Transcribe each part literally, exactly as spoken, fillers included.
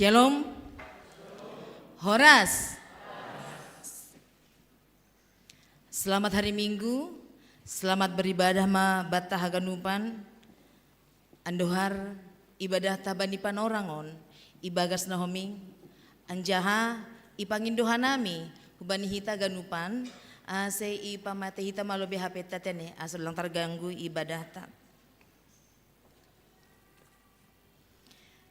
Shalom. Horas. Selamat hari Minggu. Selamat beribadah ma banta haganupan. Andohar ibadahta bani panorang on, ibagas na homing, anjaha ipangindo hanami hubani hita ganupan, ase ipamatei hita ma lobei hapenta tene, ase lang targanggu ibadahta.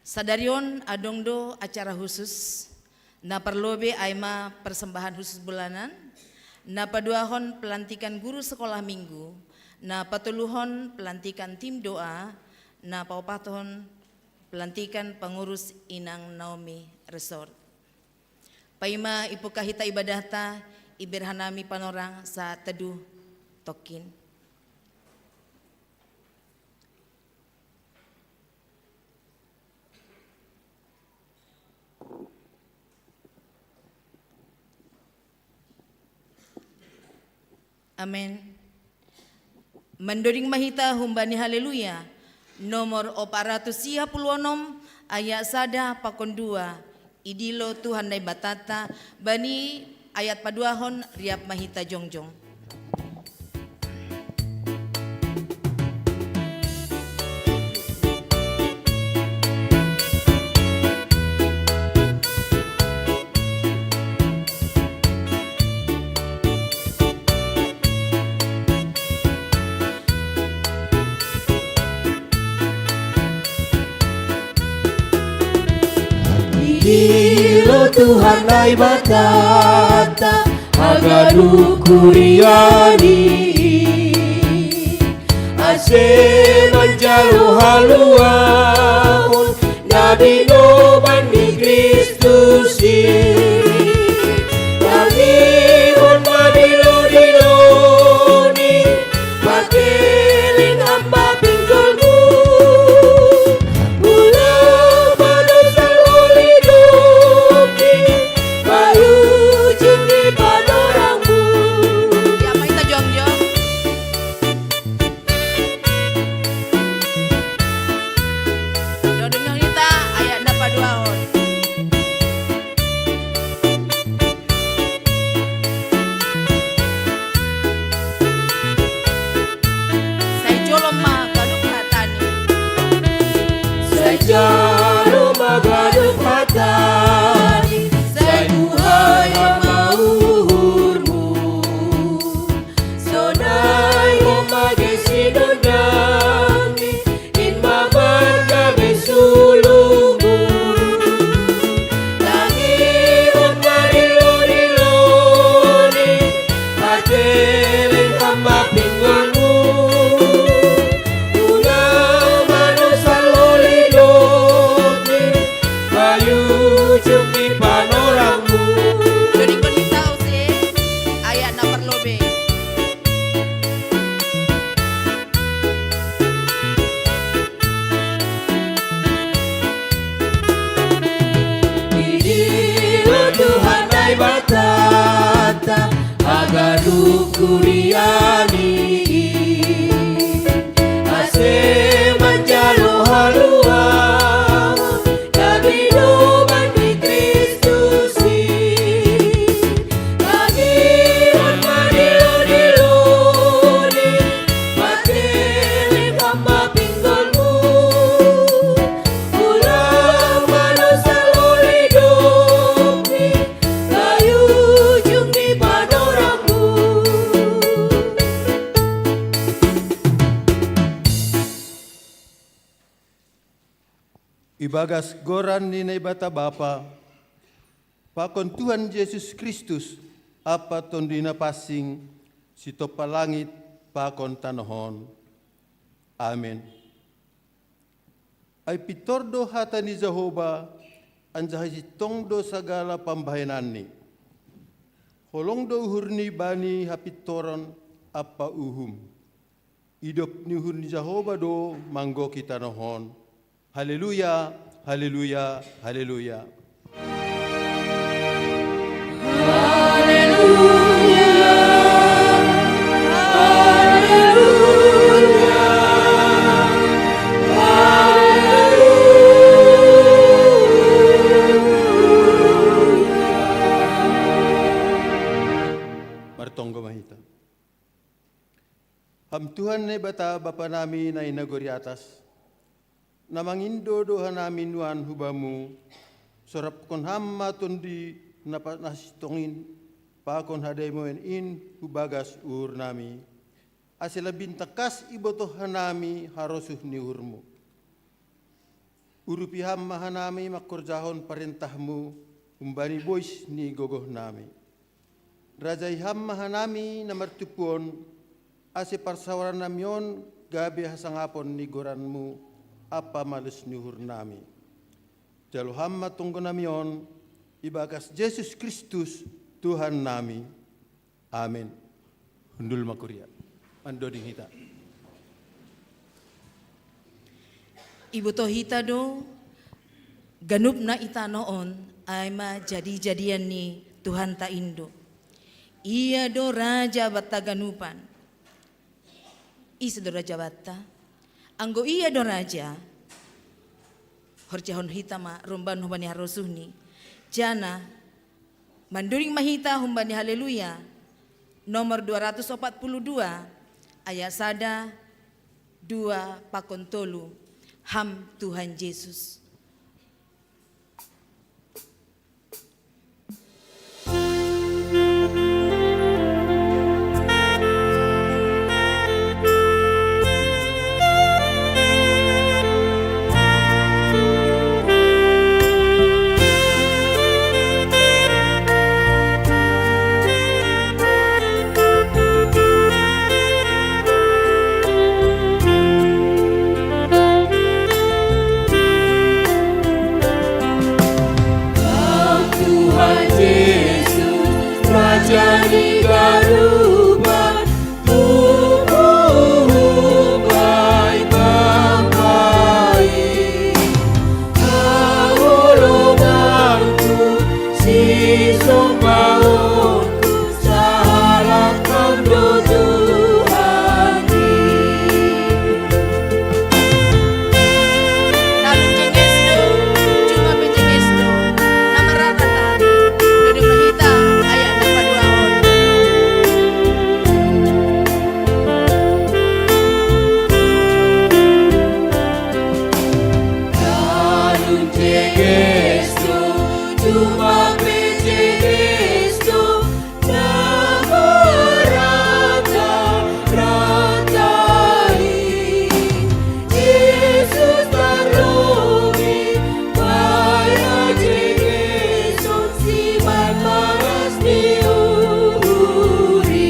Sadari on adong do acara khusus, na parlobei ai ma persembahan khusus bulanan, na paduahon pelantikan guru sekolah minggu, na patoluhon pelantikan tim doa, na paopathon pelantikan pengurus Inang Naomi Resort. Paima ipungkah hita ibadahta, iberhanami panorang sa teduh tongkin. Amen. Mandoding ma hita humbani Haleluya, nomor opat ratus sia puluh onom, ayat sada pakon dua, idilo Tuhan Naibatanta, bani ayat paduahon riap ma hita jongjong. Idilo Tuhan Naibatanta haganup kuriani, ase manjalo haluahon na binoban ni Kristus i. Tangihon ma dilodilo ni, pakeleng hamba pinggolmu. Ulang ma dosa lolidok i, paujung ni panorangmu. Ya, ma hita jongjong. Dodong hita ayat na paduahon. Sai jolo ma ganup hatani. Sai jolo ma ganup hatani. Sai buhai ma uhurmu. Sonai ho magei sinondangmi, in ma marga be sulumu. Tangihon ma dilodilo ni, pakeleng hamba pinggolmu. Ulang ma dosa lolidok i, paujung ni panorangmu. Jadi kau tahu sih, ayat na parlobei. Idilo Tuhan Naibatanta haganup kuriani, ase manjalo haluahon na binoban ni Kristus i. Tangihon ma dilodilo ni, pakeleng hamba pinggolmu. Ulang ma dosa lolidok i, paujung ni panorangmu. Ibagas goran ni Naibata Bapa, pakon Tuhan Jesus Kristus, ampa Tonduy Napansing, sitompa langit pakon tanoh on. Amen. Ai pintor do hata ni Jahowa, anjaha sintong do sagala pambahenanni. Holong do uhurni bani hapintoron ampa uhum. Idop ni uhur ni Jahowa do manggohi tanoh on. Haleluya, haleluya, haleluya. Martonggo ma hita. Ham Tuhan Naibata Bapa nami na i nagori atas, na mangindo do hanami nuan hu Bamu, sorabkon Ham ma Tondi na pa-, na sintong in, pakon hadameon in hu bagas uhur nami, ase lambin tangkas ibotoh hanami harosuh ni uhurMu. Urupi Ham ma hanami mangkorjahon parentahMu humbani bois ni gogoh nami. Rajai Ham ma hanami na martumpu on, ase parsaoran nami on gabe hasangapon ni goranMu ampa malus ni uhur nami. Jalo Ham ma tonggo nami on, ibagas Jesus Kristus, Tuhan nami. Amen. Hundul ma kuria. Mandoding hita. Ibotoh hita do, ganup na i tanoh on, ai ma jadi-jadian ni Tuhanta in do. Ia do raja banta ganupan. Ise do raja banta? Anggo Ia do raja, horjahon hita ma romban humbani harosuhNi. Janah mandoding ma hita humbani Haleluya nomor dua ratus opat puluh dua, ayat sada, dua pakon tolu. Ham Tuhan Jesus. Tuhan Yesus, Raja ni ganupan, tumbuh baik mampai. Haholonganku, sisombaonku, sahalak Ham do Tuhan i. Talun jenges do, juma pe jenges do, na marrata. Doding ma hita ayat na paduahon. Talun jenges do, juma pe jenges do, na marrata-rata i. Jesus tarlobi, bahen hajengeson sian bagas ni uhur i.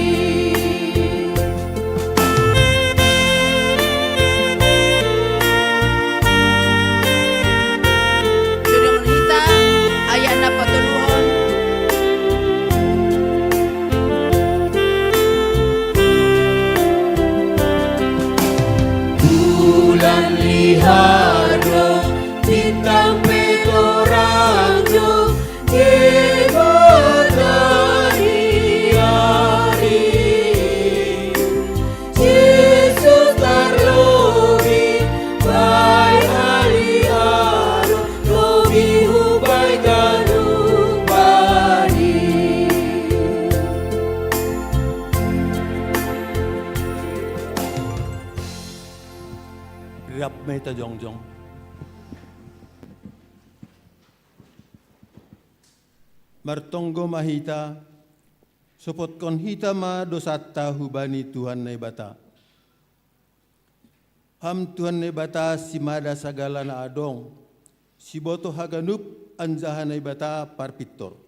Doding hita ayat na patoluhon. Bulan lihar do, bintang pe torang do, Debata ni ari. Jesus tarlobi, bahen haliaron, lobi hubahen ganupan i. Rap ma hita jongjong. Martonggo ma hita, sopotkon hita ma dousanta hubani Tuhan Naibata. Ham Tuhan Naibata, simada sagala na adong, sibotoh haganup anjaha Naibata parpintor.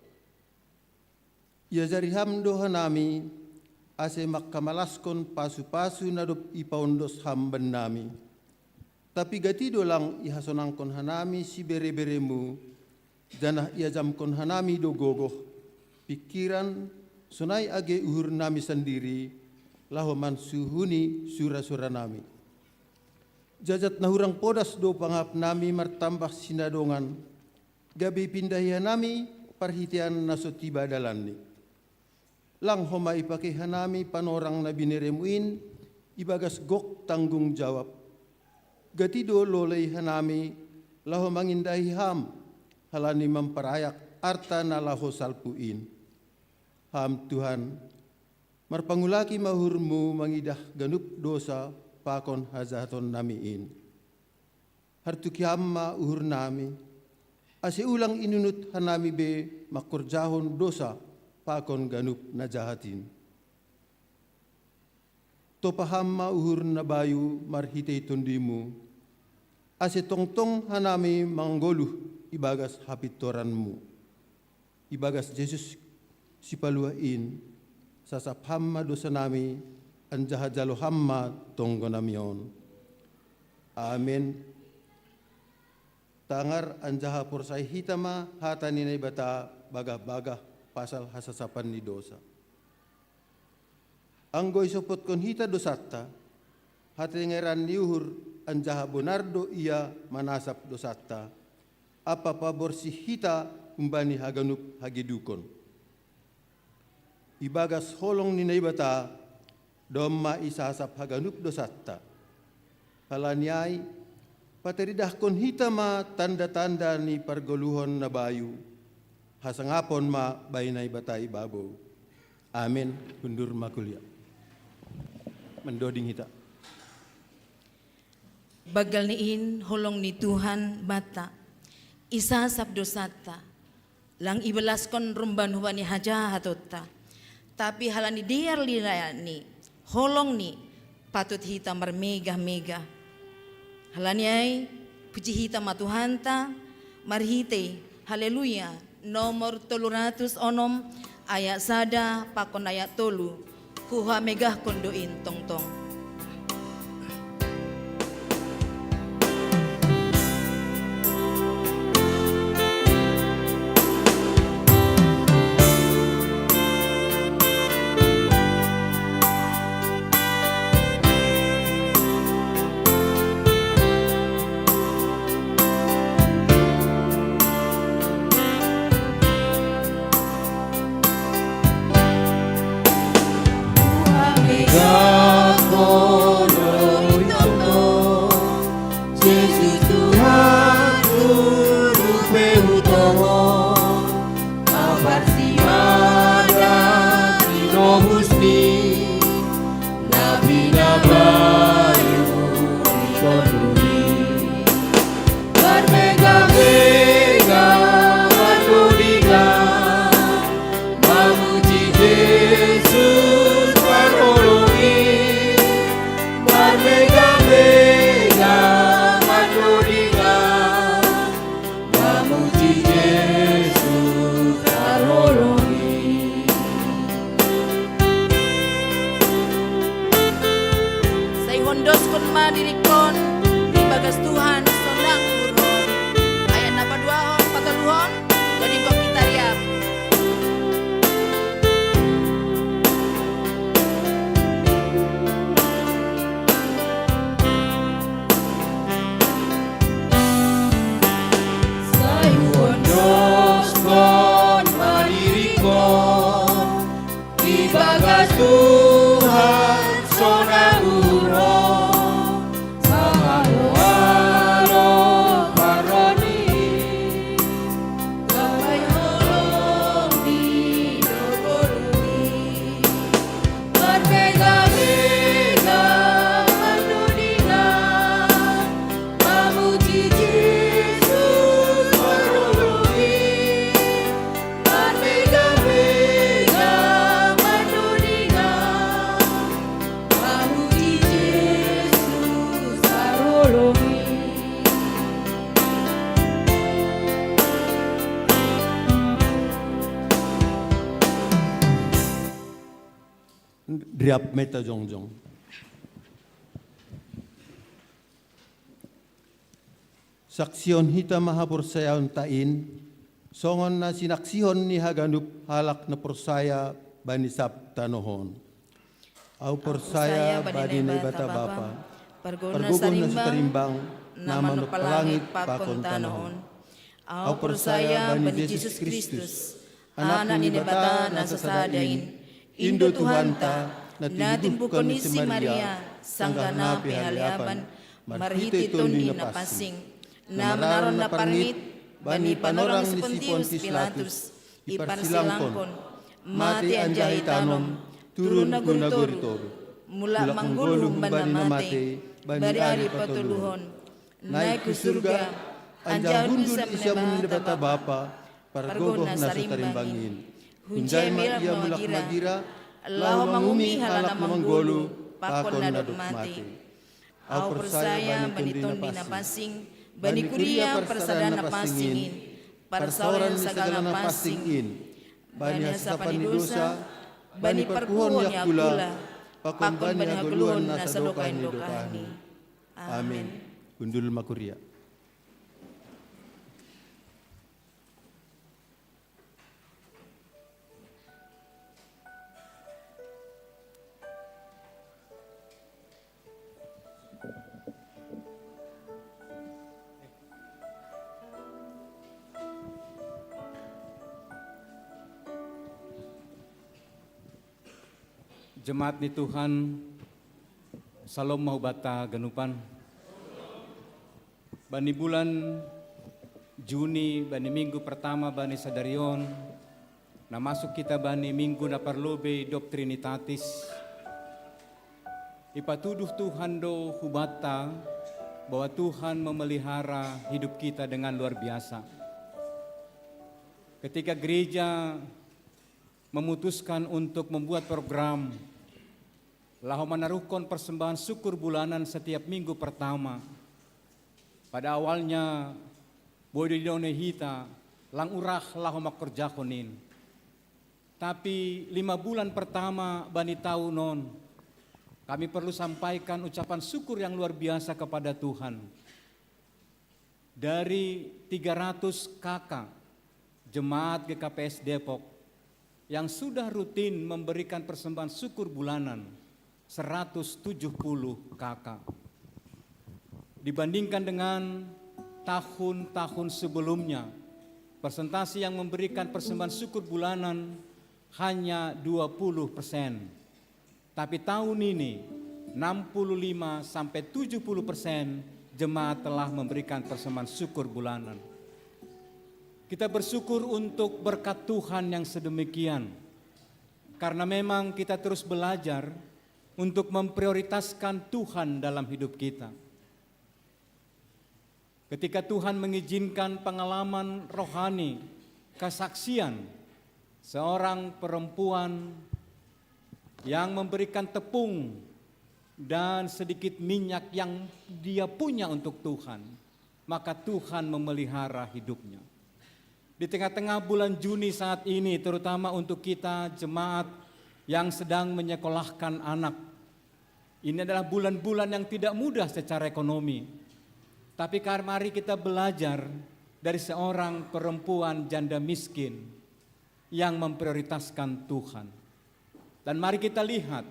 Iajari Ham do hanami, ase mangkamalaskon pasu-pasu na dob ipaondos Ham bannami. Tapi gati do lang ihasonangkon hanami sibere-bereMu, janah iajamkon hanami do gogoh, pingkiran, sonai age uhurnami sandiri, laho mansuhuni sura-suranami. Jajat na hurang podas do pangahapnami martambah sinadongan, gabe ipindahi hanami parhiteian na so tiba dalanni. Lang homa ipakei hanami panorang na binereMu in ibagas gok tanggung jawab. Gati do lolei hanami laho mangindahi Ham, halani mamparayak arta na laho salpu in. Ham Tuhan, Marpangulaki ma uhurmu mangidah ganup dosa pakon hajahaton nami in. Hartuki ham ma uhur nami, ase ulang inunut hanami be mangkorjahon dosa pakon ganup na jahat in. Topa ham ma uhur na bayu marhitei Tondimu, ase tongtong hanami manggoluh ibagas hapintoranmu. Ibagas Jesus Sipaluah in, sasap ham ma dosa nami, anjaha jalo ham ma tonggo nami on. Amen. Tangar anjaha porsaya hita ma hata ni Naibata bagah-bagah pasal hasasapan ni dosa. Anggo isompotkon hita dosanta, hatengeran ni uhur anjaha bonar do Ia manasap dosanta, ampa paborsih hita humbani haganup hagedukon. Ibagas holong ni Naibata, domma isasap haganup dosanta. Halani ai, pataridahkon hita ma tanda-tanda ni pargoluhon na bayu, hasangapon ma bai Naibata ibabou. Amen. Hundur ma kuliah. Mandoding hita. Banggal ni in holong ni Tuhan banta, isasap dosanta, lang ibalaskon rumban hubani hajahatonta. Tapi halani dear ni holongni, patut hita marmegah-megah. Halani ai, puji hita ma Tuhanta, marhitei Haleluya, nomor tolu ratus onom, ayat sada pakon ayat tolu. Huhamegahkon do in tongtong. Jesus Tuhan, guru pehutongon, abar simaga tinobusni, na pinabayu di konduli. Marmegah-megah marnudingan, mamuji Jesus parholong i. Marmegah-megah marnudingan, mamuji Jesus parholong i. Sai hondoskon ma diringkon ibagas Tuhan sonang uhurhon. Ayat na paduahon patoluhon, jadi kok kita riap. Sai hondoskon ma diringkon ibagas Tuhan sonang uhurhon, sahalo-alo parrohani, gabe holong ni dolok i. Marmegah-megah marnudingan, mamuji Jesus parholong i. Marmegah-megah marnudingan, mamuji Jesus parholong i. Riap ma hita jongjong. Saksihon hita ma haporsayaonta in, songon na sinaksihon ni haganup halak na porsaya bani sab tanoh on. Ahu porsaya bani Naibata Bapa, pargogah na so tarimbang, na manoppa langit pakon tanoh on. Ahu porsaya bani Jesus Kristus, Anak ni Naibata na sasada in, in do Tuhanta, na tinubuhkon ni si Maria sanggah na pihaleapan, marhitei Tondi Napansing, na manaron na parngit bani panorang ni si Pontius Pilatus, iparsilangkon, mate anjaha itanom, Turun nagori toru, mulak manggoluh humbani na matei, bani ari patoluhon. Naik hu surga, anjaha hundul hu siamun ni Naibata Bapa, pargogoh na so tarimbangin. Hunjai ma ia mulak magira, laho manguhumihi halak na manggoluh pakon na dob matei. Ahu porsaya bani Tonduy Napansing, bani kuria parsadaan napansing in, parsaoran ni sagala napansing in, bani hasasapan ni dousa, bani parpuhoon ni Akula, pakon bani hagoluhan na sadokah ni dokahni. Amen. Hundul ma kuria. Jemaat ni Tuhan, salom ma hubanta ganupan. Bani bulan Juni, bani minggu pertama bani sadari on, na masuk kita bani minggu na parlobei dob Trinitatis. Ipatuduh Tuhan do hubanta bahwa Tuhan memelihara hidup kita dengan luar biasa. Ketika gereja memutuskan untuk membuat program laho manaruhkon persembahan syukur bulanan setiap minggu pertama, pada awalnya boi do didok hita lang urah laho mangkorjahon in. Tapi lima bulan pertama bani taun on, kami perlu sampaikan ucapan syukur yang luar biasa kepada Tuhan. Dari tiga ratus K K jemaat G K P S Depok yang sudah rutin memberikan persembahan syukur bulanan, seratus tujuh puluh K K. Dibandingkan dengan tahun-tahun sebelumnya, persentase yang memberikan persembahan syukur bulanan hanya dua puluh persen. Tapi tahun ini, enam puluh lima sampai tujuh puluh persen jemaat telah memberikan persembahan syukur bulanan. Kita bersyukur untuk berkat Tuhan yang sedemikian. Karena memang kita terus belajar untuk memprioritaskan Tuhan dalam hidup kita. Ketika Tuhan mengizinkan pengalaman rohani, kesaksian seorang perempuan yang memberikan tepung dan sedikit minyak yang dia punya untuk Tuhan, maka Tuhan memelihara hidupnya. Di tengah-tengah bulan Juni saat ini, terutama untuk kita jemaat yang sedang menyekolahkan anak, ini adalah bulan-bulan yang tidak mudah secara ekonomi. Tapi kar-, mari kita belajar dari seorang perempuan janda miskin yang memprioritaskan Tuhan. Dan mari kita lihat,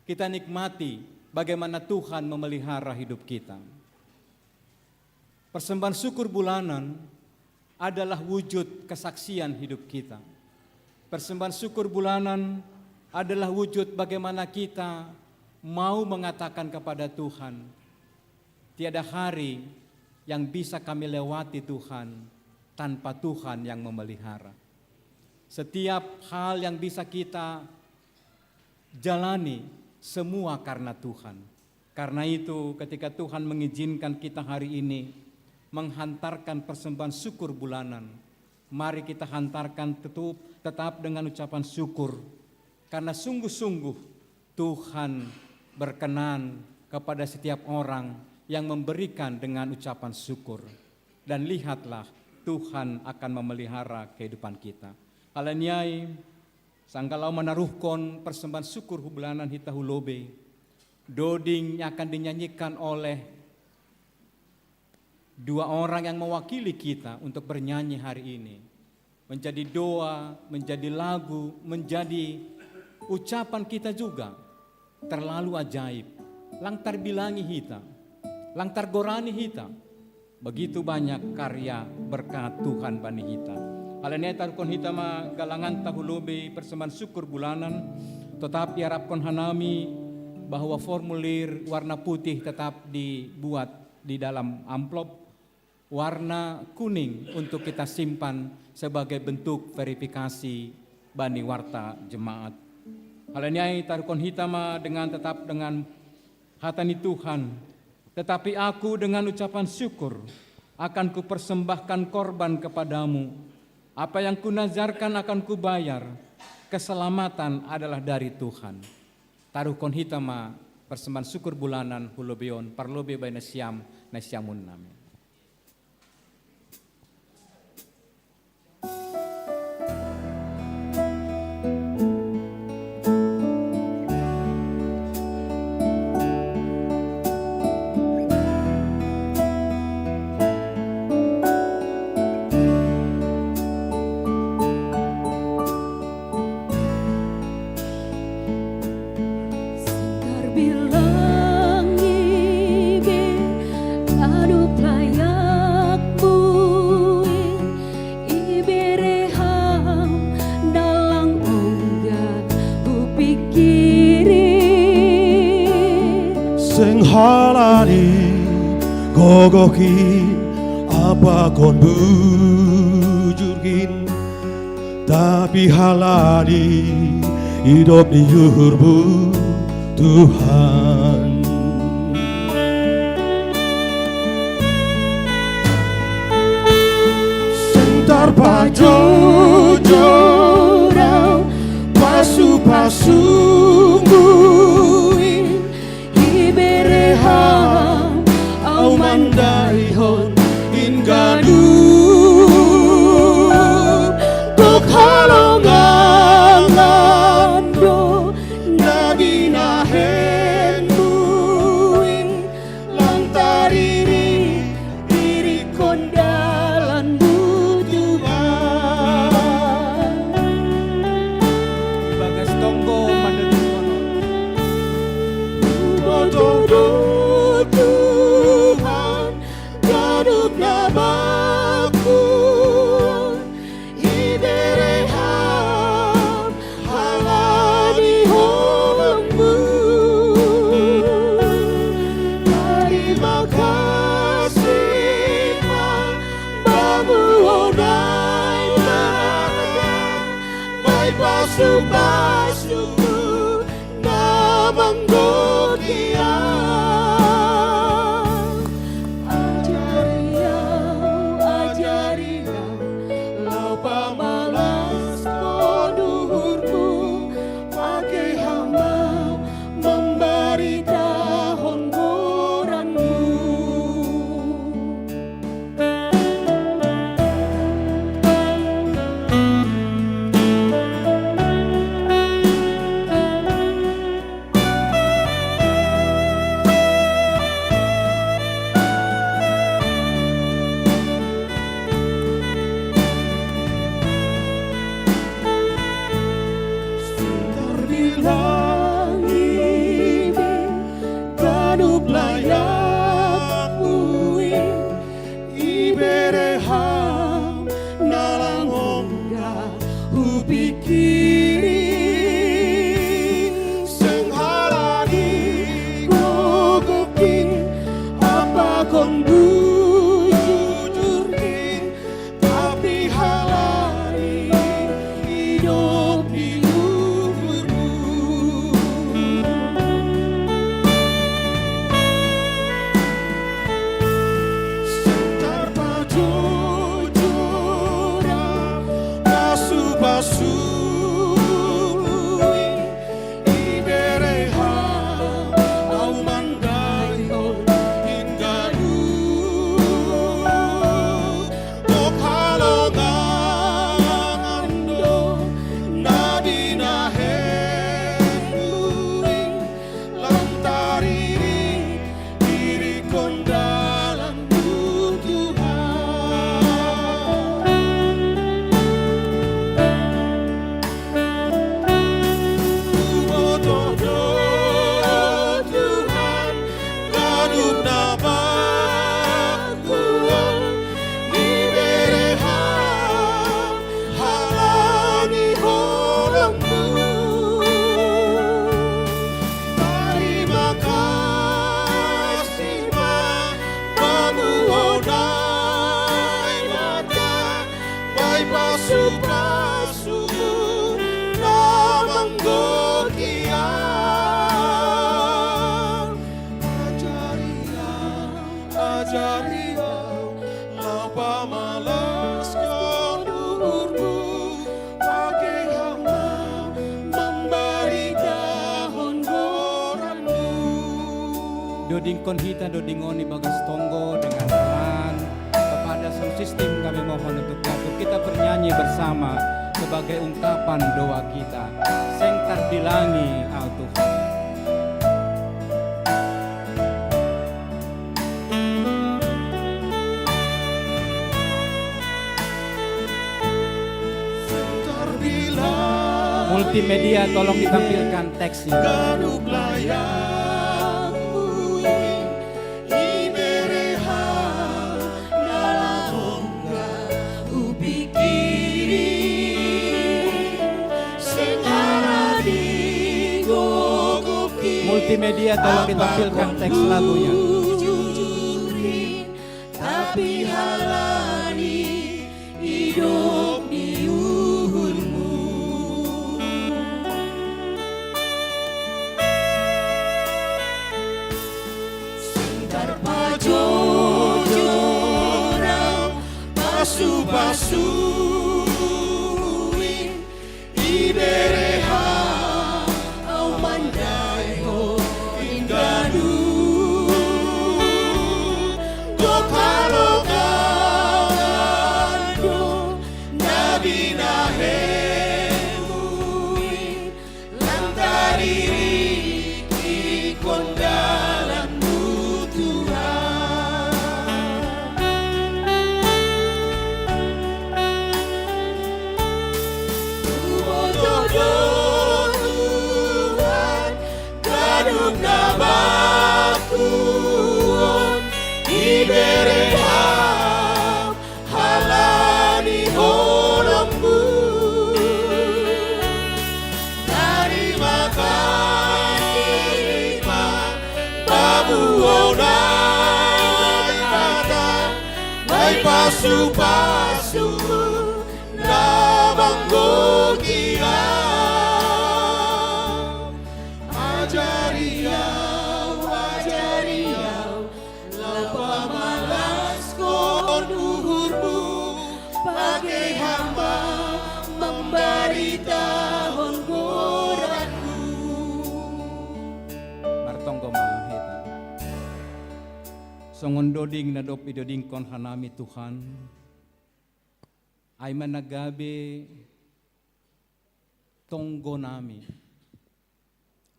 kita nikmati bagaimana Tuhan memelihara hidup kita. Persembahan syukur bulanan adalah wujud kesaksian hidup kita. Persembahan syukur bulanan adalah wujud bagaimana kita mau mengatakan kepada Tuhan, "Tiada hari yang bisa kami lewati, Tuhan, tanpa Tuhan yang memelihara." Setiap hal yang bisa kita jalani, semua karena Tuhan. Karena itu, ketika Tuhan mengizinkan kita hari ini menghantarkan persembahan syukur bulanan, mari kita hantarkan tetap, tetap dengan ucapan syukur. Karena sungguh-sungguh Tuhan berkenan kepada setiap orang yang memberikan dengan ucapan syukur. Dan lihatlah, Tuhan akan memelihara kehidupan kita. Halani ai, sanggah laho manaruhkon persembahan syukur bulanan hita hu lobei, doding yang akan dinyanyikan oleh dua orang yang mewakili kita untuk bernyanyi hari ini, menjadi doa, menjadi lagu, menjadi ucapan kita juga, terlalu ajaib. Lang tarbilangi hita, lang targorani hita. Begitu banyak karya berkat Tuhan bani hita. Halani ai taruhkon hita ma galanganta hu lobei persembahan syukur bulanan, tetapi harapkon hanami bahwa formulir warna putih tetap dibuat di dalam amplop, warna kuning untuk kita simpan sebagai bentuk verifikasi bani warta jemaat. Hal ini ai taruhkon hita ma dengan tetap dengan hata ni Tuhan. Tetapi aku dengan ucapan syukur akan kupersembahkan korban kepadamu. Apa yang kunazarkan akan kubayar. Keselamatan adalah dari Tuhan. Taruhkon hita ma persembahan syukur bulanan hu lobei on, parlobei bai nasiam, nasiam unnami. Sing tarbilang ibe, ganup layak buin, ibereham dalan ongga hupikiri. Seng halani gogohkin apa kon bujurkin, tapi halani idop ni uhurmu, Tuhan. Seng tarpajojor au pasu-pasu mbuin, ibereham au mandaihon in ganup. Gok halongangan do na binahen mbuin, lantaran i dirikkon dalan butuhan. Bagas tonggo mandoduhon. Huboto do Tuhan, ganup na bangkuon ibereham halani holongmu. Tarima kasih ma Bamu, o Naimada, bai pasu-pasumu na manggohi au. Ajari au, ajari au, laho pamalaskon uhurmu, pake hambam mambaritahon goranmu. Sing tarbilang ibe, ganup layak buin, ibereham dalan ongga hupikiri. Seng halani gogohkin apa kon bujurkin, tapi halani idop ni uhurmu. Dingkon hita do dingoni bagas tonggo dengan tangan kepada sound system, kami mohon untuk jatuh. Kita bernyanyi bersama sebagai ungkapan doa kita. Seng tarbilangi au Tuhan. Multimedia tolong ditampilkan teksnya. Multimedia tolong ditampilkan teks lagunya. Tapi halani idop di uhurmu. Singkar pajojorang pasu-pasuin ibereha au mandai ho indanu. Kokalo kagando nabi nahemui lantariri ikon dalanmu Tuhan. Tubotodo Tuhan, gaduk na bakuon ibereha halani holongmu. Tarima kasih ma babuona kata mai pasu-pasu na manggogia. Ajari au, ajari au, la pamalaskon uhurmu, pake hamba mambaritahon goranmu. Martonggo ma hita. Songon doding na dob idodingkon hanami Tuhan, ai ma na gabe tonggonami.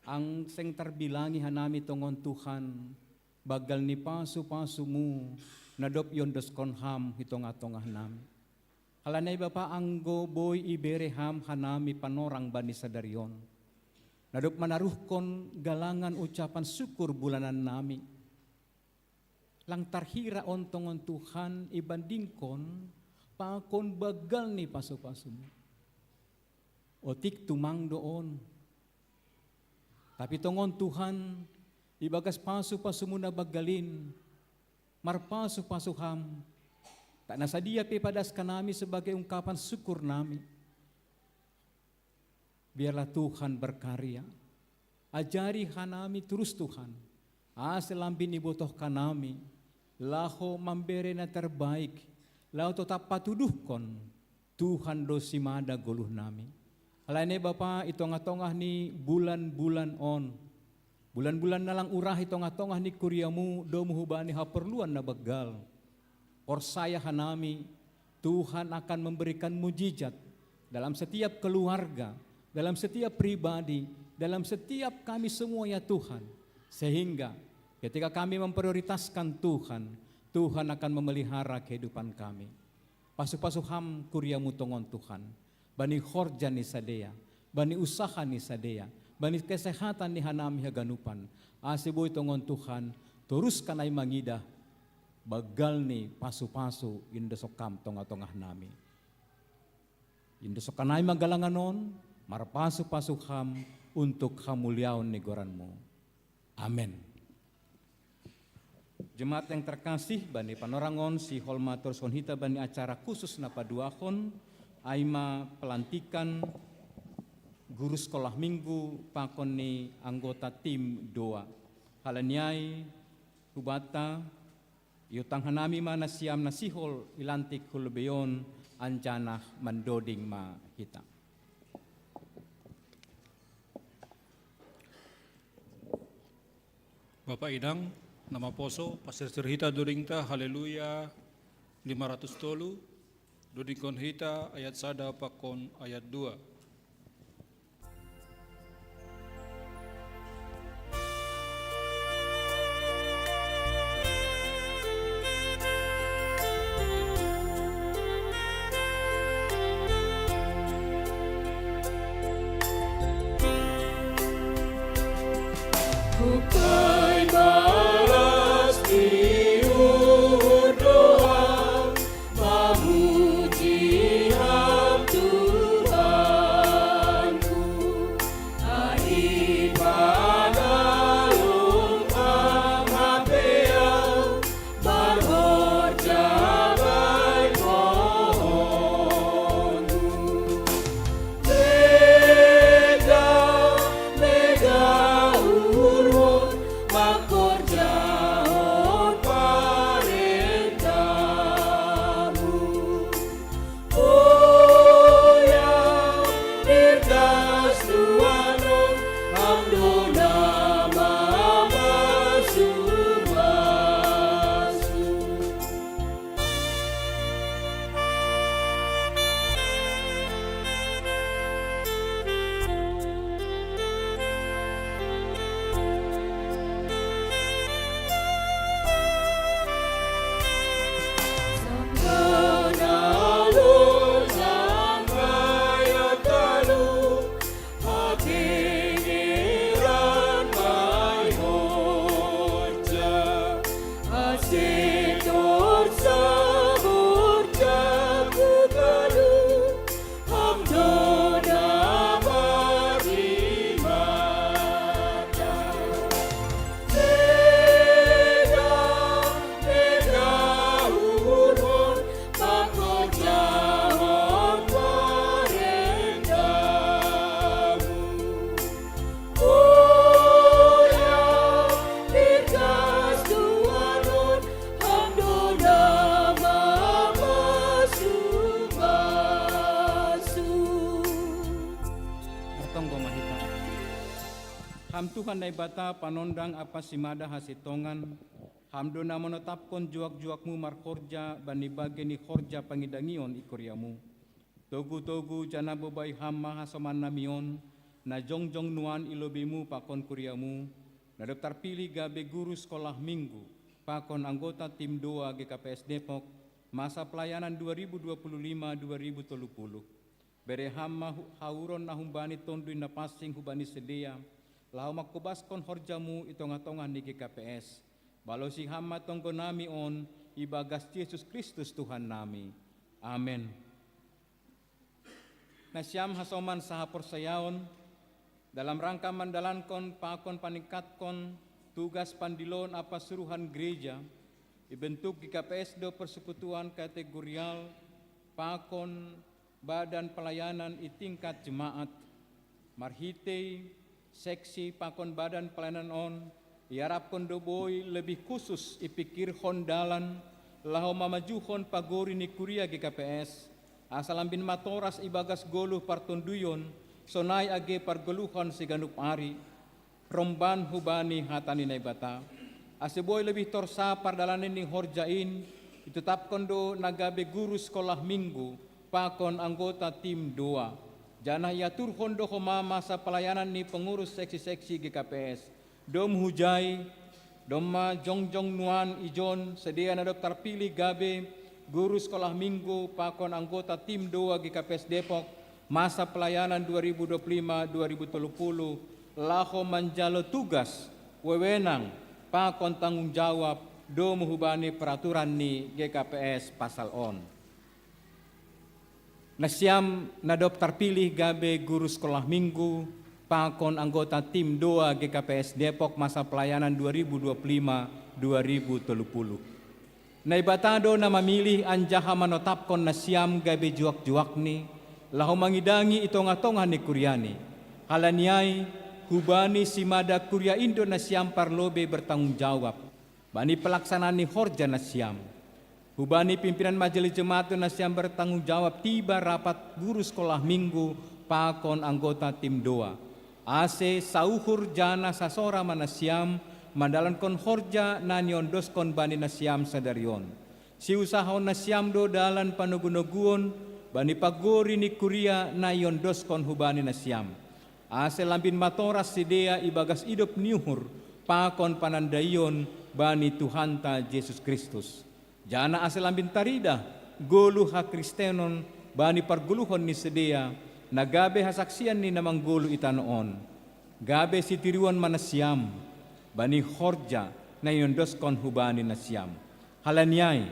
Ang seng tarbilangi hanami tongon Tuhan, banggal ni pasu-pasumu na dob iondoskon Ham i tongah-tongahnami. Halani ai Bapa, anggo boi ibere Ham hanami panorang bani sadari on, na dob manaruhkon galangan ucapan syukur bulanannami. Lang tarhira on tongon Tuhan ibandingkon pakon banggal ni pasu-pasumu. Otik tumang do on. Tapi tongon Tuhan, ibagas pasu-pasumu na banggal in, marpasu-pasu Ham, tak na sadia pe padaskan nami sebagai ungkapan syukurnami. Biarlah Tuhan berkarya. Ajari hanami torus Tuhan, ase lambin ibotohkan nami laho mambere na terbaik, laho totap patuduhkon Tuhan do simada goluhnami. Alai ne Bapa, i tongah-tongah ni bulan-bulan on, bulan-bulan na lang urah i tongah-tongah ni kuriamu domu hubani haporluan na banggal. Porsaya hanami, Tuhan akan memberikan mujizat dalam setiap keluarga, dalam setiap pribadi, dalam setiap kami semua ya Tuhan. Sehingga ketika kami memprioritaskan Tuhan, Tuhan akan memelihara kehidupan kami. Pasu-pasu Ham kuriamu tongon Tuhan, bani horja ni sadea, bani usaha ni sadea, bani kesehatan ni hanami haganupan, ase boi tongon Tuhan, toruskan ai mangidah banggal ni pasu-pasu indosok Ham tongah-tongahnami. Indosokkan ai ma galangan on, marpasu-pasu Ham untuk hamuliaon ni goranmu. Amen. Jemaat yang terkasih, bani panorang on sihol ma torushon hita bani acara khusus na paduahon, ai ma pelantikan guru sekolah minggu pakon ni anggota tim doa. Halani ai hubanta, iutang hanami ma nasiam na sihol ilantik hu lobei on, anjaha mandoding ma hita. Bapak Inang, Nama poso, pasir-sir hita dodingta, Haleluya, lima ratus tolu, dodingkon hita ayat sada pakon ayat dua. Kukai balas di urdoa, mamuji Ham Tuhanku. Ahi panalong Ham hapea, barhorja bai pohonmu. Mega, mega uhurhon, mangkorjahon parentamu. Oya, dirgas Tuhan on, Ham do na mamasu-masu. Martonggo ma hita. Ham Tuhan Naibata, panondang ampa simada hasintongan, Ham do na manotapkon juak-juakmu marhorja bani bagei ni horja pangidangion i kuriamu. Togu-togu janah bobai Ham ma hasomannami on, na jongjong nuan i lobeimu pakon kuriamu, na dob tarpilih gabe guru sekolah minggu, pakon anggota tim doa G K P S Depok, masa pelayanan dua ribu dua puluh lima dua ribu tolu puluh. Bere Ham ma hu-, hauron na humbani Tonduy Napansing hubani sidea, laho mangkobaskon horjamu i tongah-tongah ni G K P S. Balosi Ham ma tonggonami on ibagas Jesus Kristus Tuhannami. Amen. Nasiam hasoman sahaporsayaon, dalam rangka mandalankon pakon paningkatkon tugas pandiloon ampa suruhan gereja, ibentuk G K P S do persekutuan kategorial pakon badan pelayanan i tingkat jemaat. Marhitei seksi pakon badan pelayanan on, iarapkon do boi lebih khusus ipingkirhon dalan laho mamajuhon pagori ni kuria G K P S, asa lambin matoras ibagas goluh partonduyon, sonai age pargoluhan siganup ari, romban hubani hata ni Naibata. Ase boi lebih torsa pardalanan ni horja in, itotapkon do na gabe guru sekolah minggu, pakon anggota tim doa. Janah iaturhon do homa masa pelayanan ni pengurus seksi-seksi G K P S. Domu hujai, domma jongjong nuan ijon sidea na dob tarpilih gabe guru sekolah minggu pakon anggota tim doa G K P S Depok, masa pelayanan dua ribu dua puluh lima dua ribu tolu puluh, laho manjalo tugas, wewenang, pakon tanggung jawab, domu hubani peraturan ni G K P S pasal on. Nasiam na dob tarpilih gabe guru sekolah minggu, pakon anggota tim doa G K P S Depok masa pelayanan dua ribu dua puluh lima dua ribu tolu puluh. Naibata do na mamilih anjaha manotapkon nasiam gabe juak-juakni, laho mangidangi i tongah-tongah ni kuriani. Halani ai, hubani simada kuria in do nasiam parlobei bertanggung jawab bani pelaksanaan ni horja nasiam. Hubani pimpinan majelis jemaat do nasiam bertanggung jawab tiba rapat guru sekolah minggu pakon anggota tim doa. Ase sauhur janah sasora ma nasiam mandalankon horja na niondoskon bani nasiam sadari on. Siusahon nasiam do dalan panogunoguon bani pagori ni kuria na iondoskon hubani nasiam. Ase lambin matoras sidea ibagas idop ni uhur pakon panandaion bani Tuhanta Jesus Kristus. Jana ase lambin tarida golu hakristenon bani pargoluhon ni sidea, na gabe hasaksian ni na manggolu i tano on. Gabe sitiruon ma nasiam bani horja na niondoskon hubani nasiam. Halani ai,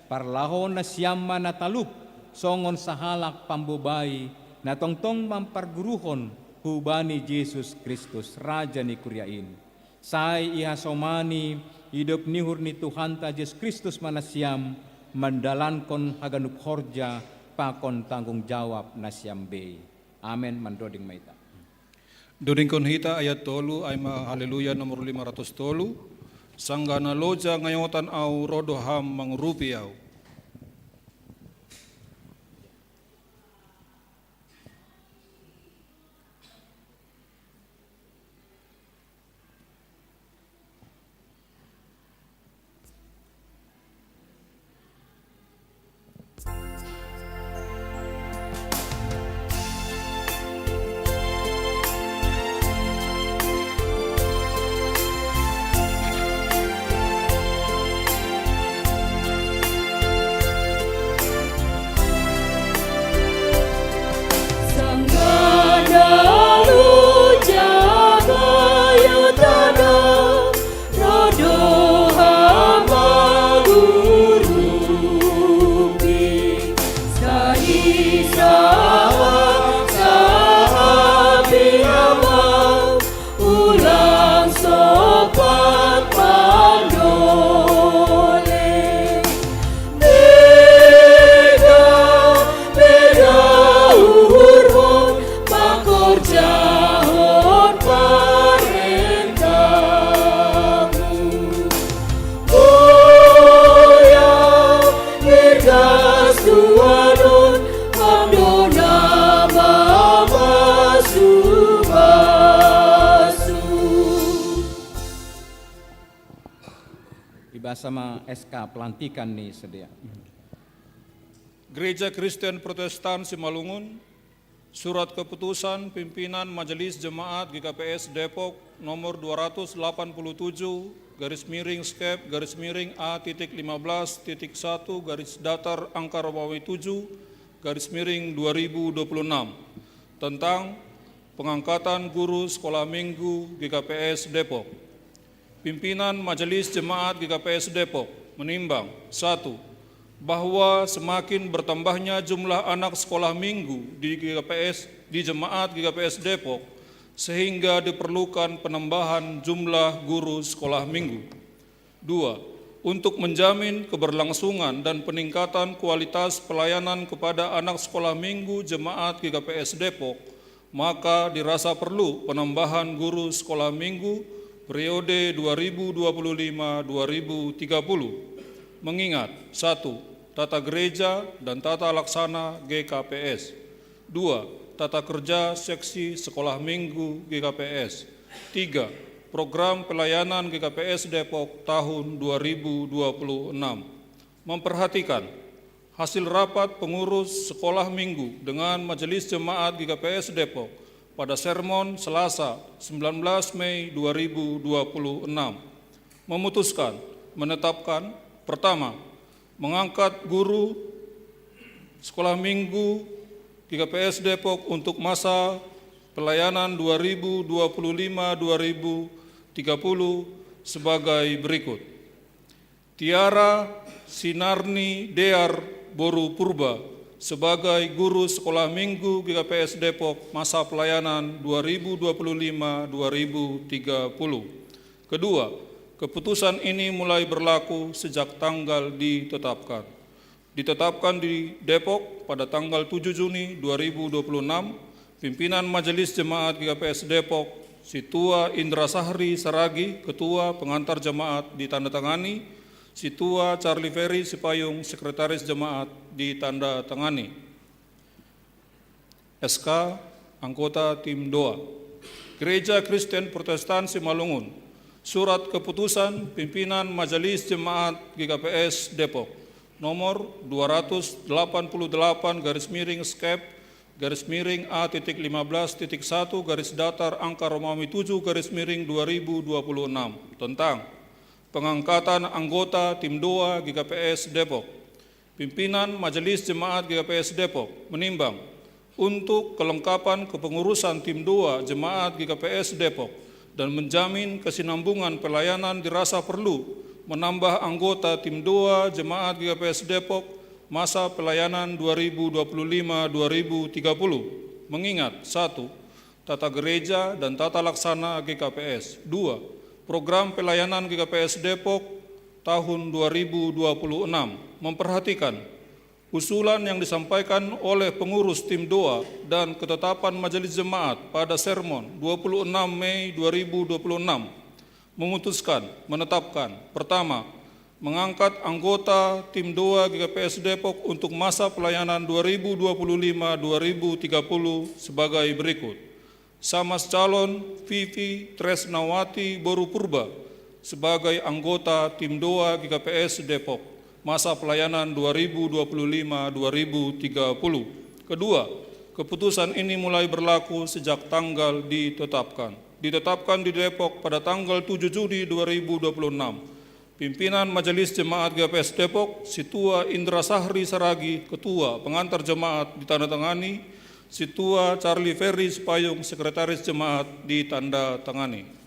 parlahon nasiam ma na talup songon sahalak pambobai na tongtong mamparguruhon hubani Jesus Kristus, Raja ni kuria in. Sai ihasomani idop ni uhur ni Tuhanta Jesus Kristus ma nasiam mandalankon haganup horja pakon tanggung jawab nasiam bei. Amen. Mandoding ma hita. Dodingkon hita ayat tolu, ai ma Haleluya nomor lima ratus tolu. Sanggah na loja ngayotan au, ro do Ham mangurupi au. Ulang sopat pandole, beda, beda uhurhon pakorjahon parentahmu. Boya bergas tuanon, Ham do na mamasu-masu. Ibasa ma S K pelantikan ni sidea. Gereja Kristen Protestan Simalungun, surat keputusan pimpinan Majelis Jemaat G K P S Depok nomor dua ratus delapan puluh tujuh garis miring skep garis miring A titik lima belas titik satu garis datar angka Romawi tujuh garis miring dua ribu dua puluh enam tentang pengangkatan guru sekolah minggu G K P S Depok. Pimpinan Majelis Jemaat G K P S Depok menimbang, satu, bahwa semakin bertambahnya jumlah anak sekolah minggu di G K P S, di jemaat G K P S Depok, sehingga diperlukan penambahan jumlah guru sekolah minggu. Dua, untuk menjamin keberlangsungan dan peningkatan kualitas pelayanan kepada anak sekolah minggu jemaat G K P S Depok, maka dirasa perlu penambahan guru sekolah minggu periode dua ribu dua puluh lima dua ribu tiga puluh. Mengingat, satu, tata gereja dan tata laksana G K P S. Dua, tata kerja seksi sekolah minggu G K P S. Tiga, program pelayanan G K P S Depok tahun dua ribu dua puluh enam. Memperhatikan hasil rapat pengurus sekolah minggu dengan Majelis Jemaat G K P S Depok pada sermon Selasa sembilan belas Mei dua ribu dua puluh enam. Memutuskan, menetapkan, pertama, mengangkat guru sekolah minggu G K P S Depok untuk masa pelayanan dua ribu dua puluh lima dua ribu tiga puluh sebagai berikut. Tiara Sinarni Dear Boru Purba sebagai guru sekolah minggu G K P S Depok masa pelayanan dua ribu dua puluh lima dua ribu tiga puluh. Kedua, keputusan ini mulai berlaku sejak tanggal ditetapkan. Ditetapkan di Depok pada tanggal tujuh Juni dua ribu dua puluh enam, pimpinan Majelis Jemaat G K P S Depok, Situa Indra Sahri Saragi, Ketua Pengantar Jemaat, ditandatangani, Situa Charlie Ferry Sipayung, Sekretaris Jemaat, ditandatangani. S K, anggota tim doa. Gereja Kristen Protestan Simalungun, Surat Keputusan Pimpinan Majelis Jemaat G K P S Depok nomor dua ratus delapan puluh delapan garis miring skep garis miring A titik lima belas titik satu garis datar angka Romawi tujuh garis miring dua ribu dua puluh enam tentang pengangkatan anggota tim doa G K P S Depok. Pimpinan Majelis Jemaat G K P S Depok menimbang untuk kelengkapan kepengurusan tim doa Jemaat G K P S Depok dan menjamin kesinambungan pelayanan dirasa perlu menambah anggota tim doa Jemaat G K P S Depok masa pelayanan dua ribu dua puluh lima dua ribu tiga puluh. Mengingat, satu, tata gereja dan tata laksana G K P S. Dua, program pelayanan G K P S Depok tahun dua ribu dua puluh enam memperhatikan usulan yang disampaikan oleh pengurus tim doa dan ketetapan majelis jemaat pada sermon dua puluh enam Mei dua ribu dua puluh enam, memutuskan, menetapkan, pertama, mengangkat anggota tim doa G K P S Depok untuk masa pelayanan dua ribu dua puluh lima dua ribu tiga puluh sebagai berikut. Samas calon Vivi Tresnawati Boru Purba sebagai anggota tim doa G K P S Depok, masa pelayanan dua ribu dua puluh lima dua ribu tiga puluh. Kedua, keputusan ini mulai berlaku sejak tanggal ditetapkan. Ditetapkan di Depok pada tanggal tujuh Juni dua ribu dua puluh enam. Pimpinan Majelis Jemaat G K P S Depok, Situa Indra Sahri Saragi, Ketua, pengantar jemaat, ditandatangani Situa Charlie Ferry Sipayung, Sekretaris Jemaat, ditandatangani.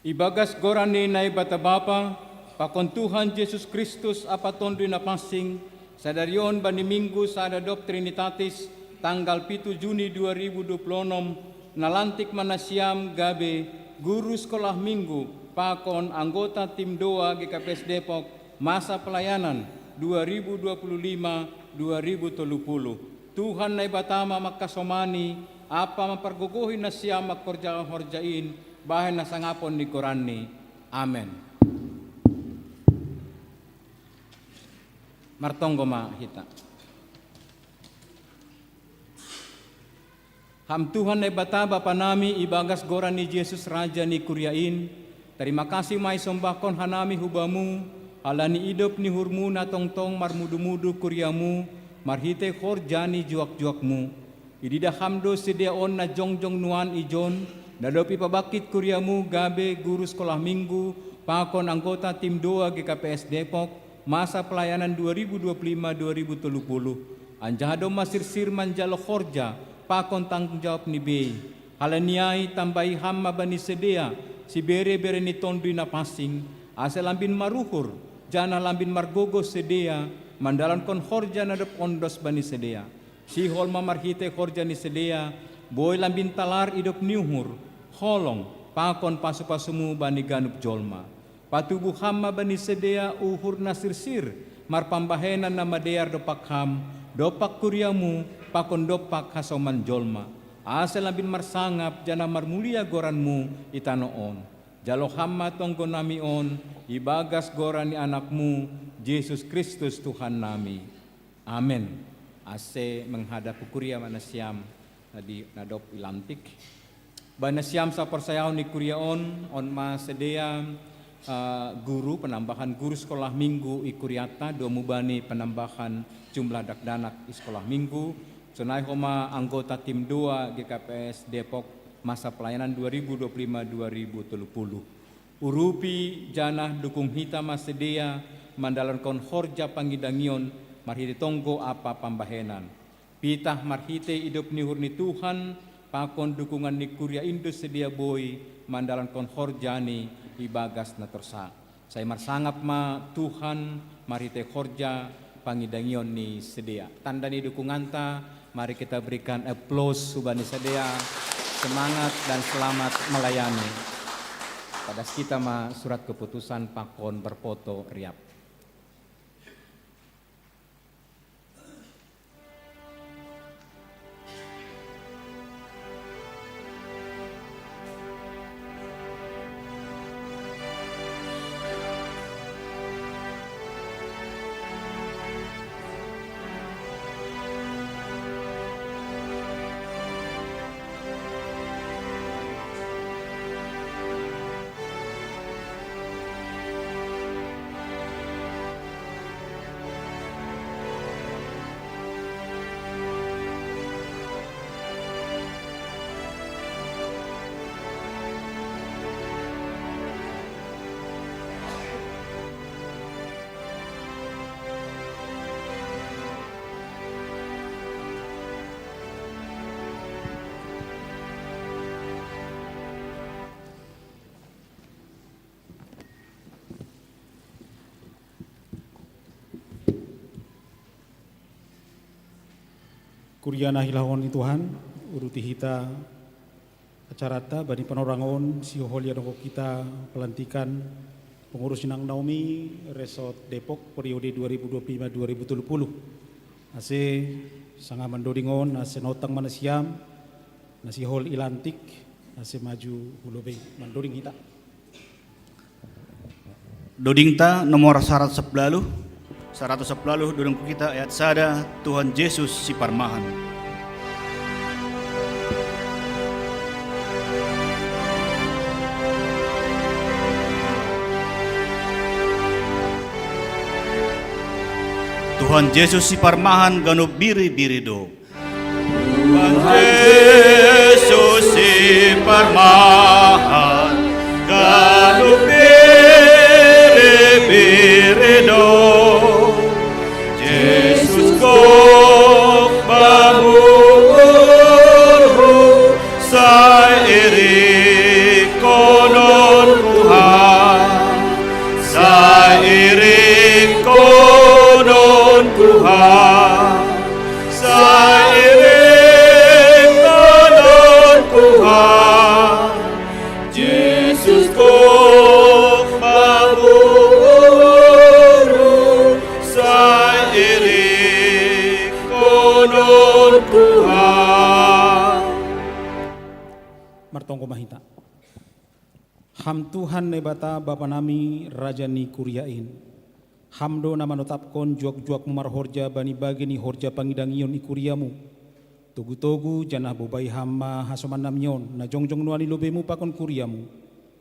Ibagas goran ni Naibata Bapa, pakon Tuhan Jesus Kristus, Ampa Tonduy Napansing, sadari on bani Minggu sada dob Trinitatis, tanggal pitu Juni dua ribu dua puluh enam, nalantik ma nasiam gabe guru sekolah Minggu pakon anggota tim doa G K P S Depok masa pelayanan dua ribu dua puluh lima dua ribu tolu puluh. Tuhan Naibata ma mangkasomani, ampa mampargogohi nasiam mangkorjahon horja in, bahen hasangapon ni goranNi. Amen. Martonggo ma hita. Ham Tuhan Naibata Bapa nami, ibagas goran ni Jesus Raja ni kuria in, tarima kasih ma isombahkon hanami hu Bamu, halani idop ni uhurMu na tongtong marmudu-mudu kuriaMu, marhitei horja ni juak-juakMu. Ididah Ham do sidea on na jongjong nuan ijon, na dob ipabangkit kuriaMu gabe guru sekolah Minggu, pakon anggota tim doa G K P S Depok, masa pelayanan dua ribu dua puluh lima dua ribu tolu puluh, anjaha domma sirsir manjalo horja pakon tanggung jawab ni bei. Halani ai tambahi Ham ma bani sidea sibere-bere ni Tonduy Napansing, ase lambin maruhur, janah lambin margogoh sidea mandalankon horja na dob ondos bani sidea. Sihol ma marhitei horja ni sidea, boi lambin talar idop ni uhur, holong, pakon pasu-pasuMu bani ganup jolma. Patubuh Ham ma bani sidea uhur na sirsir, marpambahenan na madear dompak Ham, dompak kuriaMu, pakon dompak hasoman jolma. Ase lambin marsangap janah marmulia goranMu i tanoh on. Jalo Ham ma tonggo nami on, ibagas goran ni AnakMu, Jesus Kristus Tuhan nami. Amen. Ase menghadap hu kuria ma nasiam, na di, na dob ilantik. Bahen nasiam saporsayaon ni kuria on, on ma sidea, eh, guru, penambahan guru sekolah minggu i kuriata, domu bani penambahan jumlah dakdanak i sekolah minggu, sonai homa anggota tim doa G K P S Depok masa pelayanan dua ribu dua puluh lima dua ribu tolu puluh. Urupi janah dukung hita ma sidea mandalankon horja pangidangion marhitei tonggo ampa pambahenan. Pitah marhitei idop ni uhur ni Tuhan pakon dukungan ni kuria in do sidea boi mandalankon horjani ibagas na torsa. Sai marsangap ma Tuhan marhitei horja pangidangion ni sidea. Tanda ni dukunganta, mari kita berikan aplaus hubani sidea. Semangat dan selamat melayani. Padas kita ma surat keputusan pakon berfoto riap. Kuria na hilahon ni Tuhan, uruti hita acarata bani panorangon sihol ya dongko kita pelantikan pengurus inang Naomi Resort Depok periode dua ribu dua puluh lima dua ribu tiga puluh. Ase sanga mandodingon ase notang manasiam na sihol ilantik ase maju hulobei mandoding hita. Dodingta nomor saratus sepuluh, saratus sepuluh doding kita ayat sada, Tuhan Yesus siparmahan. Tuhan Yesus siparmahan ganup biri-biri do. Tuhan Yesus si parmahan ganup biri-biri do. Yesus gok bamu urhu sai irik konon kuha. Sai irik konon kuha. Sairing tanonku ha, Yesus ko maburu, sairing tanonku ha. Martonggo ma hita. Ham Tuhan Naibata Bapa nami, Raja ni kuria in. Ham do na manotapkon juak-juakmu marhorja bani bage ni horja pangidangion i kuriamu. Togu-togu janah bobai Ham ma hasoman nami on, na jongjong nuan i lobeimu pakon kuriamu,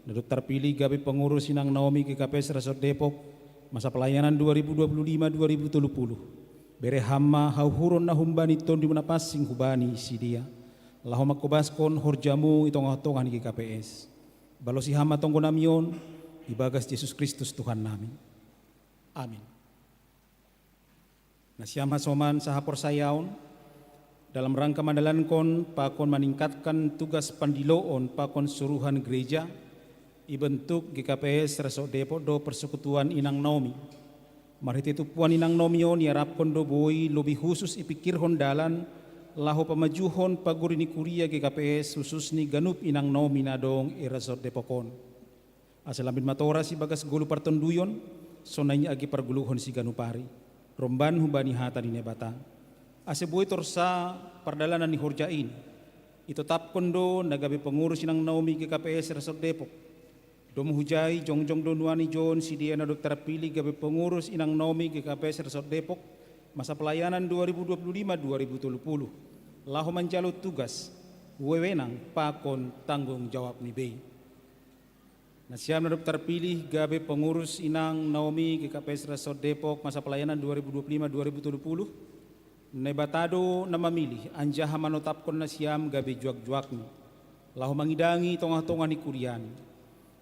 na dob tarpilih gabe pengurus inang Naomi G K P S Resort Depok, masa pelayanan dua ribu dua puluh lima dua ribu tolu puluh. Bere Ham ma hauhuron na humbani Tonduy Napansing hubani sidea, laho mangkobaskon horjamu i tongah-tongah ni G K P S. Balosi Ham ma tonggo nami on, ibagas Jesus Kristus Tuhan nami. Amin. Nasiam hasoman sahaporsayaon, dalam rangka mandalankon pakon maningkatkan tugas pandiloon pakon suruhan gereja, ibentuk G K P S Resort Depok do Persekutuan Inang Naomi. Marhite tumpuan inang Naomi on iarapkon do boi lobih husus ipingkirhon dalan laho pamajuhon pagori ni kuria G K P S, hususni ganup inang Naomi na adong i Resort Depok on. Ase lambin matoras ibagas goluh partonduyon, sonai age pargoluhon siganup ari, romban hubani hata ni Naibata. Ase boi torsa pardalanan ni horja in, itotapkon do na gabe pengurus inang Naomi G K P S Resort Depok. Domu hujai jongjong do nuan ijon sidea na dob tarpilih gabe pengurus inang Naomi G K P S Resort Depok, masa pelayanan dua ribu dua puluh lima dua ribu tolu puluh, laho manjalo tugas, wewenang pakon tanggung jawab ni bei. Nasiam na dob tarpilih gabe pengurus inang Naomi G K P S Resort Depok masa pelayanan dua ribu dua puluh lima dua ribu tolu puluh, Naibata do na mamilih anjaha manotapkon nasiam gabe juak-juakni, laho mangidangi tongah-tongah ni kuriaNi.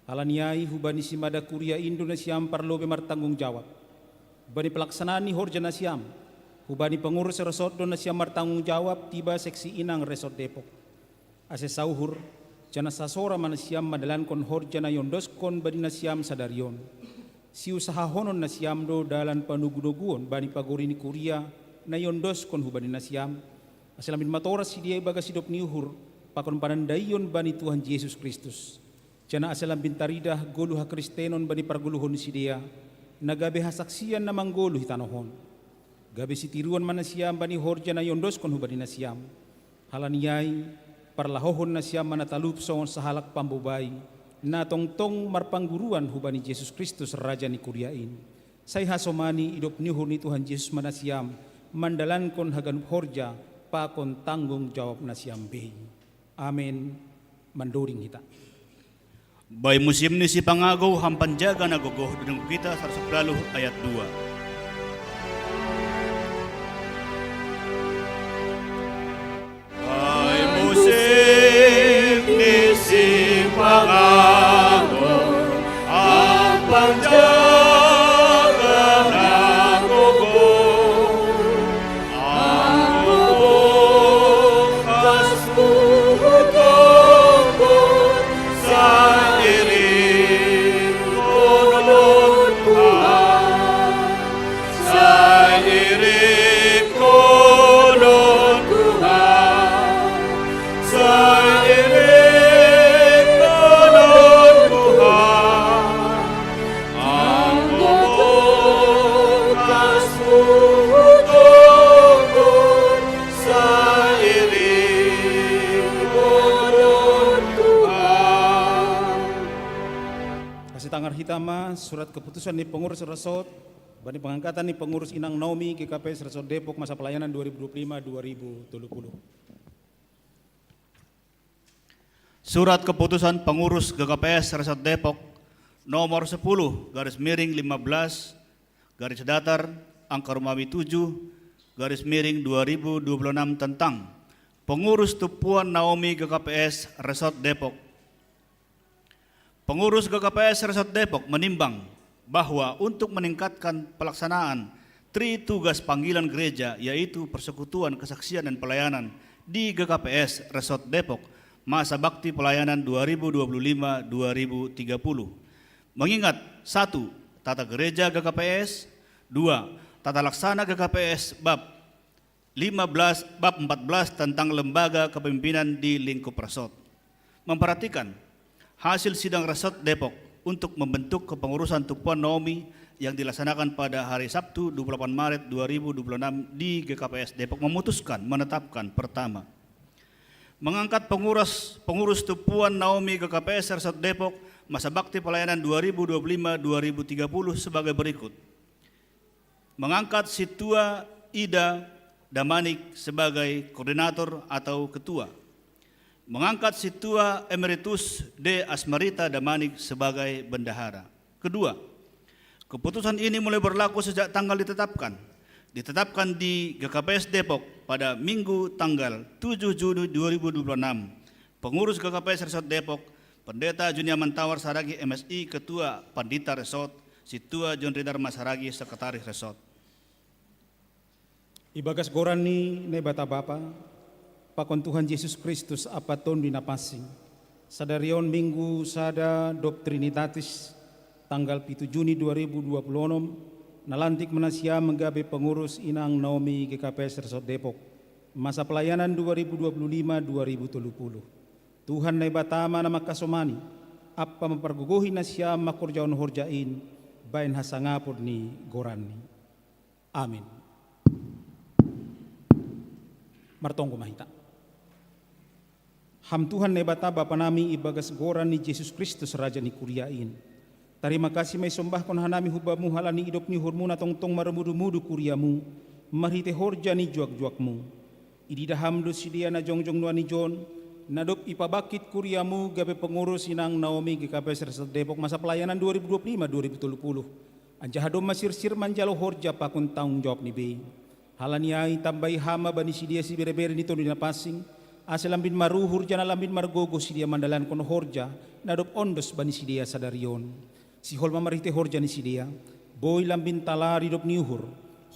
Halani ai hubani simada kuria in do nasiam parlobei martanggung jawab. Bani pelaksanaan ni horja nasiam, hubani pengurus resort do nasiam martanggung jawab tiba seksi inang Resort Depok. Ase sauhur, janah sasora ma nasiam mandalankon horja na iondoskon bani nasiam sadari on. Siusahahonon nasiam do dalan panogu-noguon bani pagori ni kuria na iondoskon hubani nasiam, ase lambin matoras sidea ibagas idop ni uhur pakon panandaion bani Tuhan Jesus Kristus. Janah ase lambin taridah goluh hakristenon bani pargoluhon ni sidea, na gabe hasaksian na manggoluh i tanoh on. Gabe sitiruon ma nasiam bani horja na iondoskon hubani nasiam. Halani ai, parlahohon nasiam ma na talup songon sahalak pambobai, na tongtong marpangguruan hubani Jesus Kristus Raja ni kuria in. Sai hasomani idop ni uhur ni Tuhan Jesus ma nasiam, mandalankon haganup horja pakon tanggung jawab nasiam bei. Amen. Mandoding hita. Bai musim ni sipangagou, hampanjaga na gogoh, doding kita saratus sepuluh ayat dua. Bai musim ni sipangagou, hampanjaga na gogoh. Tangar hita ma surat keputusan ni pengurus resort bani pengangkatan ni pengurus Inang Naomi G K P S Resort Depok masa pelayanan dua ribu dua puluh lima dua ribu dua puluh. Surat keputusan pengurus G K P S Resort Depok nomor sepuluh garis miring lima belas garis datar angka Romawi tujuh garis miring dua ribu dua puluh enam tentang pengurus Tupuan Naomi G K P S Resort Depok. Pengurus G K P S Resort Depok menimbang bahwa untuk meningkatkan pelaksanaan tri tugas panggilan gereja, yaitu persekutuan, kesaksian, dan pelayanan di G K P S Resort Depok masa bakti pelayanan dua ribu dua puluh lima dua ribu tiga puluh. Mengingat, satu, tata gereja G K P S, dua, tata laksana G K P S bab lima belas, bab empat belas tentang lembaga kepemimpinan di lingkup resort. Memperhatikan hasil sidang resort Depok untuk membentuk kepengurusan Tupuan Naomi yang dilaksanakan pada hari Sabtu dua puluh delapan Maret dua ribu dua puluh enam di G K P S Depok memutuskan menetapkan: pertama, mengangkat pengurus pengurus Tupuan Naomi G K P S Resort Depok masa bakti pelayanan dua ribu dua puluh lima dua ribu tiga puluh sebagai berikut. Mengangkat Situa Ida Damanik sebagai koordinator atau ketua. Mengangkat Situa Emeritus D Asmarita Damanik sebagai bendahara. Kedua, keputusan ini mulai berlaku sejak tanggal ditetapkan. Ditetapkan di G K P S Depok pada Minggu tanggal tujuh Juni dua ribu dua puluh enam. Pengurus G K P S Resort Depok, Pendeta Juniaman Tawar Saragi M Si, Ketua Pandita Resort, Situa John Ridar Masaragi, Sekretaris Resort. Ibagas goran ni Naibata Bapa, pakon Tuhan Yesus Kristus Ampa Tonduy Napansing. Sadari on Minggu sada dob Trinitatis, tanggal pitu Juni dua ribu dua puluh onom, nalantik ma nasiam gabe pengurus Inang Naomi G K P S Resort Depok masa pelayanan dua ribu dua puluh lima dua ribu tolu puluh. Tuhan Naibata ma na mangkasomani, ampa mampargogohi nasiam mangkorjahon horja in baen hasangapon ni goranni. Amin. Martonggo ma hita. Ham Tuhan Naibata Bapa nami, ibagas goran ni Jesus Kristus Raja ni kuria in, tarima kasih ma isombahkon hanami hu Bamu halani idop ni uhurMu na tongtong marmudu-mudu kuriaMu marhitei horja ni juak-juakMu. Ididah Ham do sidea na jongjong nuan ijon, na dob ipabangkit kuriaMu gabe pengurus Inang Naomi G K P S Resort Depok masa pelayanan dua ribu dua puluh lima dua ribu tolu puluh. Anjaha domma sirsir manjalo horja pakon tanggung jawab ni bei. Halani ai tambai Ham ma bani sidea sibere-bere ni Tonduy Napansing, ase lambin maruhur janah lambin margogoh sidea mandalankon horja na dob ondos bani sidea sadari on. Sihol ma marhitei horja ni sidea, boi lambin tala di dob ni uhur,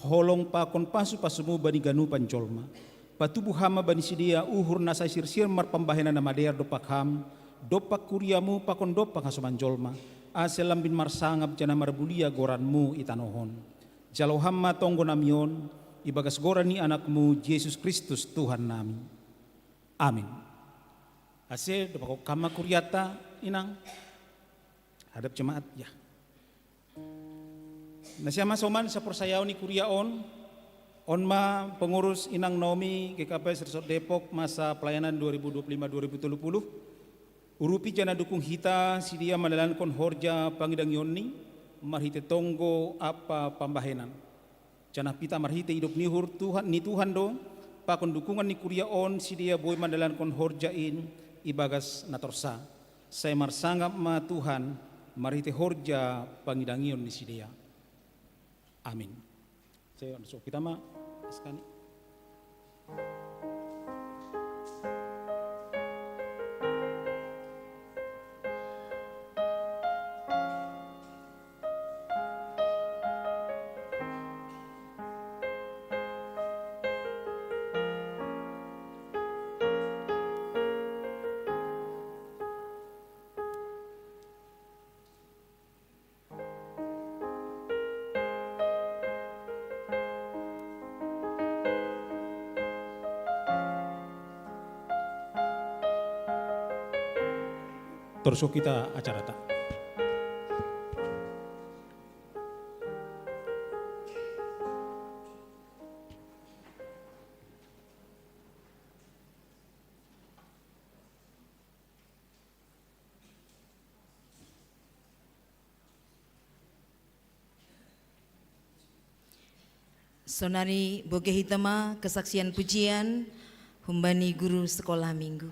holong pakon pasu-pasuMu bani ganupan jolma. Patubu Ham ma bani sidea uhur na sai sirsir marpambahenan na madear dompak Ham, dompak kuriaMu pakon dompak hasoman jolma, ase lambin marsangap janah marmulia goranMu i tanoh on. Jalo Ham ma tonggo nami on, ibagas goran ni AnakMu Jesus Kristus Tuhan nami. Amin. Ase dompak Ham ma kurianta, Inang. Hadap jemaat, ya. Nasiam hasoman saporsayaon ni kuria on, on ma pengurus Inang Naomi G K P S Resort Depok masa pelayanan dua ribu dua puluh lima dua ribu tolu puluh. Urupi janah dukung hita sidea mandalankon horja pangidangionNi marhitei tonggo ampa pambahenan. Janah pitah marhitei idop ni uhur Tuhan, ni Tuhan do, pakon dukungan ni kuria on sidea boi mandalankon horja in ibagas na torsa. Sai marsangap ma Tuhan marhitei horja pangidangion ni sidea. Amin. Sai, so kita ma, sekali. Torus kita acarata. Sonari boge hita ma kesaksian pujian humbani guru sekolah minggu.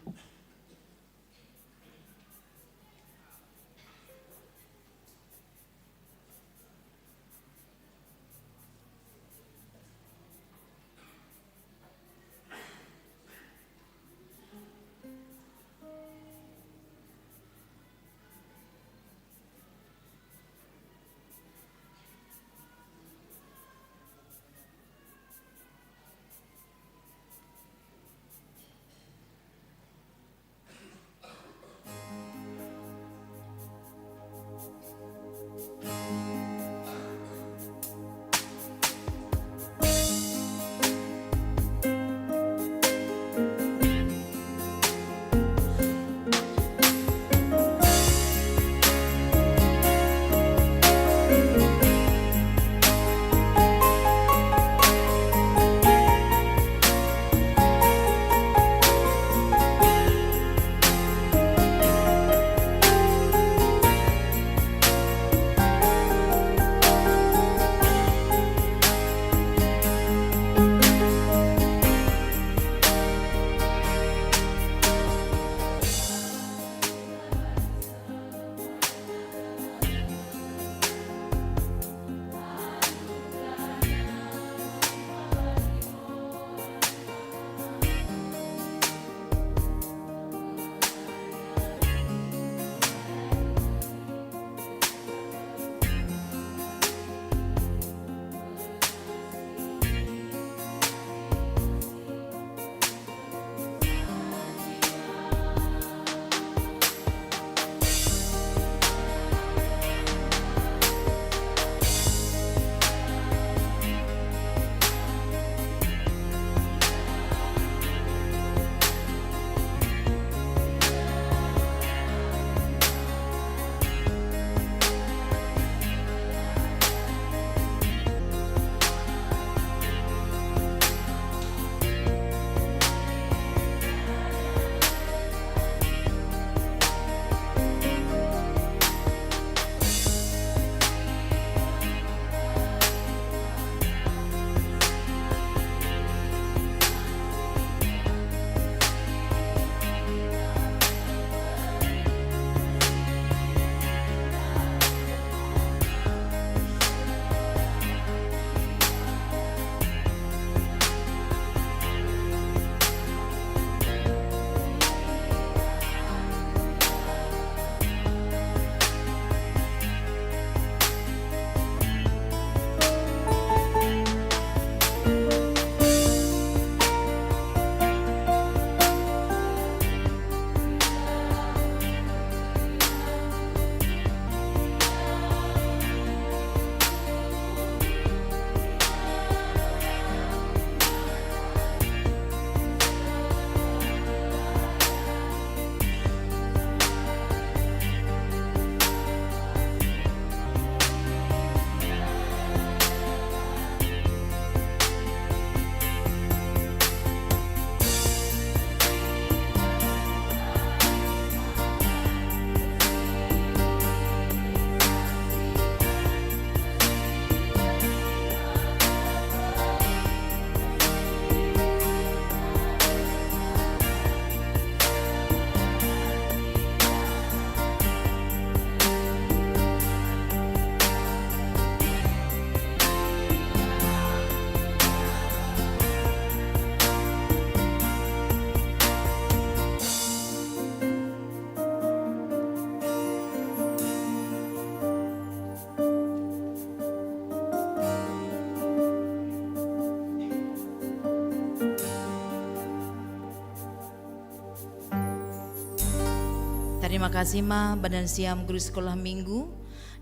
Tarima kasih ma badan siam guru sekolah minggu,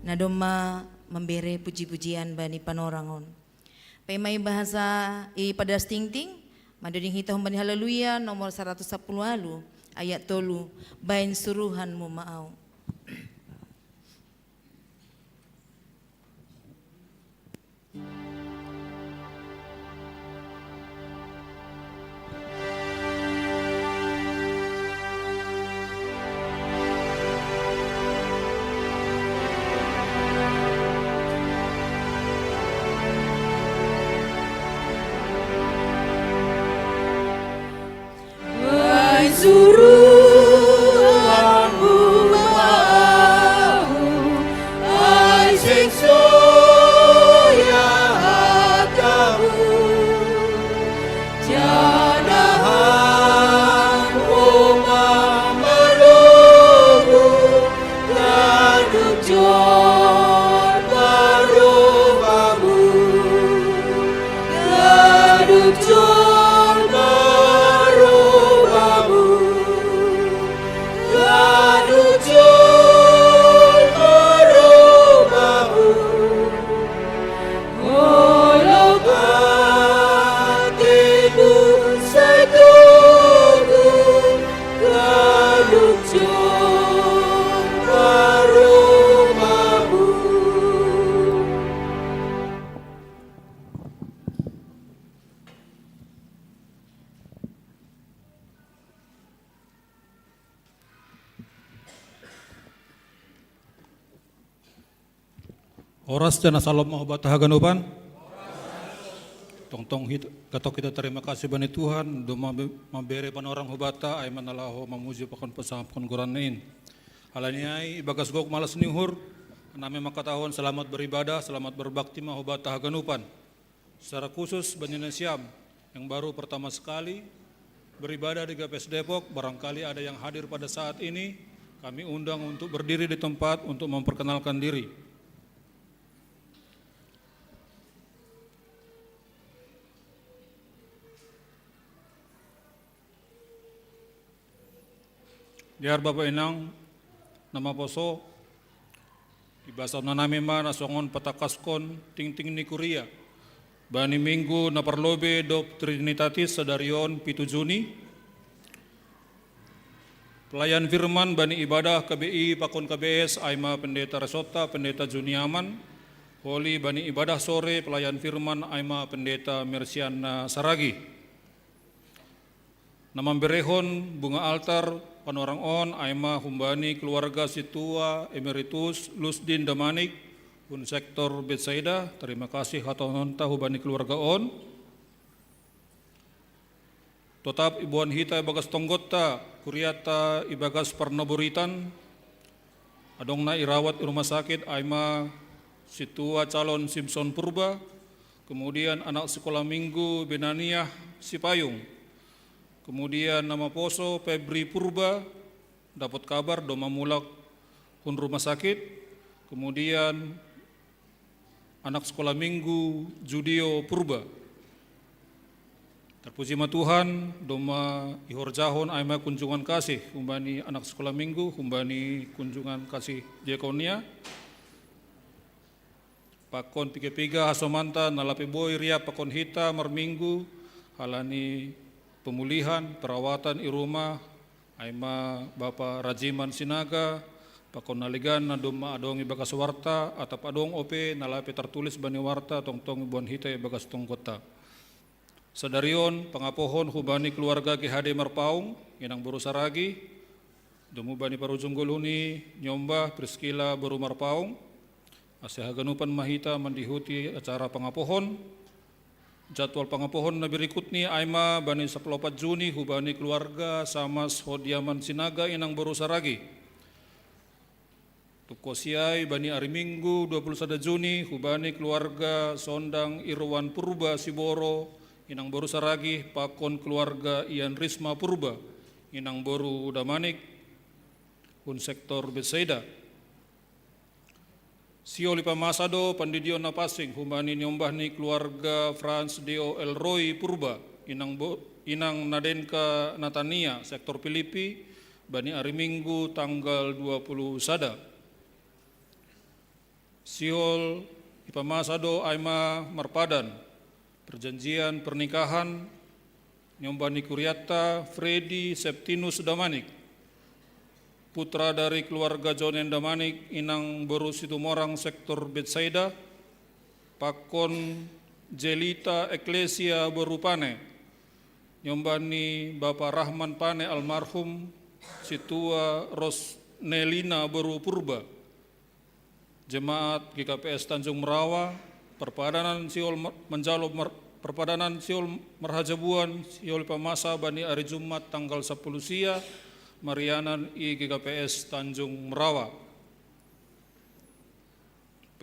na domma mambere puji-pujian bani panorang on. Paima i bahasa i Padas Tingting, madoding hita humbani Haleluya nomor saratus sapuluh walu, ayat tolu, baen suruhanmu ma au. Oras dan salam ma hubata haganupan. Tongtong hit, gatok hita tarima kasih bani Tuhan, domma be-, mambere panorang hubata, ai ma na laho mamuji pakon pasampun goranna in. Alani ai, ibagas gok malas ni uhur, nami mangkatahon selamat beribadah, selamat berbakti ma hubata haganupan. Secara khusus bani nasiam yang baru pertama sekali beribadah di G P S Depok, barangkali ada yang hadir pada saat ini, kami undang untuk berdiri di tempat untuk memperkenalkan diri. Dear Bapa Inang, na maposo, ibasahon nami ma na songon patangkaskon tingting ni kuria bani minggu na parlobei dob Trinitatis sadari on pitu Juni. Pelayan firman bani ibadah K B I pakon K B S ai ma Pendeta Resonta, Pendeta Juniaman. Holi bani ibadah sore pelayan firman ai ma Pendeta Mersiana Saragi. Na mamberehon bunga altar panorang on ai ma humbani keluarga sintua Emeritus Lusdin Damanik, hun sektor Betsaida, tarima kasih hatahononta hubani keluarga on. Totap iboan hita ibagas tonggonta, kurianta ibagas parnaboritan, adong na irawat i rumah sakit ai ma sintua calon Simson Purba, kemudian anak sekolah minggu Benaniah Sipayung, kemudian na maposo Febri Purba, dapot kabar domma mulak hun rumah sakit, kemudian anak sekolah minggu Judio Purba. Tarpuji ma Tuhan, domma ihorjahon ai ma kunjungan kasih humbani anak sekolah minggu, humbani kunjungan kasih diakonia. Pakon piga-piga hasomanta na lape boi riap pakon hita marminggu, halani pemulihan, perawatan i rumah, ai ma Bapa Rajiman Sinaga, pakon na legan na domma adong ibagas warta, atap adong ope na lape tartulis bani warta, tongtong iboan hita ibagas tonggonta. Sadari on, pangapohon hubani keluarga G H D Marpaung, inang boru Saragi, domu bani parujung goluh ni niombah Priskila boru Marpaung, asa haganupan ma hita mandihuti acara pangapohon. Jadwal pangapohon na berikutni ai ma bani saplopat Juni hubani keluarga Samas Hodiaman Sinaga inang boru Saragi. Tungkos i ai bani ari Minggu dua puluh sada Juni hubani keluarga Sondang Irwan Purba Siboro inang boru Saragi pakon keluarga Ian Risma Purba inang boru Damanik, hun sektor Betsaida. Sihol ipamasa do pandidion na pansing hubani niombah ni keluarga Frans Deo Elroy Purba, inang bo-, inang Nadenka Natania, sektor Pilipi, bani ari Minggu tanggal dua puluh sada. Sihol ipamasa do ai ma marpadan perjanjian pernikahan niombah ni kurianta Freddy Septinus Damanik, putra dari keluarga Jonen Damanik, inang boru Situmorang sektor Betsaida, pakon Jelita Eklesia boru Pane, niombah ni Bapa Rahman Pane almarhum, sintua Rosnelina boru Purba, Jemaat G K P S Tanjung Merawa, perpadanan sihol mer-, manjalo mer-, perpadanan sihol marhajabuan, sihol ipamasa bani ari Jumat tanggal sapuluh sia, marianan i G K P S Tanjung Merawa.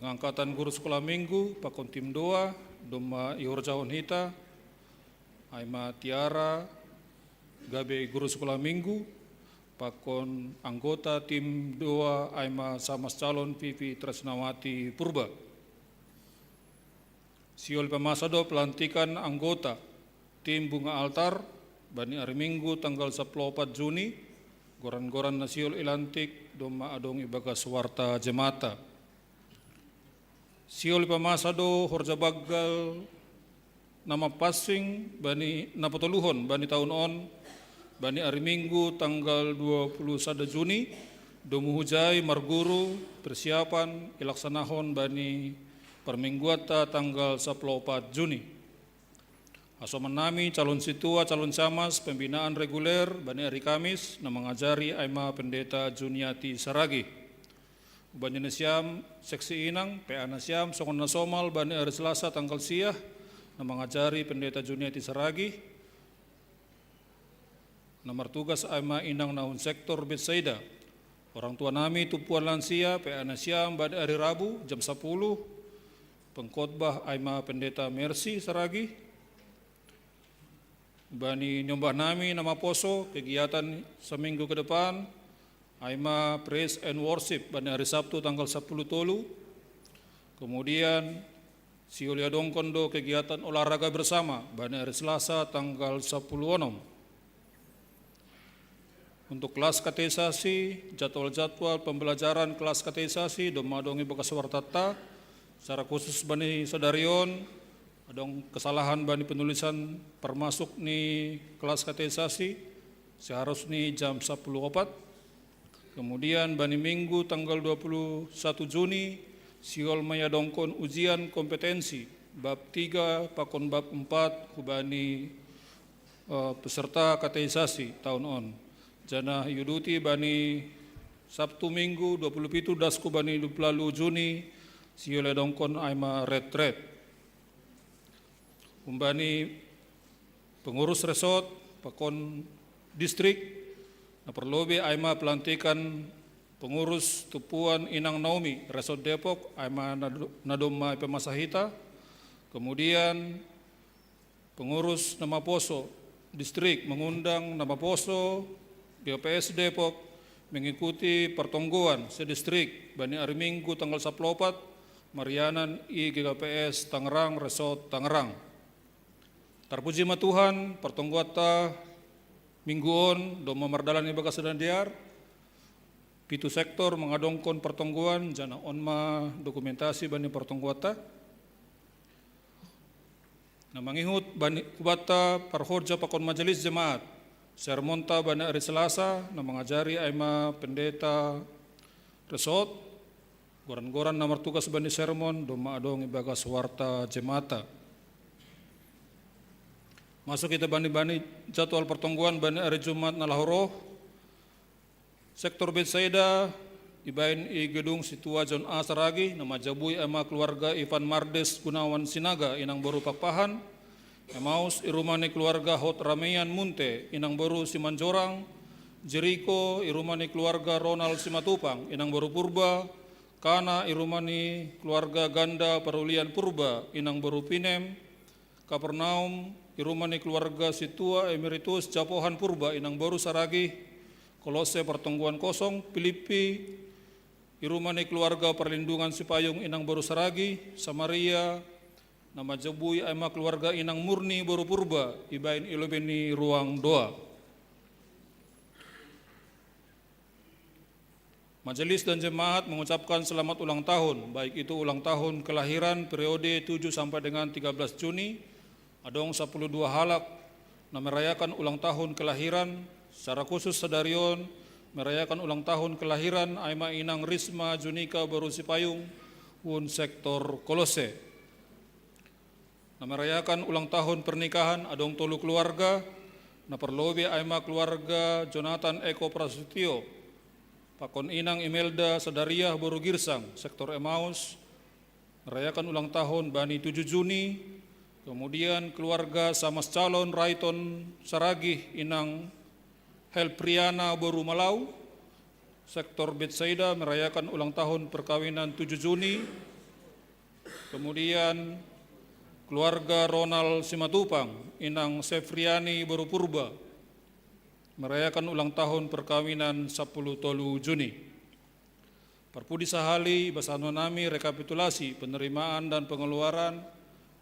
Pengangkatan guru sekolah minggu, pakon tim doa, domma ihorjahon hita, ai ma Tiara, gabe guru sekolah minggu, pakon anggota tim doa ai ma Samas calon Vivi Tresnawati Purba. Sihol ipamasa do pelantikan anggota tim bunga altar, bani ari Minggu tanggal saplopat Juni, goran-goran na sihol ilantik, domma adong ibagas warta jemaat. Sihol ipamasa do horja banggal na mapansing bani na patoluhon bani taon on, bani ari Minggu tanggal dua puluh sada Juni, domu hujai marguru persiapan ilaksanahon bani parmingguanta tanggal saplopat Juni. Hasoman nami calon sintua, calon Samas, pembinaan reguler bani ari Kamis, na mangajari ai ma Pendeta Juniati Saragi. Bani nasiam seksi inang, P A nasiam songon na somal bani ari Selasa tanggal sia, na mangajari Pendeta Juniati Saragi, na martugas ai ma inang na hun sektor Betsaida. Orang tua nami tumpuan lansia, P A nasiam bani ari Rabu jam sapuluh, pengkhotbah ai ma Pendeta Mercy Saragi. Bani niombah nami na maposo, kegiatan seminggu ke depan ai ma praise and worship bani ari Sabtu tanggal sapuluh tolu. Kemudian siuliadongkon do kegiatan olahraga bersama bani ari Selasa tanggal sapuluh onom. Untuk kelas kateisasi, jadwal-jadwal pembelajaran kelas kateisasi domma adong i bagas wartanta. Secara khusus bani sadari on, adong kesalahan bani penulisan parmasuk ni kelas kateisasi, seharus ni jam sapuluh opat. Kemudian bani Minggu tanggal dua puluh satu Juni, siol ma iadongkon ujian kompetensi bab tiga pakon bab empat hubani eh, peserta kateisasi tahun on. Janah iuduti bani Sabtu Minggu dua puluh pitu dasku bani dua puluh Juni, siuliadongkon ai ma retret. Humbani pengurus resort pakon distrik, na parlobei ai ma pelantikan pengurus tumpuan inang Naomi resort Depok, ai ma na do-, na domma ipamasa hita. Kemudian pengurus na maposo distrik mengundang na maposo G K P S Depok mengikuti pertonggoan sedistrik bani ari Minggu tanggal sapuluh opat marianan i G K P S Tangerang, Resort Tangerang. Tarpuji ma Tuhan, pertonggoanta Minggu on domma mardalan i bagas na dear. Pitu sektor mangadongkon pertonggoan, janah on ma dokumentasi bani pertonggoanta. Na mangihut bani hubanta parhorja pakon majelis jemaat, sermonta bani ari Selasa, na mangajari ai ma pendeta resort, goran-goran na martugas bani sermon domma adong i bagas warta jemaata. Masuk hita bani-bani jadwal pertonggoan bani ari Jumat na laho roh. Sektor Betsaida ibahen i gedung Sintua John A Saragi, na manjabui ai ma keluarga Ivan Mardes Gunawan Sinaga inang boru Pakpahan. Emaus i rumah ni keluarga Hot Ramean Munte inang boru Simanjorang. Jeriko i rumah ni keluarga Ronald Simatupang inang boru Purba. Kana i rumah ni keluarga Ganda Parulian Purba inang boru Pinem. Kapernaum i rumah ni keluarga Sintua Emeritus Japohan Purba inang boru Saragi. Kolose pertonggoan kosong. Pilippi i rumah ni keluarga Perlindungan Sipayung inang boru Saragi. Samaria na manjabui ai ma keluarga inang Murni boru Purba ibahen i lobei ni ruang doa. Majelis dan jemaat mengucapkan selamat ulang tahun, baik itu ulang tahun kelahiran periode tujuh sampai dengan tiga belas Juni. Adong sapuluh dua halak na merayakan ulang tahun kelahiran. Secara khusus sadari on merayakan ulang tahun kelahiran ai ma inang Risma Junika boru Sipayung, hun sektor Kolose. Na merayakan ulang tahun pernikahan adong tolu keluarga, na parlobei ai ma keluarga Jonathan Eko Prasetyo pakon inang Imelda Sadariah boru Girsang, sektor Emaus, merayakan ulang tahun bani tujuh Juni. Kemudian keluarga Samas Calon Raiton Saragih, inang Helpriana boru Malau, sektor Betsaida, merayakan ulang tahun perkawinan tujuh Juni. Kemudian keluarga Ronald Simatupang, inang Sefriani boru Purba, merayakan ulang tahun perkawinan sapuluh tolu Juni. Parpudi sahali, basanon nami rekapitulasi penerimaan dan pengeluaran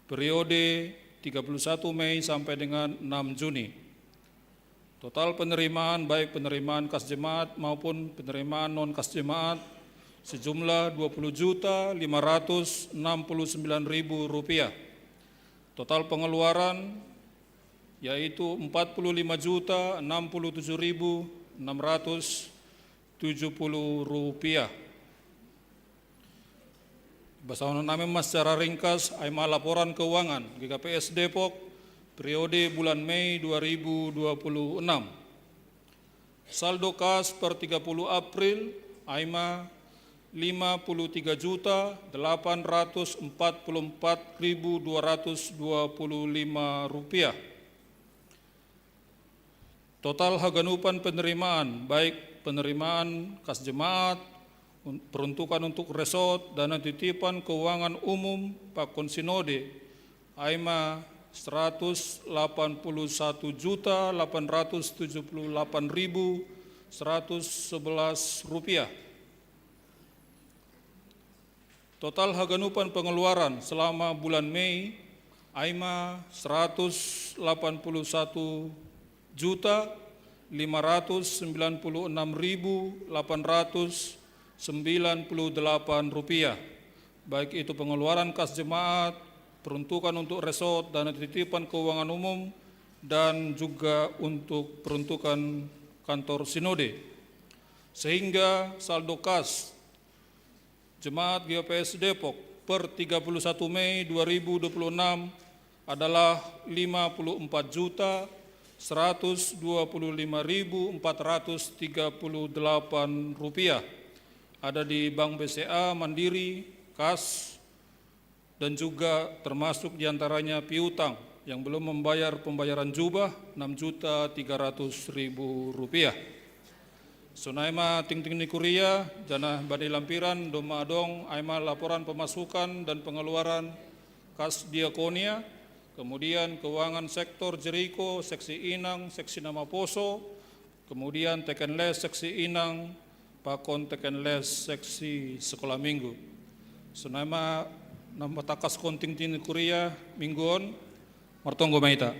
periode tiga puluh satu Mei sampai dengan enam Juni. Total penerimaan, baik penerimaan kas jemaat maupun penerimaan non kas jemaat, sejumlah dua puluh juta lima ratus enam puluh sembilan ribu rupiah. Total pengeluaran yaitu empat puluh lima juta enam puluh tujuh ribu enam ratus tujuh puluh rupiah. Basanon nami ma secara ringkas ai ma laporan keuangan G K P S Depok periode bulan Mei dua ribu dua puluh enam. Saldo kas per tiga puluh April ai ma lima puluh tiga juta delapan ratus empat puluh empat ribu dua ratus dua puluh lima rupiah. Total haganupan penerimaan, baik penerimaan kas jemaat, un- peruntukan untuk resort, dana titipan keuangan umum pakon sinode, aima seratus delapan puluh satu juta delapan ratus tujuh puluh delapan ribu seratus sebelas rupiah. Total haganupan pengeluaran selama bulan Mei, aima seratus delapan puluh satu juta lima ratus sembilan puluh enam ribu delapan ratus sembilan puluh delapan rupiah, baik itu pengeluaran kas jemaat, peruntukan untuk resort, dana titipan keuangan umum, dan juga untuk peruntukan kantor sinode. Sehingga saldo kas Jemaat G O P S Depok per tiga puluh satu Mei dua ribu dua puluh enam adalah lima puluh empat juta seratus dua puluh lima ribu empat ratus tiga puluh delapan rupiah. Ada di Bank B C A, Mandiri, kas, dan juga termasuk diantaranya piutang yang belum membayar pembayaran jubah enam juta tiga ratus ribu rupiah. Sonai ma tingting ni kuria, janah bani lampiran domma adong aima laporan pemasukan dan pengeluaran kas diakonia, kemudian keuangan sektor Jeriko, seksi Inang, seksi Namaposo, kemudian teken les seksi Inang, pakon teken les seksi sekolah minggu. Sonai ma nampatakaskon tingting ni kuria minggu on, martonggo ma hita.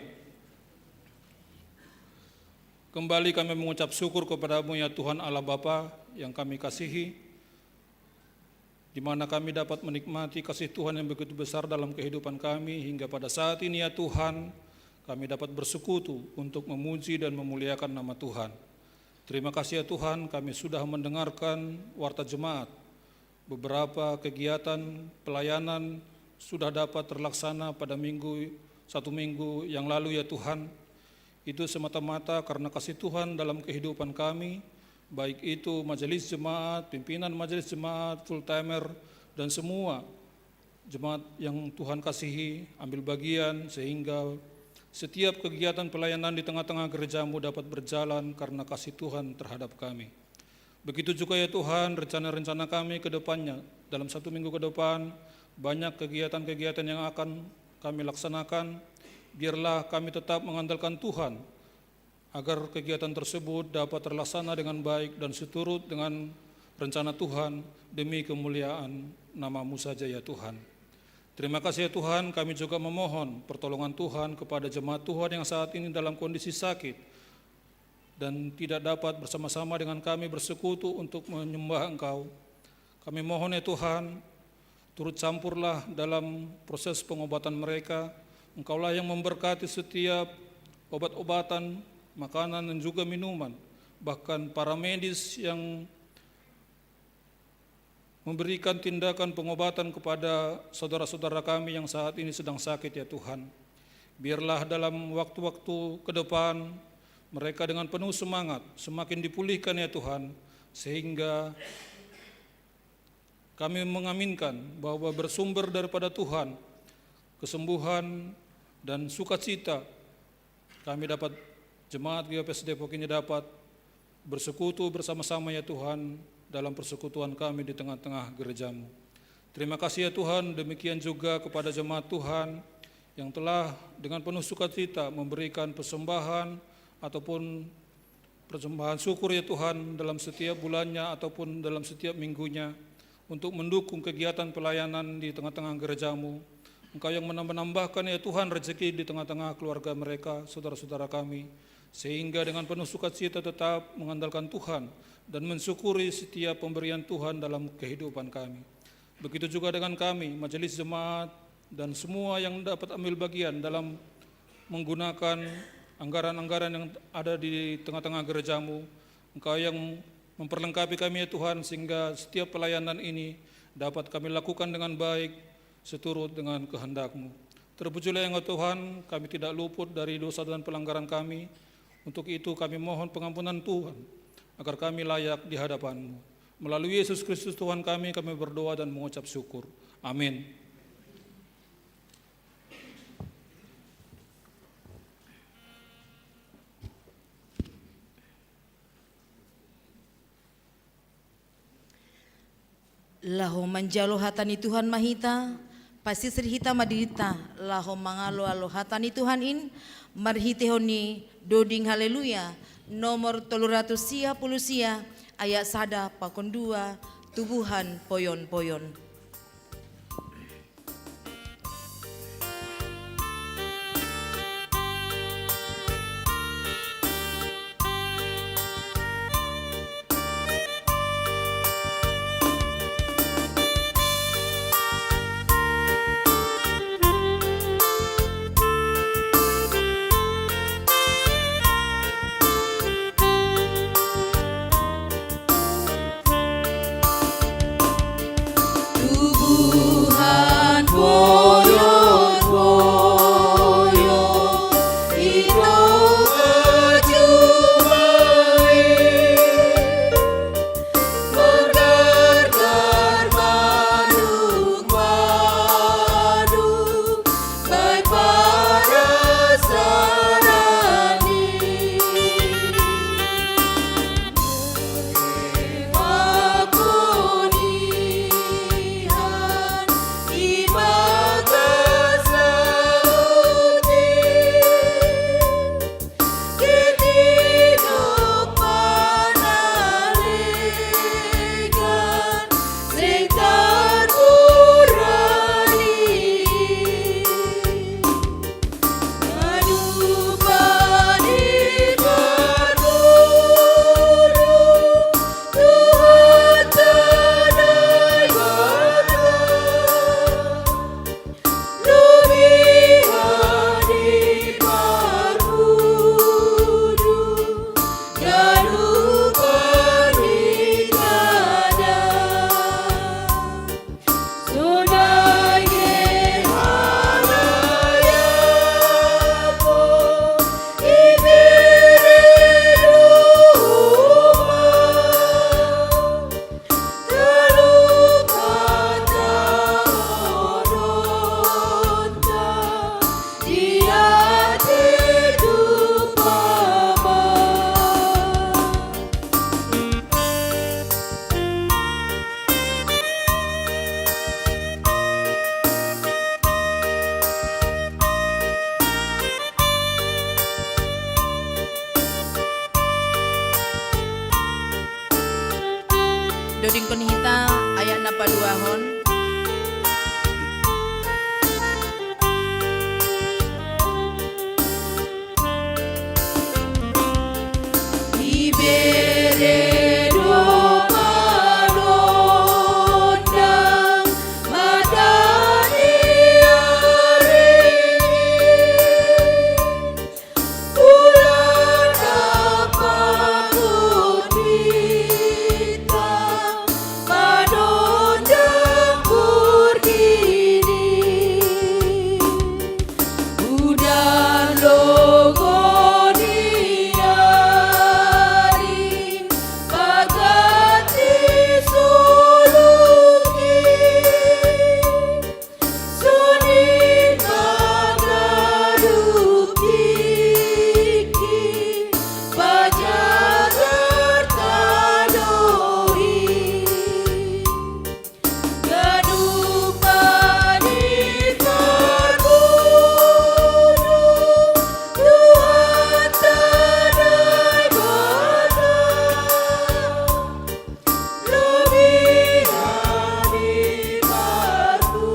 Kembali kami mengucap syukur kepada-Mu, ya Tuhan Allah Bapa yang kami kasihi, di mana kami dapat menikmati kasih Tuhan yang begitu besar dalam kehidupan kami, hingga pada saat ini, ya Tuhan, kami dapat bersekutu untuk memuji dan memuliakan nama Tuhan. Terima kasih, ya Tuhan, kami sudah mendengarkan warta jemaat. Beberapa kegiatan pelayanan sudah dapat terlaksana pada minggu, satu minggu yang lalu, ya Tuhan. Itu semata-mata karena kasih Tuhan dalam kehidupan kami, baik itu majelis jemaat, pimpinan majelis jemaat, full timer, dan semua jemaat yang Tuhan kasihi ambil bagian, sehingga setiap kegiatan pelayanan di tengah-tengah gereja-Mu dapat berjalan karena kasih Tuhan terhadap kami. Begitu juga, ya Tuhan, rencana-rencana kami ke depannya. Dalam satu minggu ke depan, banyak kegiatan-kegiatan yang akan kami laksanakan. Biarlah kami tetap mengandalkan Tuhan, agar kegiatan tersebut dapat terlaksana dengan baik dan seturut dengan rencana Tuhan, demi kemuliaan nama-Mu saja, ya Tuhan. Terima kasih, ya Tuhan, kami juga memohon pertolongan Tuhan kepada jemaat Tuhan yang saat ini dalam kondisi sakit dan tidak dapat bersama-sama dengan kami bersekutu untuk menyembah Engkau. Kami mohon, ya Tuhan, turut campurlah dalam proses pengobatan mereka. Engkaulah yang memberkati setiap obat-obatan, makanan, dan juga minuman. Bahkan para medis yang memberikan tindakan pengobatan kepada saudara-saudara kami yang saat ini sedang sakit, ya Tuhan. Biarlah dalam waktu-waktu ke depan mereka dengan penuh semangat semakin dipulihkan, ya Tuhan, sehingga kami mengaminkan bahwa bersumber daripada Tuhan kesembuhan dan sukacita kami dapat, jemaat G O P S Depok ini dapat bersekutu bersama-sama, ya Tuhan, dalam persekutuan kami di tengah-tengah gereja-Mu. Terima kasih, ya Tuhan, demikian juga kepada jemaat Tuhan yang telah dengan penuh sukacita memberikan persembahan ataupun persembahan syukur, ya Tuhan, dalam setiap bulannya ataupun dalam setiap minggunya untuk mendukung kegiatan pelayanan di tengah-tengah gereja-Mu. Engkau yang menambah-nambahkan, ya Tuhan, rezeki di tengah-tengah keluarga mereka, saudara-saudara kami, sehingga dengan penuh sukacita tetap mengandalkan Tuhan dan mensyukuri setiap pemberian Tuhan dalam kehidupan kami. Begitu juga dengan kami, majelis jemaat, dan semua yang dapat ambil bagian dalam menggunakan anggaran-anggaran yang ada di tengah-tengah gereja-Mu. Engkau yang memperlengkapi kami, ya Tuhan, sehingga setiap pelayanan ini dapat kami lakukan dengan baik, seturut dengan kehendak-Mu. Terpujilah, ya Tuhan, kami tidak luput dari dosa dan pelanggaran kami. Untuk itu kami mohon pengampunan Tuhan, agar kami layak di hadapan-Mu. Melalui Yesus Kristus Tuhan kami, kami berdoa dan mengucap syukur. Amin. Laho manjalo hata ni Tuhan ma hita, pasisir hita ma dirinta, laho mangalo-alo hata ni Tuhan in, marhitehon ni doding Haleluya, nomor tolu ratus sia pulu sia, ayat sada pakon dua, tubuhan poyon-poyon. Tubuhan poyon-poyon, ito ma jumai, margargar manuk-manuk, bai parasarani. Dodingkon hita ayat na paduahon. Ibere do manondang mata ni ari, ular na pangkut hita manondang burgini. Udan logo ni ari, bagat ni soluki, sonin manggadup tingki, pajagar tano i. Ganup ma diparguru Tuhanta Debata, lobi ma diparguru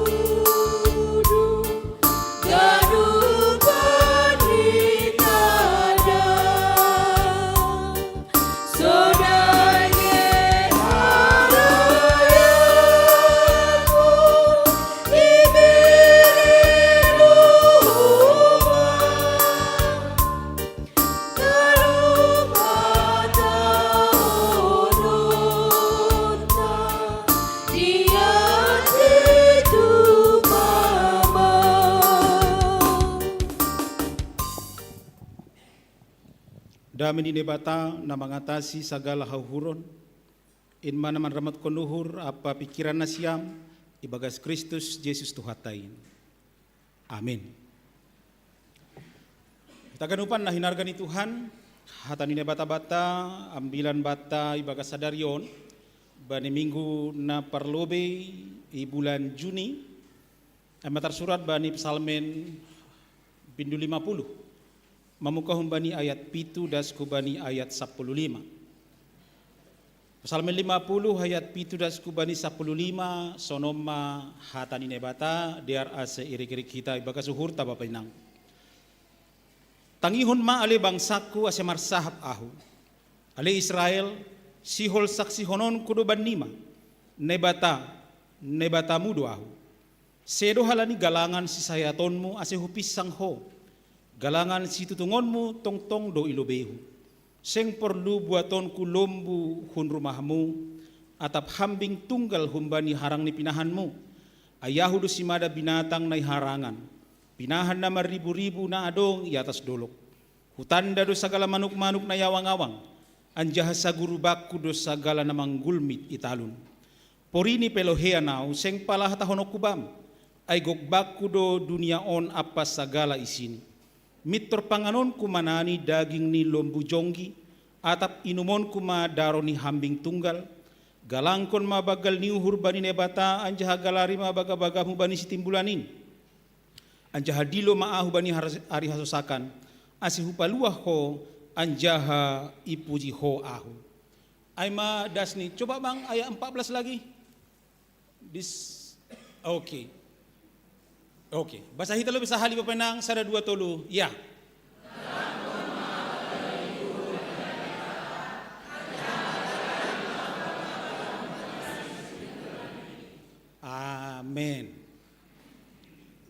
ganupan hita da. Dame ni Debata na mangatasi sagala hauhuron, In mana manramotkon uhur ampa pikiran nasiam ibagas Kristus Jesus Tuhanta in. Amin. Hita ganupan na hinarga ni Tuhan, hata ni Naibata banta, ambilan banta ibagas sadari on, bani minggu na parlobei i bulan Juni, ai ma tarsurat bani Psalmen bindu lima puluh. Mamuka humbani ayat pitu das hubani ayat sapuluh lima. Psalmen lima puluh ayat pitu das hubani sapuluh lima, sonon ma hata ni Naibata, dear ase irik-irik hita ibagas uhurta bapa inang. Tangihon ma ale bangsangku ase marsahap ahu. Ale Israel, sihol saksihononku do bannima, Naibata, Naibatamu do ahu. Sedo halani galangan sisayatonmu ase hupinsang ho. Galangan situtungonmu tongtong do i lobeihu. Seng porlu buatonku lombu hun rumahmu, atap hambing tunggal humbani harang ni pinahanmu. Ai ahu do simada binatang na i harangan, pinahan na marribu-ribu na adong i atas dolok. Hutanda do sagala manuk-manuk na i awang-awang, anjaha saguru bakku do sagala na manggulmit i talun. Porini pe loheian ahu seng pala hatahononku bam, ai gok bakku do dunia on ampa sagala isini. Mintor panganonku ma nani daging ni lombu jonggi, atap inumonku ma daroh ni hambing tunggal. Galangkon ma banggal ni uhur bani Naibata, anjaha galari ma bagabagamu bani Sitimbulan in. Anjaha dilo ma ahu bani har-, ari hasosakan, ase hupaluah ho, anjaha ipuji ho ahu. Ai ma das ni, coba bang ayat empat belas lagi. Dis, oke. Oke, basa hita lobi sahali bapa inang, sada dua tolu, ya. Amen.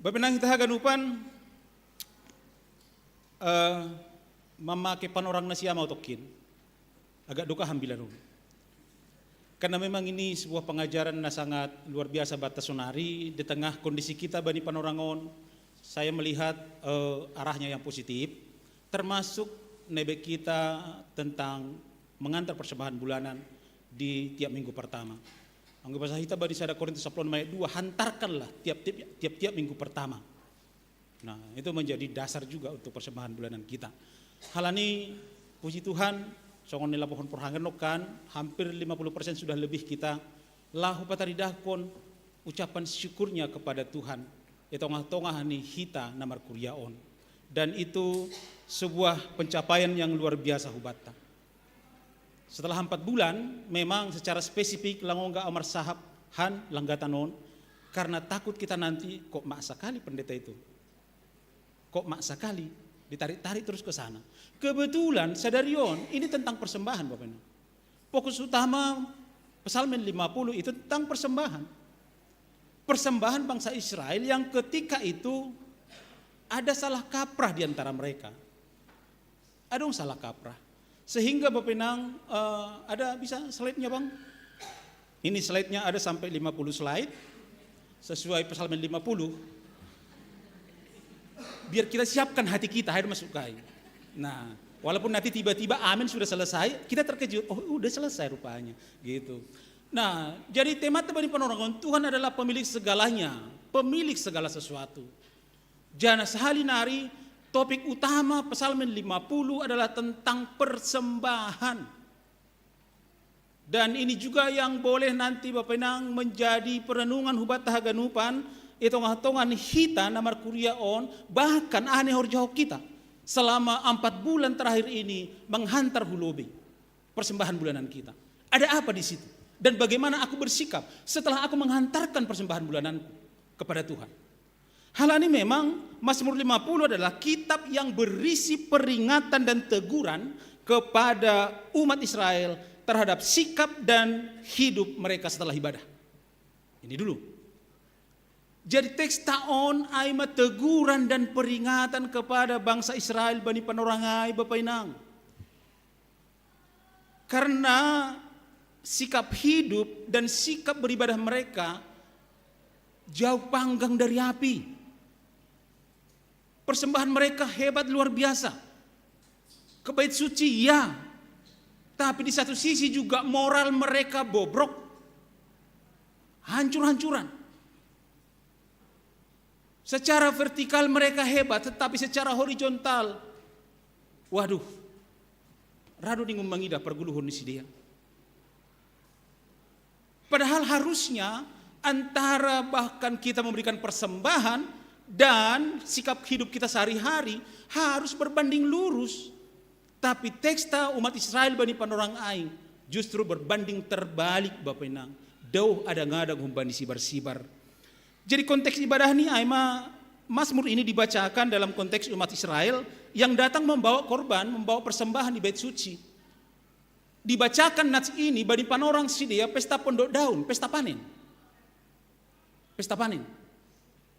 Bapa inang hita haganupan, eh, mamake panorang nasiam ahu tokkin. Agak duka hambilan on. Karena memang ini sebuah pengajaran na sangat luar biasa banta sonari di tengah kondisi kita bani panorang on. Saya melihat, eh, arahnya yang positif, termasuk nebe kita tentang mengantar persembahan bulanan di tiap minggu pertama. Anggo basa hita bani sada Korintus sapuluh ayat dua, hantarkanlah tiap-tiap, tiap-tiap minggu pertama. Nah, itu menjadi dasar juga untuk persembahan bulanan kita. Halani, puji Tuhan, songon nilapohon porhangen nongkan, hampir lima puluh persen sudah lebih kita laho pataridahkon ucapan syukurnya kepada Tuhan di tongah-tongah ni hita na markuria on. Dan itu sebuah pencapaian yang luar biasa hubanta. Setelah empat bulan, memang secara spesifik lang ongga ahu marsahap han langgatan on, karena takut kita nanti, "Kok mak sakali pendeta itu? Kok mak sakali ditarik-tarik terus ke sana?" Kebetulan sadari on ini tentang persembahan, Bapak Ibu. Fokus utama Psalmen lima puluh itu tentang persembahan. Persembahan bangsa Israel yang ketika itu ada salah kaprah di antara mereka. Adong salah kaprah. Sehingga Bapak Inang, eh, ada bisa slide-nya, Bang? Ini slide-nya ada sampai lima puluh slide, sesuai Psalmen lima puluh. Biar kita siapkan hati kita, hadir masuk kai. Nah, walaupun nanti tiba-tiba amin sudah selesai, kita terkejut, "Oh, udah selesai rupanya." Gitu. Nah, jadi tema tebani panorangon, Tuhan adalah pemilik segalanya, pemilik segala sesuatu. Jadi sahali nari, topik utama Psalmen lima puluh adalah tentang persembahan. Dan ini juga yang boleh nanti Bapak Inang menjadi perenungan hubanta haganupan, i tongah-tongah ni hita na markuria on, bahkan aha na ihorjahon hita selama empat bulan terakhir ini menghantar hu lobei persembahan bulanan kita. Ada apa di situ? Dan bagaimana aku bersikap setelah aku menghantarkan persembahan bulananku kepada Tuhan? Halani memang Mazmur lima puluh adalah kitab yang berisi peringatan dan teguran kepada umat Israel terhadap sikap dan hidup mereka setelah ibadah. Ini dulu. Jadi teksta on ai ma teguran dan peringatan kepada bangsa Israel bani panorang ai, Bapak Inang. Karena sikap hidup dan sikap beribadah mereka jauh panggang dari api. Persembahan mereka hebat luar biasa. Ke bait suci, ya. Tapi di satu sisi juga moral mereka bobrok, hancur-hancuran. Secara vertikal mereka hebat, tetapi secara horizontal, waduh, radu ningun mangida parguluhon ni sidea. Padahal harusnya antara bahkan kita memberikan persembahan dan sikap hidup kita sehari-hari harus berbanding lurus. Tapi teksta umat Israel bani panorang ai justru berbanding terbalik, Bapa Inang. Dauh adang-adang humbani sibar-sibar. Jadi konteks ibadah ni ai ma Mazmur ini dibacakan dalam konteks umat Israel yang datang membawa korban, membawa persembahan di bait suci. Dibacakan nats ini bani panorang sidea pesta pondok daun, pesta panen. Pesta panen.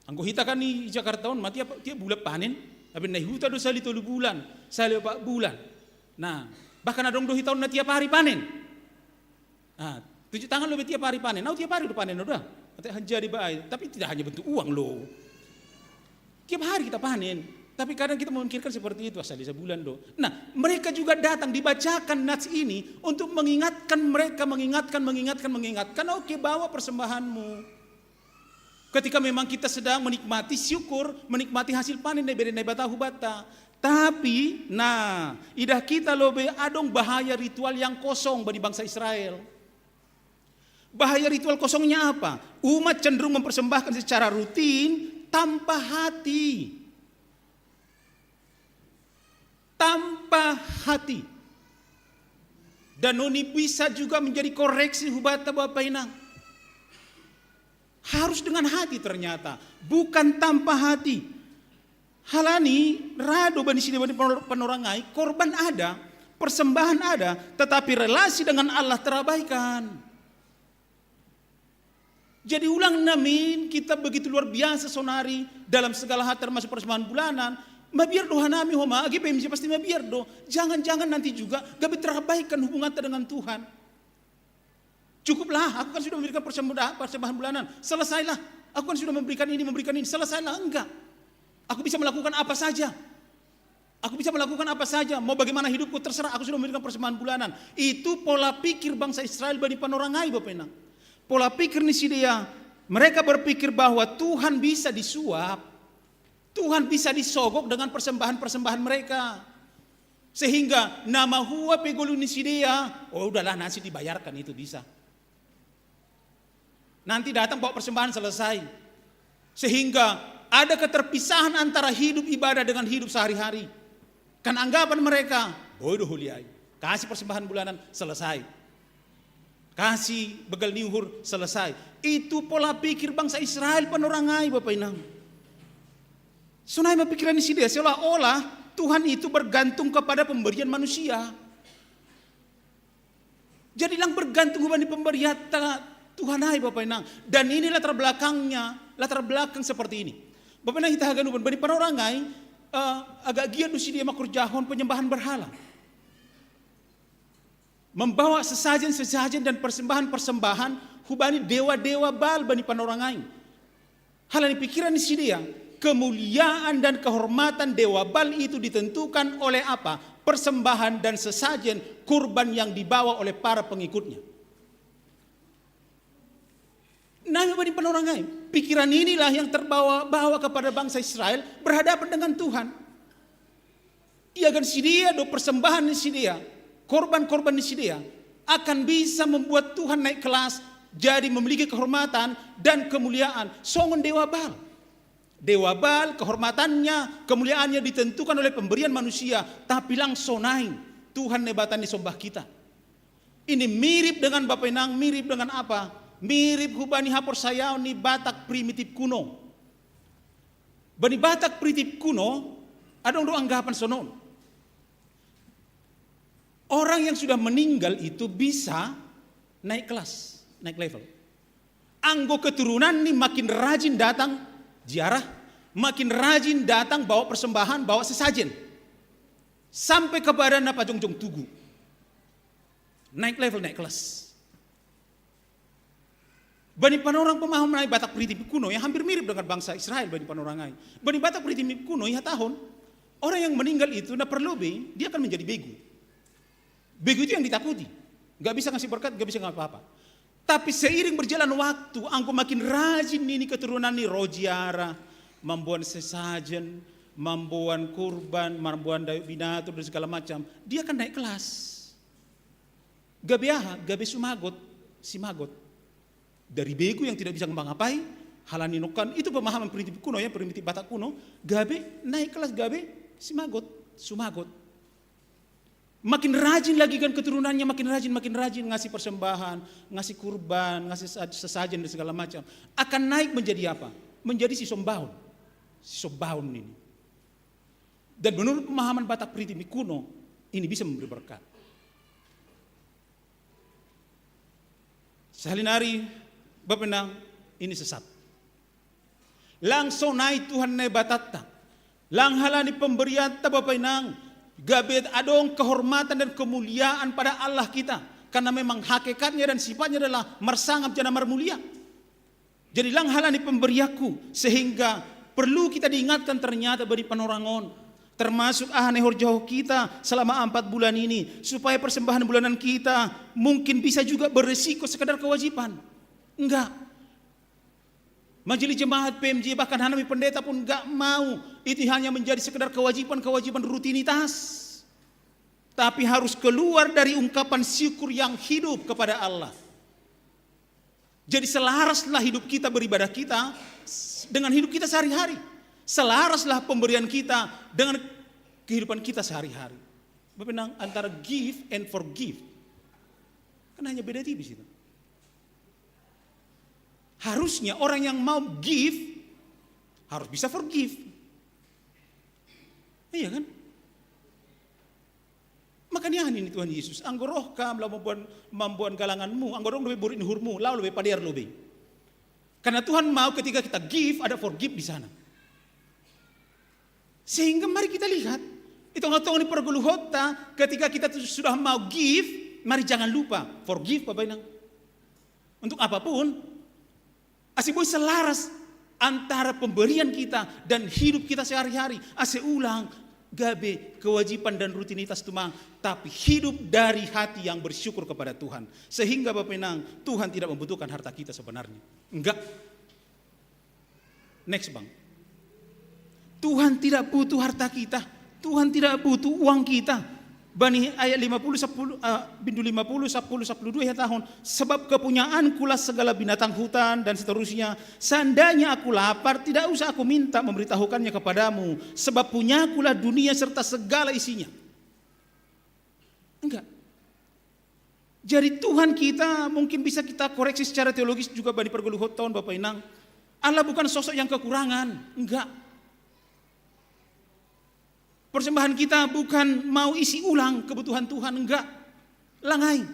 Anggo hita kan i Jakarta on ma tiap, tiap bulan panen, tapi na i huta do sali tolu bulan, sali opat bulan. Nah, bahkan adong do hita on na tiap hari panen. Nah, tunjuk tangan lo be tiap hari panen. Au tiap hari do panen, udah. Ate hanjadi baai, tapi tidak hanya bentuk uang lo. Tiap hari kita panen. Tapi kadang kita memikirkan seperti itu, asal di sebulan do. Nah, mereka juga datang, dibacakan nats ini untuk mengingatkan mereka, mengingatkan, mengingatkan, mengingatkan. Oke, bawa persembahanmu. Ketika memang kita sedang menikmati syukur, menikmati hasil panen dari bere Naibata hubata. Tapi, nah, idah kita lo be adong bahaya ritual yang kosong bagi bangsa Israel. Bahaya ritual kosongnya apa? Umat cenderung mempersembahkan secara rutin tanpa hati. Tanpa hati. Dan ini bisa juga menjadi koreksi hubata Bapa Inang. Harus dengan hati ternyata, bukan tanpa hati. Halani rado bani sidea bani panorang ai, korban ada, persembahan ada, tetapi relasi dengan Allah terabaikan. Jadi ulang namin kita begitu luar biasa sonari dalam segala hal termasuk persembahan bulanan. Mabiar do hanami homa, age P M C pasti mabiar do. Jangan-jangan nanti juga gabe terabaikan hubungan dengan Tuhan. Cukuplah, aku kan sudah memberikan persembahan bulanan. Selesailah. Aku kan sudah memberikan ini, memberikan ini. Selesailah, enggak. Aku bisa melakukan apa saja. Aku bisa melakukan apa saja. Mau bagaimana hidupku, terserah. Aku sudah memberikan persembahan bulanan. Itu pola pikir bangsa Israel bani panorang ai, Bapa Inang. Pola pikir ni sidea, mereka berpikir bahwa Tuhan bisa disuap. Tuhan bisa disogok dengan persembahan-persembahan mereka. Sehingga na mahua pe goluh ni sidea, oh udahlah, nasi dibayarkan, itu bisa. Nanti datang bawa persembahan, selesai. Sehingga ada keterpisahan antara hidup ibadah dengan hidup sehari-hari. Kan anggapan mereka, boi do holi ai. Kasih persembahan bulanan, selesai. Kasih begal ni uhur, selesai. Itu pola pikir bangsa Israel panorang ai, Bapa Inang. Sonai ma pikiran ni sidea, seolah-olah Tuhan itu bergantung kepada pemberian manusia. Jadi lang bergantung hubani pemberian Tuhan ai, Bapa Inang. Dan ini latar belakangnya, latar belakang seperti ini. Bapa Inang, hita haganupan bani panorang ai, eh, agak giat do sidea mangkorjahon penyembahan berhala. Membawa sesajen-sesajen dan persembahan-persembahan hubani dewa-dewa Baal bani panorang ai. Halani pikiran ni sidea, kemuliaan dan kehormatan dewa Baal itu ditentukan oleh apa? Persembahan dan sesajen kurban yang dibawa oleh para pengikutnya. Nah, bani panorang ai, pikiran inilah yang terbawa-bawa kepada bangsa Israel berhadapan dengan Tuhan. Ia kan sidea do persembahan ni sidea, korban-korban ni sidea akan bisa membuat Tuhan naik kelas, jadi memiliki kehormatan dan kemuliaan songon dewa Baal. Dewa Baal, kehormatannya, kemuliaannya ditentukan oleh pemberian manusia, tapi lang sonai Tuhan Naibata ni sombah kita. Ini mirip dengan, Bapa Inang, mirip dengan apa? Mirip hubani haporsayaon ni Batak primitif kuno. Bani Batak primitif kuno, adong do anggapan sonon. Orang yang sudah meninggal itu bisa naik kelas, naik level. Anggo keturunan ni makin rajin datang ziarah, makin rajin datang bawa persembahan, bawa sesajen. Sampai kepada na pajongjong tugu. Naik level, naik kelas. Bani panorang pemahaman ai Batak primitif kuno yang hampir mirip dengan bangsa Israel bani panorang ai. Bani Batak primitif kuno ihatahon, orang yang meninggal itu na parlobei dia akan menjadi begu. Begitu yang ditakuti. Nggak bisa ngasih berkat, nggak bisa ngasih apa-apa. Tapi seiring berjalan waktu, anggo makin rajin ini keturunan ini, ro ziarah, mamboan sesajen, mamboan kurban, mamboan dayuk binatur dan segala macam, dia kan naik kelas. Gabe aha, gabe sumagot, simagot. Dari begu yang tidak bisa ngapa-ngapai, halani nokkan, itu pemahaman primitif kuno ya, primitif Batak kuno, gabe naik kelas, gabe simagot, sumagot. Makin rajin lagi kan keturunannya, makin rajin, makin rajin ngasih persembahan, ngasih kurban, ngasih sa- sesajen dan segala macam. Akan naik menjadi apa? Menjadi si sombaun. Si sombaun ini. Dan menurut pemahaman Batak primitif kuno, ini bisa memberi berkat. Sahali nari, Bapak Inang, ini sesat. Lang sonai Tuhan Naibatatta. Lang halani pemberianta, Bapak Inang, gabe adong kehormatan dan kemuliaan pada Allah kita. Karena memang hakikatnya dan sifatnya adalah marsangap jana marmulia. Jadi lang halani pemberianku, sehingga perlu kita diingatkan ternyata bani panorangon. Termasuk aha na ihorjahon kita selama empat bulan ini, supaya persembahan bulanan kita mungkin bisa juga beresiko sekedar kewajiban. Enggak. Majelis jemaat P M J, bahkan hanami pendeta pun enggak mau itu hanya menjadi sekedar kewajiban-kewajiban rutinitas. Tapi harus keluar dari ungkapan syukur yang hidup kepada Allah. Jadi selaraslah hidup kita beribadah kita dengan hidup kita sehari-hari. Selaraslah pemberian kita dengan kehidupan kita sehari-hari. Bapak Inang, antara give and forgive. Kan hanya beda tipis itu. Harusnya orang yang mau give harus bisa forgive. Iya kan? Makanya ini Tuhan Yesus, anggo roh kam laho mamboan, mamboan galanganmu, anggo adong dope borit ni uhurmu, laho dope padear dope. Karena Tuhan mau ketika kita give, ada forgive di sana. Sehingga mari kita lihat, di tengah-tengah ni perguluhonta, ketika kita tu sudah mau give, mari jangan lupa forgive, Bapak Inang. Untuk apapun, ase boi selaras antara pemberian kita dan hidup kita sehari-hari. Ase ulang gabe kewajiban dan rutinitas tumang, tapi hidup dari hati yang bersyukur kepada Tuhan. Sehingga Bapak Inang, Tuhan tidak membutuhkan harta kita sebenarnya. Enggak. Next, Bang. Tuhan tidak butuh harta kita. Tuhan tidak butuh uang kita. Bani ayat lima puluh, sepuluh, eh, bindu lima puluh, sepuluh, sepuluh dua ya tahun. Sebab kepunyaankulah segala binatang hutan dan seterusnya. Seandainya aku lapar, tidak usah aku minta memberitahukannya kepadamu. Sebab punyakulah dunia serta segala isinya. Enggak. Jadi Tuhan kita mungkin bisa kita koreksi secara teologis juga bani perguluhonta on Bapak Inang. Allah bukan sosok yang kekurangan, enggak. Persembahan kita bukan mau isi ulang kebutuhan Tuhan, enggak. Langai.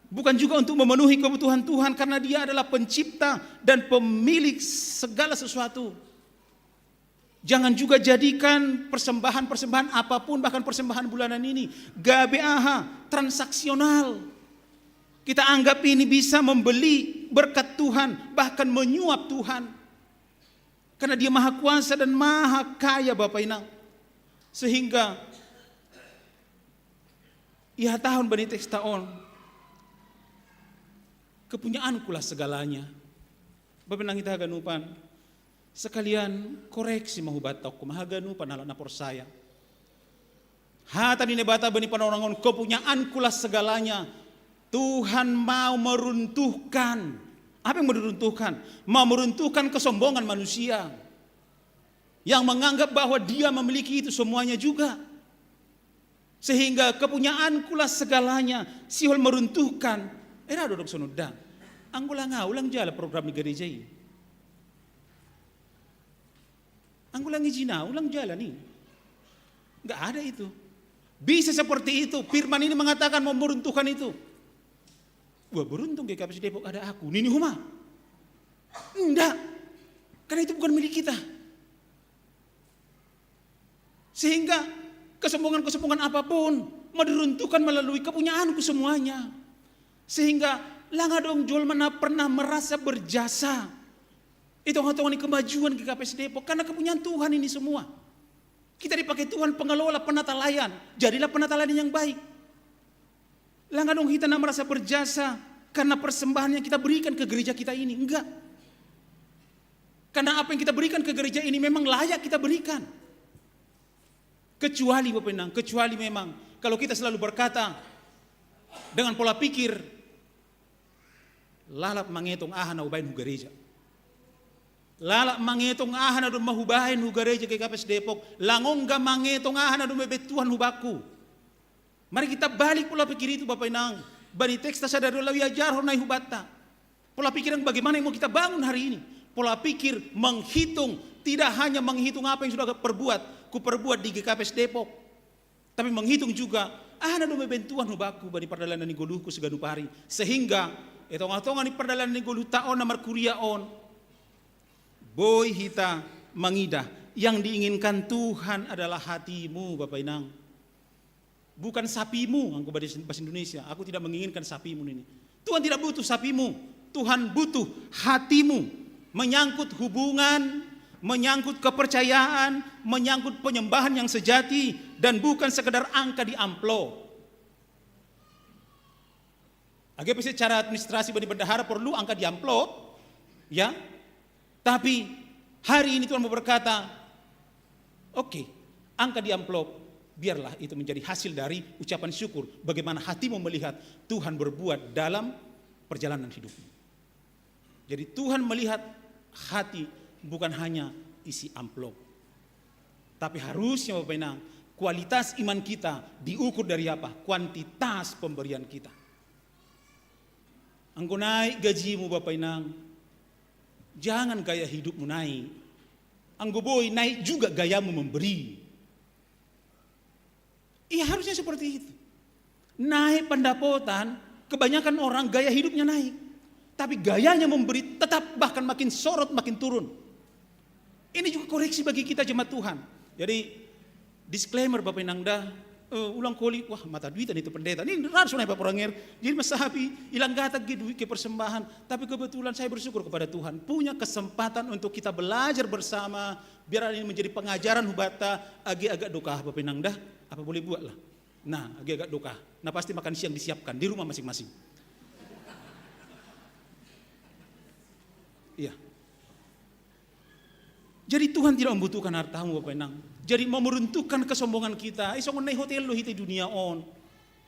Bukan juga untuk memenuhi kebutuhan Tuhan karena Dia adalah pencipta dan pemilik segala sesuatu. Jangan juga jadikan persembahan-persembahan apapun, bahkan persembahan bulanan ini, gabe aha, transaksional. Kita anggap ini bisa membeli berkat Tuhan, bahkan menyuap Tuhan. Karena Dia maha kuasa dan maha kaya, Bapak Inang. Sehingga ia tahun bani teks taon, kepunyaankulah segalanya. Bapak Inang, kita haganupan, sekalian koreksi mahubat toko, haganupan halak na porsaya. Hata ni Naibata bani panorangon, kepunyaankulah segalanya. Tuhan mau meruntuhkan. Apa yang mau diruntuhkan? Mau meruntuhkan kesombongan manusia yang menganggap bahwa dia memiliki itu semuanya juga. Sehingga kepunyaankulah segalanya, sihol meruntuhkan. Era dodok sonoda. Anggo lang aha, ulang jala program ni gereja i. Anggo lang ijin aha, ulang jala ni. Enggak ada itu. Bisa seperti itu. Firman ini mengatakan mau meruntuhkan itu. Wah, beruntung G K P S Depok ada aku. Nini homa. Enggak. Karena itu bukan milik kita. Sehingga kesombongan-kesombongan apapun mau diruntuhkan melalui kepunyaanku semuanya. Sehingga lang adong jolma na pernah merasa berjasa. Itu tengah-tengah ni kemajuan G K P S Depok karena kepunyaan Tuhan ini semua. Kita dipakai Tuhan pengelola, penata layan. Jadilah penata layan yang baik. Pelanggan dong kita merasa berjasa karena persembahan yang kita berikan ke gereja kita ini. Enggak. Karena apa yang kita berikan ke gereja ini memang layak kita berikan. Kecuali Bapak Inang, kecuali memang kalau kita selalu berkata dengan pola pikir, lalap mangetong aha na hubaen hu gareja. Lalap mangetong aha na dong mahubaen hu gareja GKPS Depok, la ngongga mangetong aha na dong mebettuhan hu bakku. Mari kita balik pola pikir itu Bapak Inang. Bani teks ta sadari on la iajarhon nai hubatta. Pola pikir yang bagaimana yang mau kita bangun hari ini. Pola pikir menghitung, tidak hanya menghitung apa yang sudah perbuat, ku perbuat di GKPS Depok. Tapi menghitung juga, aha na dong mebettuhan hu bakku bani pardalanan ni goluhku seganup ari. Sehingga, e tonga-tonga ni pardalanan ni goluhta on na markuria on. Boi hita mangidah, yang diinginkan Tuhan adalah hatimu Bapak Inang. Bukan sapimu, anggo bahasa Indonesia, aku tidak menginginkan sapimu ini. Tuhan tidak butuh sapimu, Tuhan butuh hatimu. Menyangkut hubungan, menyangkut kepercayaan, menyangkut penyembahan yang sejati dan bukan sekedar angka di amplop. Age pe secara administrasi bani bendahara perlu angka di amplop, ya. Tapi hari ini Tuhan mau berkata, oke, angka di amplop, biarlah itu menjadi hasil dari ucapan syukur. Bagaimana hatimu melihat Tuhan berbuat dalam perjalanan hidupmu. Jadi Tuhan melihat hati bukan hanya isi amplop. Tapi harusnya Bapak Inang, kualitas iman kita diukur dari apa? Kuantitas pemberian kita. Anggo naik gajimu Bapak Inang, jangan gaya hidupmu naik. Anggo boi naik juga gayamu memberi. Iya harusnya seperti itu. Naik pendapatan, kebanyakan orang gaya hidupnya naik. Tapi gayanya memberi tetap bahkan makin sorot, makin turun. Ini juga koreksi bagi kita jemaat Tuhan. Jadi disclaimer Bapak Inang da, eh, ulang koli, wah mata duitan itu pendeta. Ini harus naik Bapak Ranger. Jadi masahapi, ilang gatak ge duit ke persembahan. Tapi kebetulan saya bersyukur kepada Tuhan. Punya kesempatan untuk kita belajar bersama. Biar ini menjadi pengajaran hubatta, age agak doka Bapak Inang da. Apa boleh buatlah. Nah, age agak doka. Nah pasti makan siang disiapkan di rumah masing-masing. Iya. Jadi Tuhan tidak membutuhkan hartamu Bapak Inang. Jadi mau meruntuhkan kesombongan kita. Eh, songon nai hotel lo hita dunia on.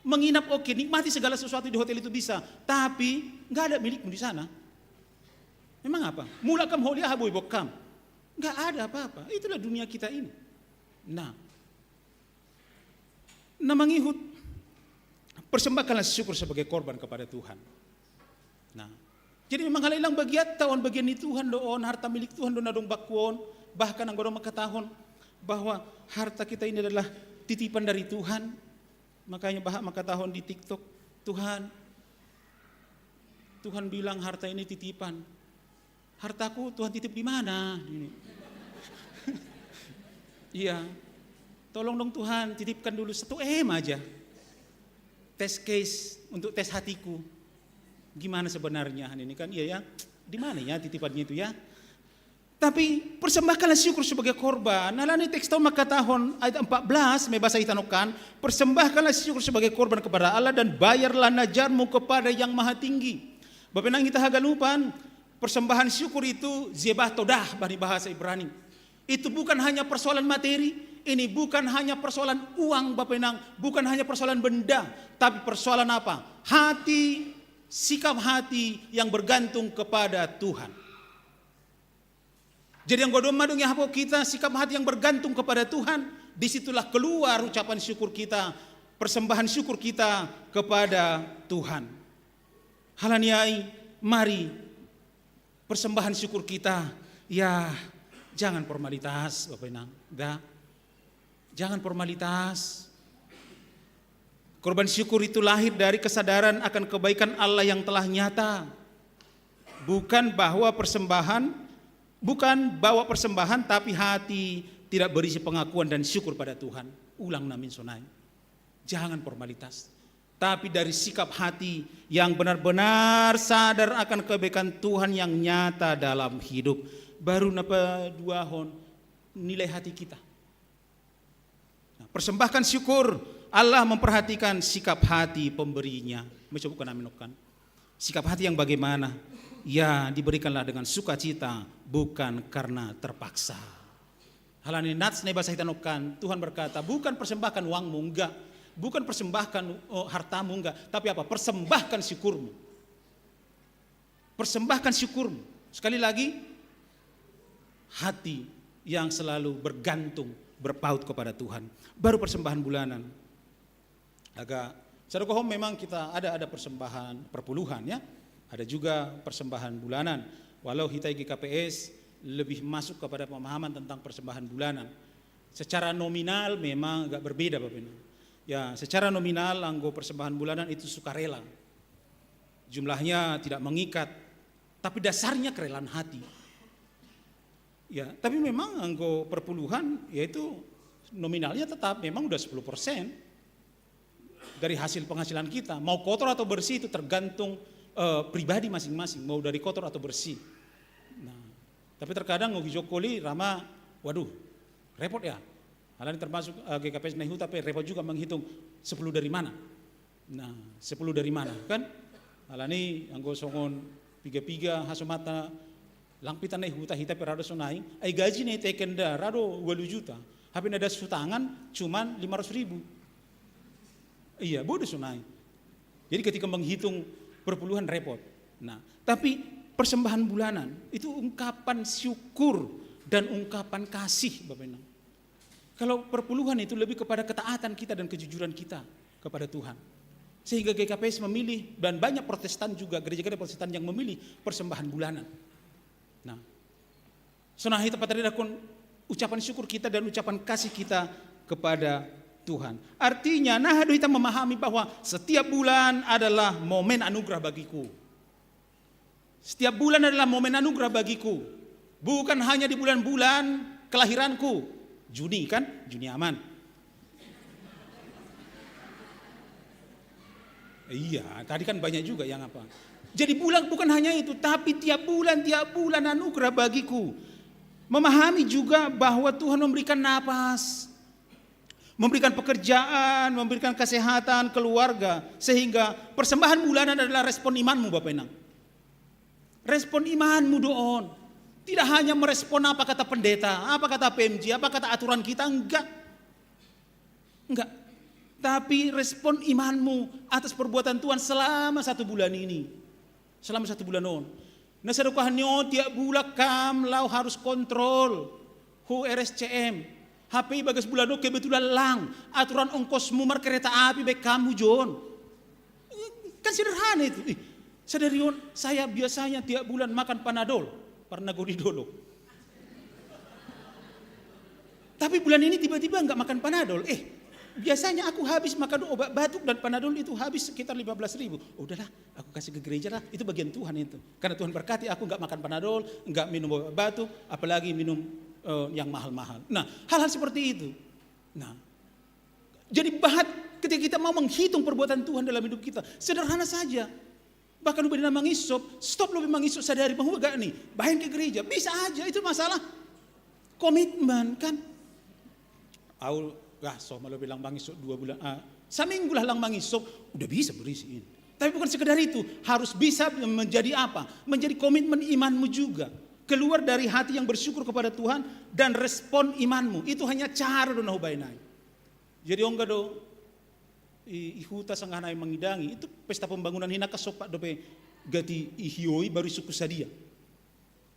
Menginap oke, nikmati segala sesuatu di hotel itu bisa. Tapi nggak ada milikmu di sana. Memang apa? Mulak kam holi aha boi boan kam. Nggak ada apa-apa. Itulah dunia kita ini. Nah, na mangihut, persembahkanlah syukur sebagai korban kepada Tuhan. Nah, jadi memang hal ilang bagiatta on, bagian ni Tuhan do on, harta milik Tuhan do na dong bakku on. Bahkan anggo dong mangkatahon bahwa harta kita ini adalah titipan dari Tuhan. Makanya bahak mangkatahon di TikTok, Tuhan, Tuhan bilang harta ini titipan. Hartaku Tuhan titip di mana? Ini. Iya. Tolong dong Tuhan, titipkan dulu satu M aja. Test case untuk tes hatiku. Gimana sebenarnya ini kan? Iya ya. Di mana ya titipannya itu ya? Tapi persembahkanlah syukur sebagai korban. Nah, alani teks ta on mangkatahon ayat empat belas, me basa hita nongkan, persembahkanlah syukur sebagai korban kepada Allah dan bayarlah najarmu kepada Yang Maha Tinggi. Bapak Inang hita haganupan, persembahan syukur itu zebah todah bani bahasa Ibrani. Itu bukan hanya persoalan materi, ini bukan hanya persoalan uang Bapak Inang, bukan hanya persoalan benda, tapi persoalan apa? Hati, sikap hati yang bergantung kepada Tuhan. Jadi anggo domma dong iahapon kita sikap hati yang bergantung kepada Tuhan, disitulah keluar ucapan syukur kita, persembahan syukur kita kepada Tuhan. Alani i, mari persembahan syukur kita, ya, jangan formalitas Bapak Inang, da. Jangan formalitas. Korban syukur itu lahir dari kesadaran akan kebaikan Allah yang telah nyata. Bukan bahwa persembahan, bukan bawa persembahan tapi hati tidak berisi pengakuan dan syukur pada Tuhan. Ulang namin sonai. Jangan formalitas. Tapi dari sikap hati yang benar-benar sadar akan kebaikan Tuhan yang nyata dalam hidup. Baru na paduahon nilai hati kita. Nah, persembahkan syukur Allah memperhatikan sikap hati pemberinya. Mencoba kami kan. Sikap hati yang bagaimana? Ya, diberikanlah dengan sukacita, bukan karena terpaksa. Halani nats ne bahasa kita nokan, Tuhan berkata, bukan persembahkan uangmu, enggak. Bukan persembahkan, oh, hartamu, enggak. Tapi apa? Persembahkan syukurmu. Persembahkan syukurmu. Sekali lagi, hati yang selalu bergantung, berpaut kepada Tuhan. Baru persembahan bulanan. Agak, secara kohom memang kita ada ada persembahan perpuluhan, ya. Ada juga persembahan bulanan. Walau kita G K P S lebih masuk kepada pemahaman tentang persembahan bulanan. Secara nominal memang agak berbeda, Bapak Ibu. Ya, secara nominal anggo persembahan bulanan itu sukarela. Jumlahnya tidak mengikat, tapi dasarnya kerelaan hati. Ya, tapi memang anggo perpuluhan yaitu nominalnya tetap memang udah sepuluh persen dari hasil penghasilan kita. Mau kotor atau bersih itu tergantung eh, pribadi masing-masing, mau dari kotor atau bersih. Nah, tapi terkadang ngogi jokoli rama, waduh, repot ya. Halani termasuk eh, G K P S Nehu, tapi repot juga menghitung sepuluh dari mana. Nah, sepuluh dari mana kan? Halani anggo songon piga-piga hasomata, lang pita Nehu ta hita pe rado sonai, ai gaji ne teken da rado walu juta. Hape na das sutangan cuman lima ratus ribu. Iya, bodo sonai. Jadi ketika menghitung perpuluhan repot. Nah, tapi persembahan bulanan itu ungkapan syukur dan ungkapan kasih, Bapak Ibu. Kalau perpuluhan itu lebih kepada ketaatan kita dan kejujuran kita kepada Tuhan. Sehingga G K P S memilih, dan banyak Protestan juga, gereja-gereja Protestan yang memilih persembahan bulanan. Nah, sonai hita pataridahkon ucapan syukur kita dan ucapan kasih kita kepada Tuhan. Artinya, nah, hita memahami bahwa setiap bulan adalah momen anugerah bagiku. Setiap bulan adalah momen anugerah bagiku. Bukan hanya di bulan-bulan kelahiranku. Juni kan? Juni aman. Iya, tadi kan banyak juga yang apa. Jadi bulan bukan hanya itu, tapi tiap bulan, tiap bulan anugerah bagiku. Memahami juga bahwa Tuhan memberikan napas, memberikan pekerjaan, memberikan kesehatan, keluarga, sehingga persembahan bulanan adalah respon imanmu, Bapak Inang. Respon imanmu doon. Tidak hanya merespon apa kata pendeta, apa kata P M J, apa kata aturan kita, enggak. Enggak. Tapi respon imanmu atas perbuatan Tuhan selama satu bulan ini. Selama satu bulan on. Nah, sadokah nyo tiap bulan kam lau harus kontrol hu R S C M. H P bagas bulan on kebetulan lang, aturan ongkosmu markereta api baik kamu John. Kan sederhana itu. Ih, sadari on, saya biasanya tiap bulan makan Panadol. Pernah gue didolok. Tapi bulan ini tiba-tiba nggak makan Panadol. Eh, biasanya aku habis makan obat batuk dan Panadol itu habis sekitar lima belas ribu. Oh, udahlah, aku kasih ke gereja lah. Itu bagian Tuhan itu. Karena Tuhan berkati aku nggak makan Panadol, nggak minum obat batuk, apalagi minum eh, yang mahal-mahal. Nah, hal-hal seperti itu. Nah, jadi bahat ketika kita mau menghitung perbuatan Tuhan dalam hidup kita, sederhana saja. Bahkan udah nama ngisop, stop lebih mengisop sadari, mau gak nih, bahen ke gereja, bisa aja, itu masalah komitmen kan. Au lah, so malah bilang mangisop dua bulan, ah, seminggu lah lang mangisop, udah bisa berisiin. Tapi bukan sekedar itu, harus bisa menjadi apa? Menjadi komitmen imanmu juga. Keluar dari hati yang bersyukur kepada Tuhan dan respon imanmu. Itu hanya cara do na hubaen ai. Jadi ongga do i, i huta sanggah nai mangidangi, itu pesta pembangunan hina kasompat dope gati ihioi baru isungkun sadia.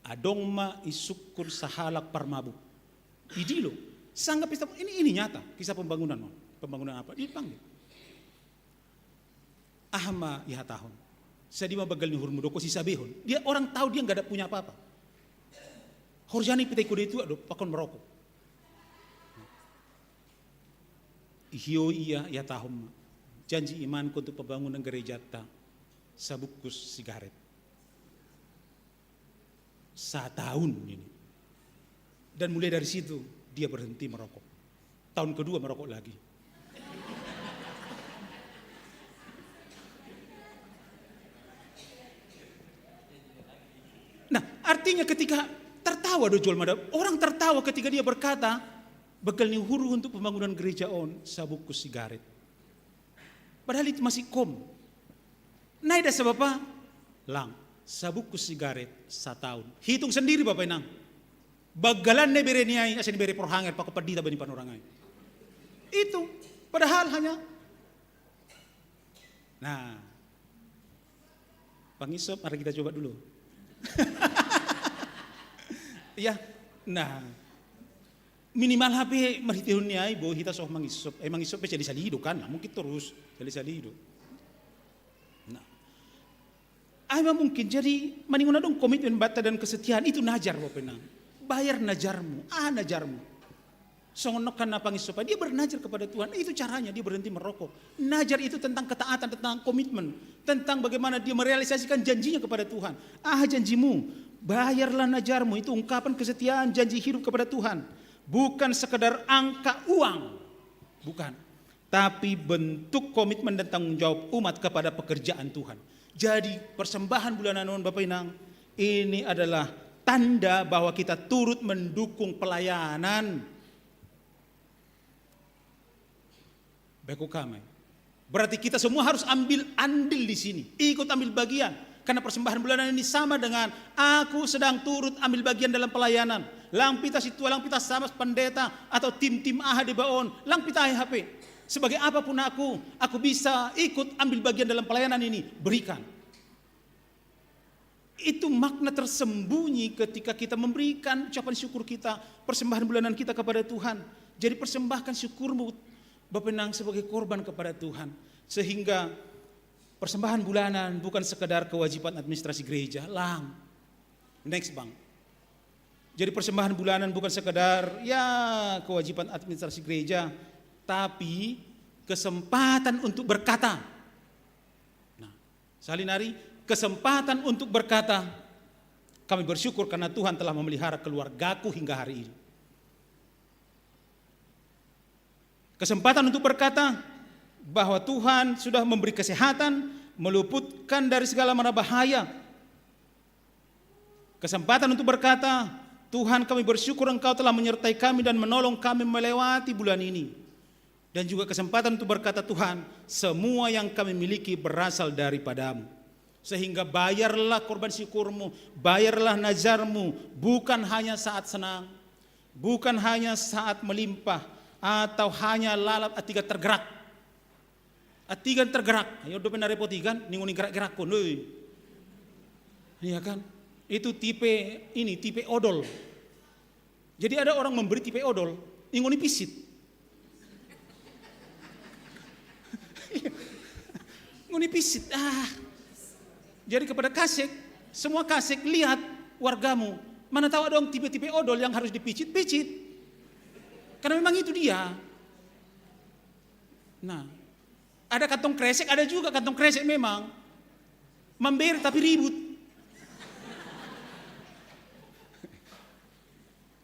Adong ma isungkun sahalak parmabuk. Idilo. Sanggah pesta ini ini nyata kisah pembangunan. Pembangunan apa? Dipanggil. Aha ma ihatahon. Sadia ma banggal ni uhurmu do ho sisabehon. Dia orang tahu dia nggak ada punya apa-apa. Horjani pitai kode itu ado pakon merokok. Ihio ia ihatahon ma. Janji imanku untuk pembangunan gerejata. Sabungkus sigaret. Setahun ini. Dan mulai dari situ dia berhenti merokok. Tahun kedua merokok lagi. Nah, artinya ketika tertawa do jolma, orang tertawa ketika dia berkata, begal ni uhurhu untuk pembangunan gereja on, sabungkus sigaret. Padahal itu masih kom. Nai da sabapa? Lang, sabuku sigaret sataun. Hitung sandiri Bapa Inang. Bagalan ne bere niai, asa ni bere porhanger, pako padita bani panorangai. Itu, padahal hanya. Nah, pangisop, mari kita coba dulu. Ya, nah. Minimal hape marhitehon ni ai, bo hita soh mangisop. Eh, mangisop pe cali salido kan, nah, mungkin terus cali salido. Nah. Ai ma mungkin, jadi maningon adong komitmen banta dan kesetiaan, itu najar Bapa Inang. Bayar najarmu, ah najarmu. Songon nongkan na pangisop, dia bernajar kepada Tuhan. Itu caranya dia berhenti merokok. Najar itu tentang ketaatan, tentang komitmen, tentang bagaimana dia merealisasikan janjinya kepada Tuhan. Ah, janjimu, bayarlah najarmu, itu ungkapan kesetiaan, janji hidup kepada Tuhan. Bukan sekedar angka uang, bukan. Tapi bentuk komitmen dan tanggung jawab umat kepada pekerjaan Tuhan. Jadi persembahan bulanan on Bapa Inang, ini adalah tanda bahwa kita turut mendukung pelayanan. Beko kamai. Berarti kita semua harus ambil andil di sini, ikut ambil bagian. Karena persembahan bulanan ini sama dengan aku sedang turut ambil bagian dalam pelayanan. Lang pita situa, lang pita sama pendeta atau tim-tim aha deba on, lang pita hape. Sebagai apapun aku, aku bisa ikut ambil bagian dalam pelayanan ini. Berikan. Itu makna tersembunyi ketika kita memberikan ucapan syukur kita, persembahan bulanan kita kepada Tuhan. Jadi persembahkan syukurmu, Bapa Inang, sebagai korban kepada Tuhan. Sehingga persembahan bulanan bukan sekedar kewajiban administrasi gereja, lang. Next, Bang. Jadi persembahan bulanan bukan sekedar, ya, kewajiban administrasi gereja, tapi kesempatan untuk berkata. Nah, salin ari, kesempatan untuk berkata, kami bersyukur karena Tuhan telah memelihara keluargaku hingga hari ini. Kesempatan untuk berkata bahwa Tuhan sudah memberi kesehatan, meluputkan dari segala mara bahaya. Kesempatan untuk berkata, "Tuhan, kami bersyukur Engkau telah menyertai kami dan menolong kami melewati bulan ini." Dan juga kesempatan untuk berkata, "Tuhan, semua yang kami miliki berasal daripada-Mu." Sehingga bayarlah korban syukurmu, bayarlah najarmu, bukan hanya saat senang, bukan hanya saat melimpah, atau hanya lalap atiga tergerak. Atigan tergerak, ayo dope na repot igan, ningon ni gerak-gerakkon, oi. Iya kan? Itu tipe ini, tipe odol. Jadi ada orang memberi tipe odol, ningon ni pisit. Ningon ni pisit, ah. Jadi kepada kasek, semua kasek lihat wargamu. Mana tahu ada orang tipe-tipe odol yang harus dipicit, picit. Karena memang itu dia. Nah, ada kantong kresek, ada juga kantong kresek memang. Member tapi ribut.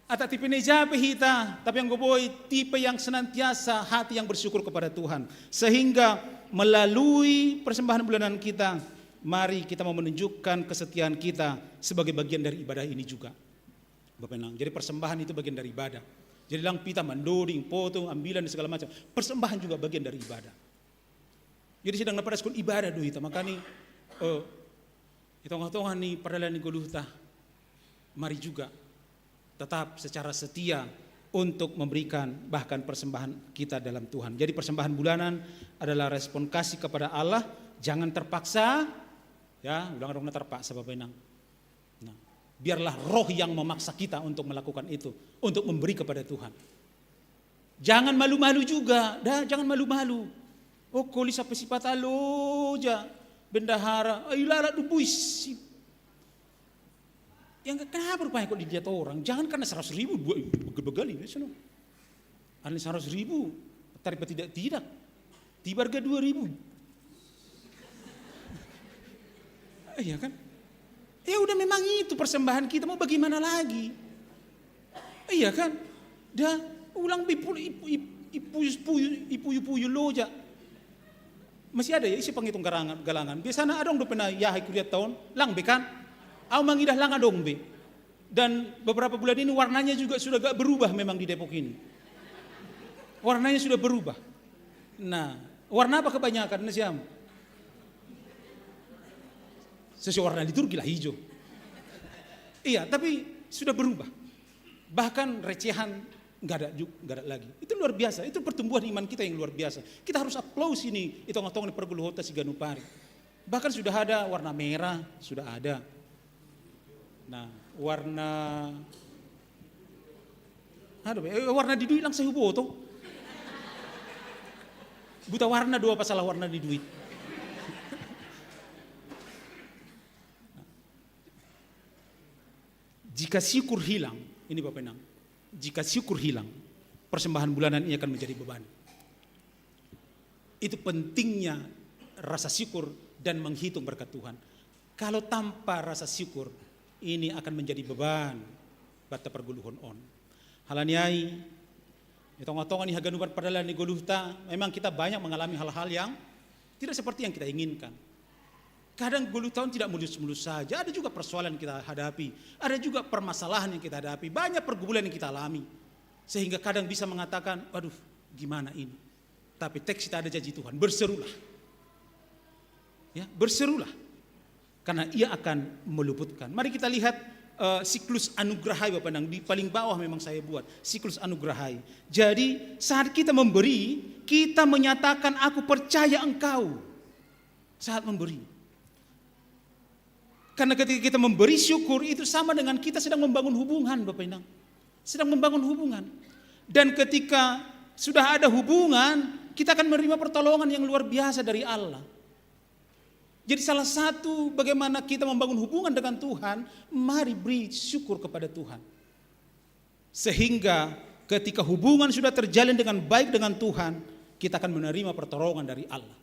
Atau tipe neja pe hita, tapi yang goboi tipe yang senantiasa hati yang bersyukur kepada Tuhan. Sehingga melalui persembahan bulanan kita, mari kita mau menunjukkan kesetiaan kita sebagai bagian dari ibadah ini juga. Bapa Inang. Jadi persembahan itu bagian dari ibadah. Jadi lang pita mandoding, potong, ambilan, dan segala macam. Persembahan juga bagian dari ibadah. Jadi sedang na padaskon ibadah do hita, makanya eh, di tongah-tongah ni pardalanan ni goluhta, mari juga tetap secara setia untuk memberikan bahkan persembahan kita dalam Tuhan. Jadi persembahan bulanan adalah respon kasih kepada Allah, jangan terpaksa, ya, ulang dong na terpaksa Bapa Inang. Nah, biarlah roh yang memaksa kita untuk melakukan itu, untuk memberi kepada Tuhan. Jangan malu-malu juga, dah, jangan malu-malu. Oh, koli sampai sipata loja, bendahara, ayo lala dubuis. Yang kenapa rupanya kok dilihat orang? Jangan karena seratus ribu, buat begal-begal ini, sono. Ada seratus ribu, tarif tidak tidak. Tiba harga dua ribu. Iya kan? Ya udah, memang itu persembahan kita, mau bagaimana lagi? Iya kan? Dah ulang bipul ipu ipu ipu ipu ipu ipu loja. Masih ada ya isi penghitung galangan galangan. Biasanya ada dong pernah ya kuliah tahun lang be kan? Au mangidah lang adong be. Dan beberapa bulan ini warnanya juga sudah agak berubah memang di Depok ini. Warnanya sudah berubah. Nah, Warna apa kebanyakan? Ini siapa? Sesuai warna liturgi lah, hijau. Iya, tapi sudah berubah. Bahkan recehan nggak ada juga, nggak ada lagi. Itu luar biasa. Itu pertumbuhan iman kita yang luar biasa. Kita harus applause ini. Itu ngotong di perguluhota si Ganupari. Bahkan sudah ada warna merah, sudah ada. Nah, warna, aduh, eh, warna di duit langsung huboto. Buta warna dua, apa salah warna di duit? Jika syukur hilang, ini Bapak Inang, jika syukur hilang, persembahan bulanan ini akan menjadi beban. Itu pentingnya rasa syukur dan menghitung berkat Tuhan. Kalau tanpa rasa syukur, ini akan menjadi beban bata perguluhon on. Halaniai, di tonga-tonga ni haganupan padalan ni goluhta, memang kita banyak mengalami hal-hal yang tidak seperti yang kita inginkan. Kadang goluhta on tidak mulus-mulus saja, ada juga persoalan yang kita hadapi, ada juga permasalahan yang kita hadapi, banyak pergumulan yang kita alami. Sehingga kadang bisa mengatakan, "Waduh, gimana ini?" Tapi teks kita ada janji Tuhan, "Berserulah." Ya, berserulah. Karena ia akan meluputkan. Mari kita lihat eh, siklus anugerahai Bapak Inang. Di paling bawah memang saya buat siklus anugerahai. Jadi saat kita memberi, kita menyatakan, "Aku percaya Engkau." Saat memberi. Karena ketika kita memberi syukur, itu sama dengan kita sedang membangun hubungan, Bapak Inang. Sedang membangun hubungan. Dan ketika sudah ada hubungan, kita akan menerima pertolongan yang luar biasa dari Allah. Jadi salah satu bagaimana kita membangun hubungan dengan Tuhan, mari beri syukur kepada Tuhan. Sehingga ketika hubungan sudah terjalin dengan baik dengan Tuhan, kita akan menerima pertolongan dari Allah.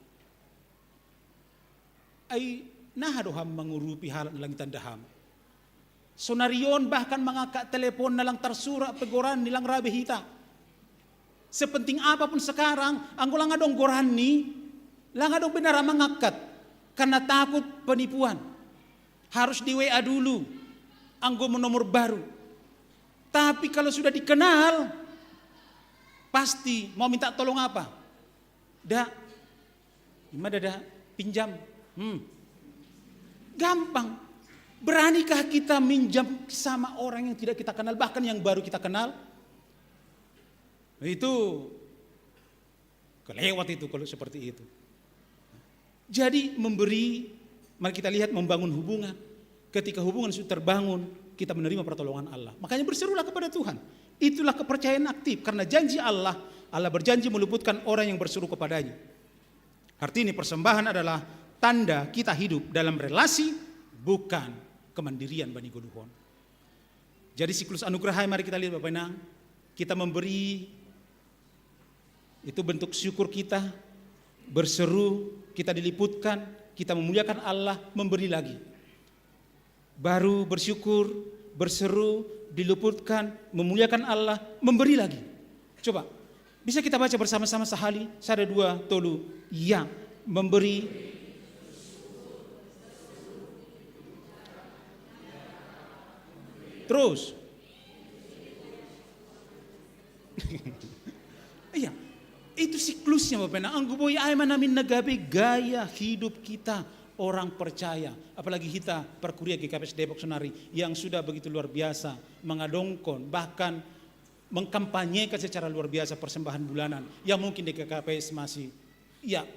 Ai, naha do ham mangurupi halak na langitan da ham. Sonari on bahkan mangangkat telepon na lang tarsurat pe goran ni, lang ra be hita. Sepenting apapun sekarang, anggo lang adong goran ni, lang adong be na ra mangangkat. Karena takut penipuan. Harus di W A dulu. Anggo mau nomor baru. Tapi kalau sudah dikenal, pasti mau minta tolong apa? Da, ima da, da, pinjam. Hmm. Gampang. Beranikah kita minjam sama orang yang tidak kita kenal, bahkan yang baru kita kenal? Itu kelewat itu kalau seperti itu. Jadi memberi, mari kita lihat, membangun hubungan. Ketika hubungan sudah terbangun, kita menerima pertolongan Allah. Makanya berserulah kepada Tuhan. Itulah kepercayaan aktif, karena janji Allah, Allah berjanji meluputkan orang yang berseru kepadanya. Artinya persembahan adalah tanda kita hidup dalam relasi, bukan kemandirian bani goluhon. Jadi siklus anugerah, mari kita lihat Bapak Inang. Kita memberi, itu bentuk syukur kita, berseru, kita diliputkan, kita memuliakan Allah, memberi lagi. Baru bersyukur, berseru, diliputkan, memuliakan Allah, memberi lagi. Coba, bisa kita baca bersama-sama sahali, sada, dua, tolu. Ya, memberi. Terus. Iya, itu siklusnya Bapak Inang. Anggo boi ai ma namin na gabe gaya hidup kita orang percaya. Apalagi kita perkuria G K P S Depok sonari yang sudah begitu luar biasa mengadongkon, bahkan mengkampanyekan secara luar biasa persembahan bulanan yang mungkin di G K P S masih, ya,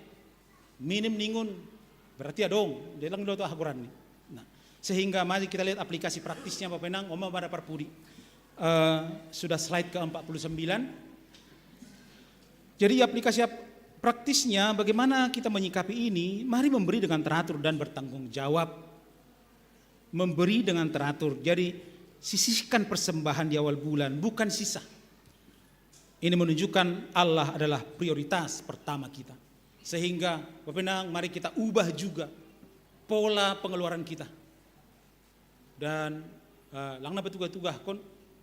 minim ningun, berarti adong, dia lang lo tu aha goran ni. Nah, sehingga mari kita lihat aplikasi praktisnya Bapak Inang, oma pada parpudi. Eh, sudah slide ke empat puluh sembilan. Jadi aplikasi ap- praktisnya bagaimana kita menyikapi ini, mari memberi dengan teratur dan bertanggung jawab. Memberi dengan teratur. Jadi sisihkan persembahan di awal bulan, bukan sisa. Ini menunjukkan Allah adalah prioritas pertama kita. Sehingga Bapak Inang, mari kita ubah juga pola pengeluaran kita. Dan eh, lang na patugah-tugahkon,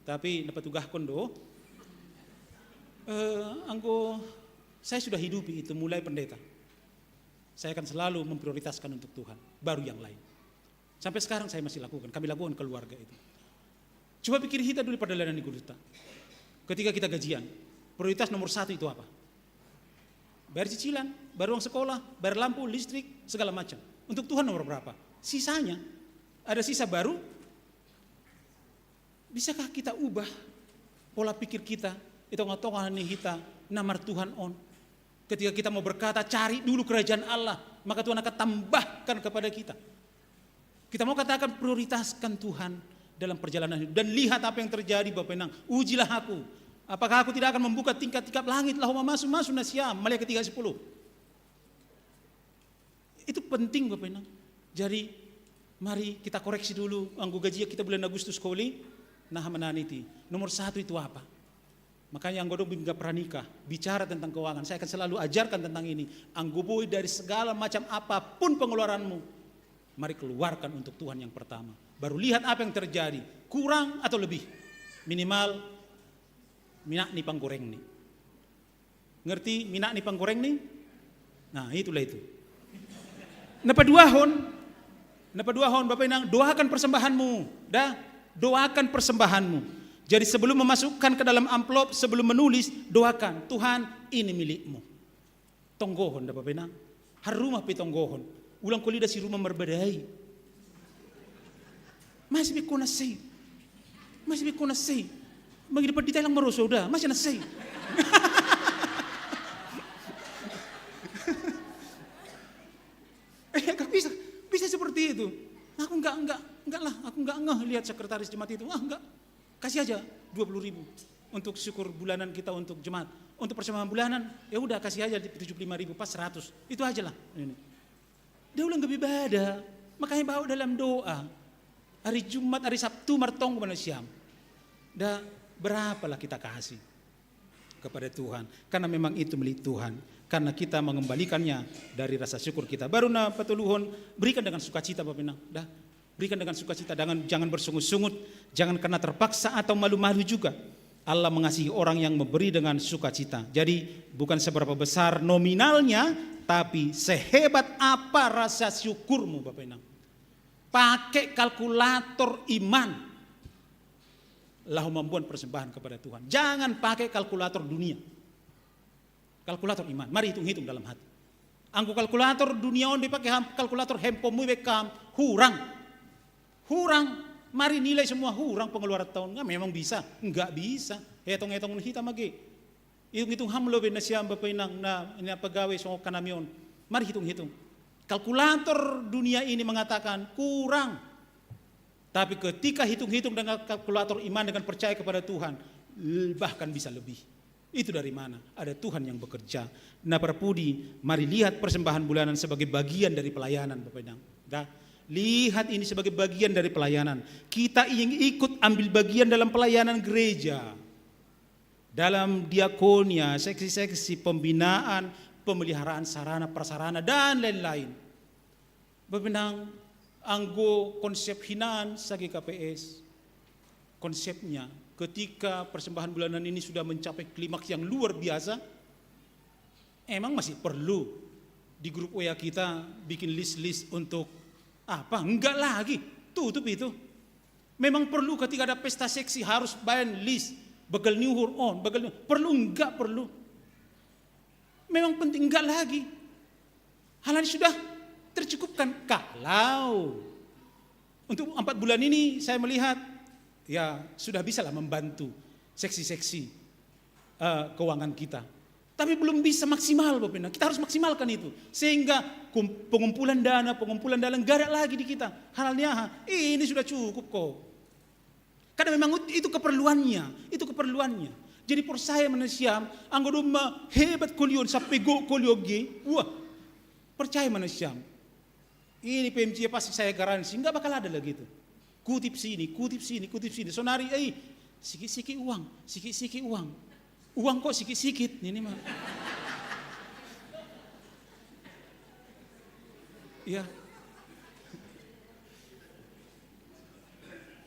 tapi na patugahkon do. Eh, anggo saya sudah hidupi itu mulai pendeta. Saya akan selalu memprioritaskan untuk Tuhan, baru yang lain. Sampai sekarang saya masih lakukan, kami lakukan keluarga itu. Coba pikir kita dulu pada layanan di Guluta. Ketika kita gajian, prioritas nomor satu itu apa? Bayar cicilan, bayar uang sekolah, bayar lampu, listrik, segala macam. Untuk Tuhan nomor berapa? Sisanya, ada sisa baru. Bisakah kita ubah pola pikir kita? Itu ngotong kita, namar Tuhan on. Ketika kita mau berkata, "Cari dulu kerajaan Allah," maka Tuhan akan tambahkan kepada kita. Kita mau katakan, "Prioritaskan Tuhan dalam perjalanan hidup dan lihat apa yang terjadi, Bapak Inang. Ujilah aku. Apakah aku tidak akan membuka tingkat-tingkat langit?" Lahu mamasu-masu nasiam, Maliaki tiga sepuluh. Itu penting, Bapak Inang. Jadi, mari kita koreksi dulu. Anggo gaji kita bulan Agustus koli, nah, menaniti. Nomor satu itu apa? Makanya anggo dong bingga pranikah, bicara tentang keuangan. Saya akan selalu ajarkan tentang ini. Anggo boi dari segala macam apapun pengeluaranmu, mari keluarkan untuk Tuhan yang pertama. Baru lihat apa yang terjadi. Kurang atau lebih. Minimal, minak ni panggoreng ni. Ngerti minak ni panggoreng ni? Nah, itulah itu. Napa duahon? Napa duahon, Bapak Inang? Doakan persembahanmu. Dah, doakan persembahanmu. Jadi sebelum memasukkan ke dalam amplop, sebelum menulis, doakan, "Tuhan, ini milikmu." Tonggohon, dah, Bapak Inang. Harumah pe tonggohon. Ulang koli da si rumah marbadai. Masih be kona sei. Masih be kona sei. Bagi dapat di Thailand maroso dah, masih na sei. Eh, nggak bisa, bisa seperti itu. Aku nggak, nggak, nggak lah, aku nggak ngeh lihat sekretaris jemaat itu. Ah, nggak. Kasih aja dua puluh ribu untuk syukur bulanan kita untuk jemaat. Untuk persembahan bulanan, ya udah, kasih aja tujuh puluh lima ribu, pas seratus. Itu aja lah. Ini. Dia ulang lebih beda. Makanya bawa dalam doa. Hari Jumat, hari Sabtu, martong kepada Siam. Dah, berapalah kita kasih kepada Tuhan? Karena memang itu milik Tuhan. Karena kita mengembalikannya dari rasa syukur kita. Baru na patoluhon, berikan dengan sukacita, Bapak Inang. Dah, berikan dengan sukacita. Jangan, jangan bersungut-sungut, jangan karena terpaksa atau malu-malu juga. Allah mengasihi orang yang memberi dengan sukacita. Jadi, bukan seberapa besar nominalnya, tapi sehebat apa rasa syukurmu, Bapak Inang. Pakai kalkulator iman. Lahu mambuat persembahan kepada Tuhan. Jangan pakai kalkulator dunia. Kalkulator iman. Mari hitung-hitung dalam hati. Anggo kalkulator dunia on dipakai ham, kalkulator handphonemu bekam, hurang. Hurang. Mari nilai semua hurang pengeluaran tahun. Nggak, memang bisa. Nggak bisa. Hitung-hitung hita mage. Hitung-hitung ham lo be na Siam, Bapak Inang, na, na pegawai songo kanami on. Mari hitung-hitung. Kalkulator dunia ini mengatakan kurang. Tapi ketika hitung-hitung dengan kalkulator iman, dengan percaya kepada Tuhan, bahkan bisa lebih. Itu dari mana? Ada Tuhan yang bekerja. Nah, para pudi, mari lihat persembahan bulanan sebagai bagian dari pelayanan, Bapak Inang. Dah, lihat ini sebagai bagian dari pelayanan. Kita ingin ikut ambil bagian dalam pelayanan gereja. Dalam diakonia, seksi-seksi, pembinaan, pemeliharaan sarana, prasarana, dan lain-lain. Bapak Inang, anggo konsep hinan sa G K P S, konsepnya, ketika persembahan bulanan ini sudah mencapai klimaks yang luar biasa, emang masih perlu di grup W A kita bikin list-list untuk apa? Enggak lagi, tutup itu. Memang perlu ketika ada pesta seksi harus bayar list, begal ni uhur on, begal ni uhur. Perlu, enggak perlu. Memang penting, enggak lagi. Hal ini sudah tercukupkan. Kalau untuk empat bulan ini saya melihat, ya, sudah bisalah membantu seksi-seksi, eh, keuangan kita. Tapi belum bisa maksimal, Bapak Inang. Kita harus maksimalkan itu. Sehingga kum-, pengumpulan dana, pengumpulan dana enggak ada lagi di kita. Hal ini, aha, ini sudah cukup kok. Karena memang itu keperluannya, itu keperluannya. Jadi percaya mana Siam, anggo domma hebat koli on, sampai go koli on ge, wah, percaya mana Siam. Ini P M J pasti saya garansi, nggak bakal ada lagi itu. Kutip sini, kutip sini, kutip sini. Sonari, eh, sikit-sikit uang, sikit-sikit uang. Uang kok sikit-sikit, ini mah. Ya.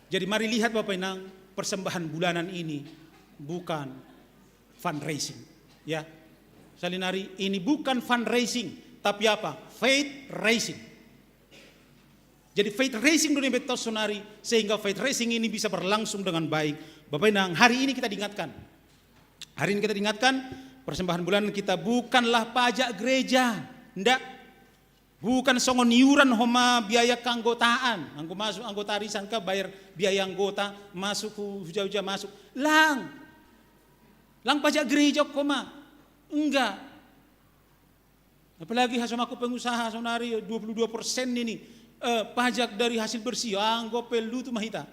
Jadi mari lihat, Bapak Inang, persembahan bulanan ini bukan fundraising. Ya. Salinari, ini bukan fundraising, tapi apa? Faith raising. Jadi faith raising dunia betos sonari, sehingga faith raising ini bisa berlangsung dengan baik. Bapak Inang, hari ini kita diingatkan. Hari ini kita diingatkan, Persembahan bulanan kita bukanlah pajak gereja. Ndak. Bukan songon iuran homa biaya keanggotaan. Anggo masuk anggota arisan ka bayar biaya anggota, masuk hu-, huja-huja masuk. Lang. Lang pajak gereja homa. Enggak. Apalagi hasomangku pengusaha sonari dua puluh dua persen ini, eh, pajak dari hasil bersih. Anggo pe lutu ma hita.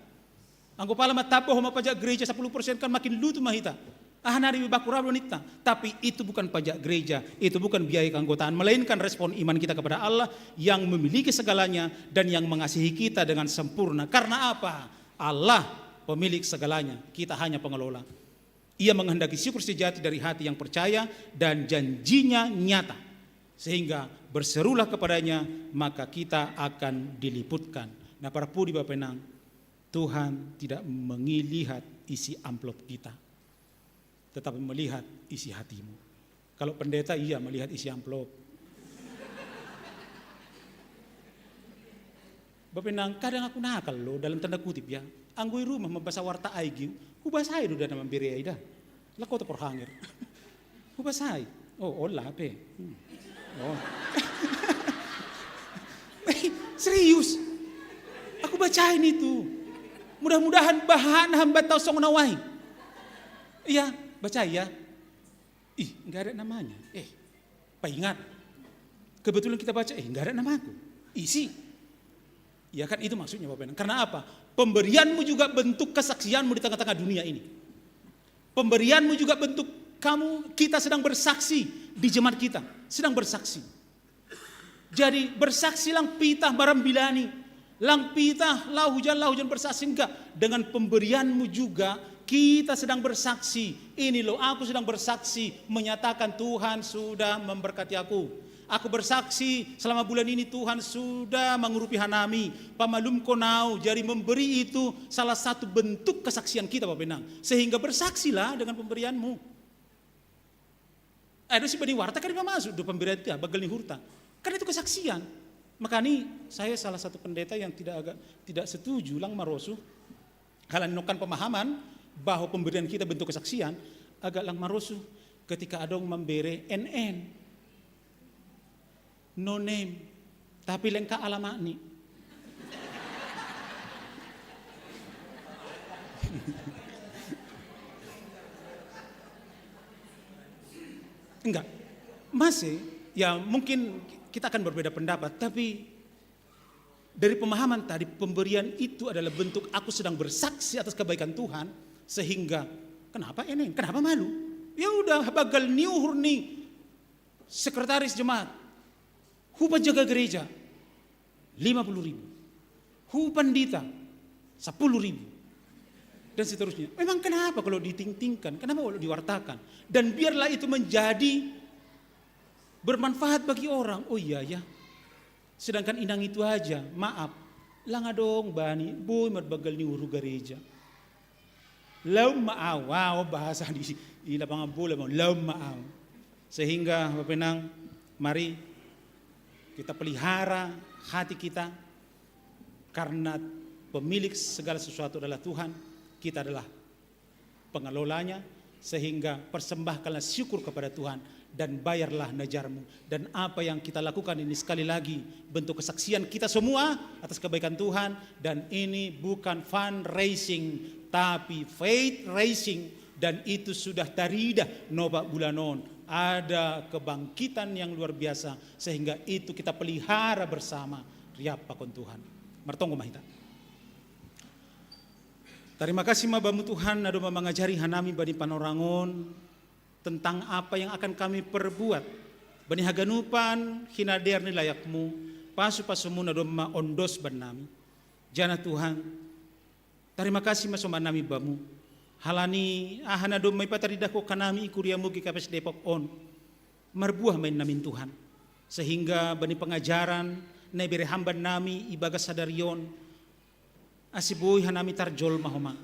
Anggo pala ma tabo homa pajak gereja sepuluh persen kan makin lutu ma hita. Ah, nari baku rabo nitta. Tapi itu bukan pajak gereja, itu bukan biaya keanggotaan, melainkan respon iman kita kepada Allah yang memiliki segalanya dan yang mengasihi kita dengan sempurna. Karena apa? Allah pemilik segalanya, kita hanya pengelola. Ia menghendaki syukur sejati dari hati yang percaya dan janjinya nyata. Sehingga berserulah kepadanya, maka kita akan diliputkan. Nah, para pudi bapenang, Tuhan tidak melihat isi amplop kita, tetapi melihat isi hatimu. Kalau pendeta, iya, melihat isi amplop. Bapenang, kadang aku nakal lo, dalam tanda kutip ya. Anggo i rumah mambasa warta ai giu, hubasai do dana mambere ai da. Lako to porhanger. Hubasai. Oh, olah pe. Hmm. Oh. Serius. Aku bacain itu. Mudah-mudahan bahan hamba tau song nawai. Iya, baca ya. Ih, nggak ada namanya. Eh, Pak ingat. Kebetulan kita baca, eh, nggak ada namaku. Isi. Ya kan, itu maksudnya Bapak Ibu. Karena apa? Pemberianmu juga bentuk kesaksianmu di tengah-tengah dunia ini. Pemberianmu juga bentuk kamu, kita sedang bersaksi di jemaat kita. Sedang bersaksi. Jadi bersaksi lang pitah marambilani. Lang pitah, lau hujan, lau hujan bersaksi enggak. Dengan pemberianmu juga kita sedang bersaksi. Ini loh, aku sedang bersaksi, menyatakan Tuhan sudah memberkati aku. Aku bersaksi selama bulan ini Tuhan sudah mengurupi hanami, pamalumkon au, jadi memberi itu salah satu bentuk kesaksian kita, Bapak Inang. Sehingga bersaksilah dengan pemberianmu. Ada si bani warta kan masuk do pemberian itu, ya, bagel ni hurta. Karena itu kesaksian. Makanya saya salah satu pendeta yang tidak agak tidak setuju lang marosuh. Kalau nokkan pemahaman bahwa pemberian kita bentuk kesaksian, agak lang marosuh ketika adong membere N N. No name, tapi lengkap alamat ni. Enggak. Masih, ya mungkin kita akan berbeda pendapat, tapi dari pemahaman tadi, pemberian itu adalah bentuk aku sedang bersaksi atas kebaikan Tuhan, sehingga kenapa ini? Kenapa malu? Ya udah, bagal ni uhur ni sekretaris jemaat, hupa jaga gereja, lima puluh ribu, hupa pendeta, sepuluh ribu, dan seterusnya. Memang kenapa kalau ditingtingkan? Kenapa kalau diwartakan? Dan biarlah itu menjadi bermanfaat bagi orang. Oh iya ya. Sedangkan inang itu aja, maaf. Lang adong bani, boi marbagal ni uhur gareja. Laum ma au, au bahasa di, di lapangan bola, bang. Laum ma au. Sehingga Bapak Inang, mari kita pelihara hati kita karena pemilik segala sesuatu adalah Tuhan, kita adalah pengelolanya, sehingga persembahkanlah syukur kepada Tuhan dan bayarlah najarmu. Dan apa yang kita lakukan ini sekali lagi bentuk kesaksian kita semua atas kebaikan Tuhan, dan ini bukan fundraising tapi faith raising, dan itu sudah taridah noba bulanon. Ada kebangkitan yang luar biasa sehingga itu kita pelihara bersama. Riap pakon Tuhan. Martonggo ma hita. Tarima kasih ma Bamu Tuhan, na domma mangajari hanami bani panorangon tentang apa yang akan kami perbuat bani haganupan hinadear ni layakmu, pasu-pasumu na domma ondos bannami. Jana Tuhan, tarima kasih ma sombannami Bamu. Halani aha na domma ipataridahko hanami i kuriamu G K P S Depok on. Marbuah ma innamin Tuhan. Sehingga bani pengajaran na ibere ham bannami ibagas sadari on, ase boi hanami tarjolma homa,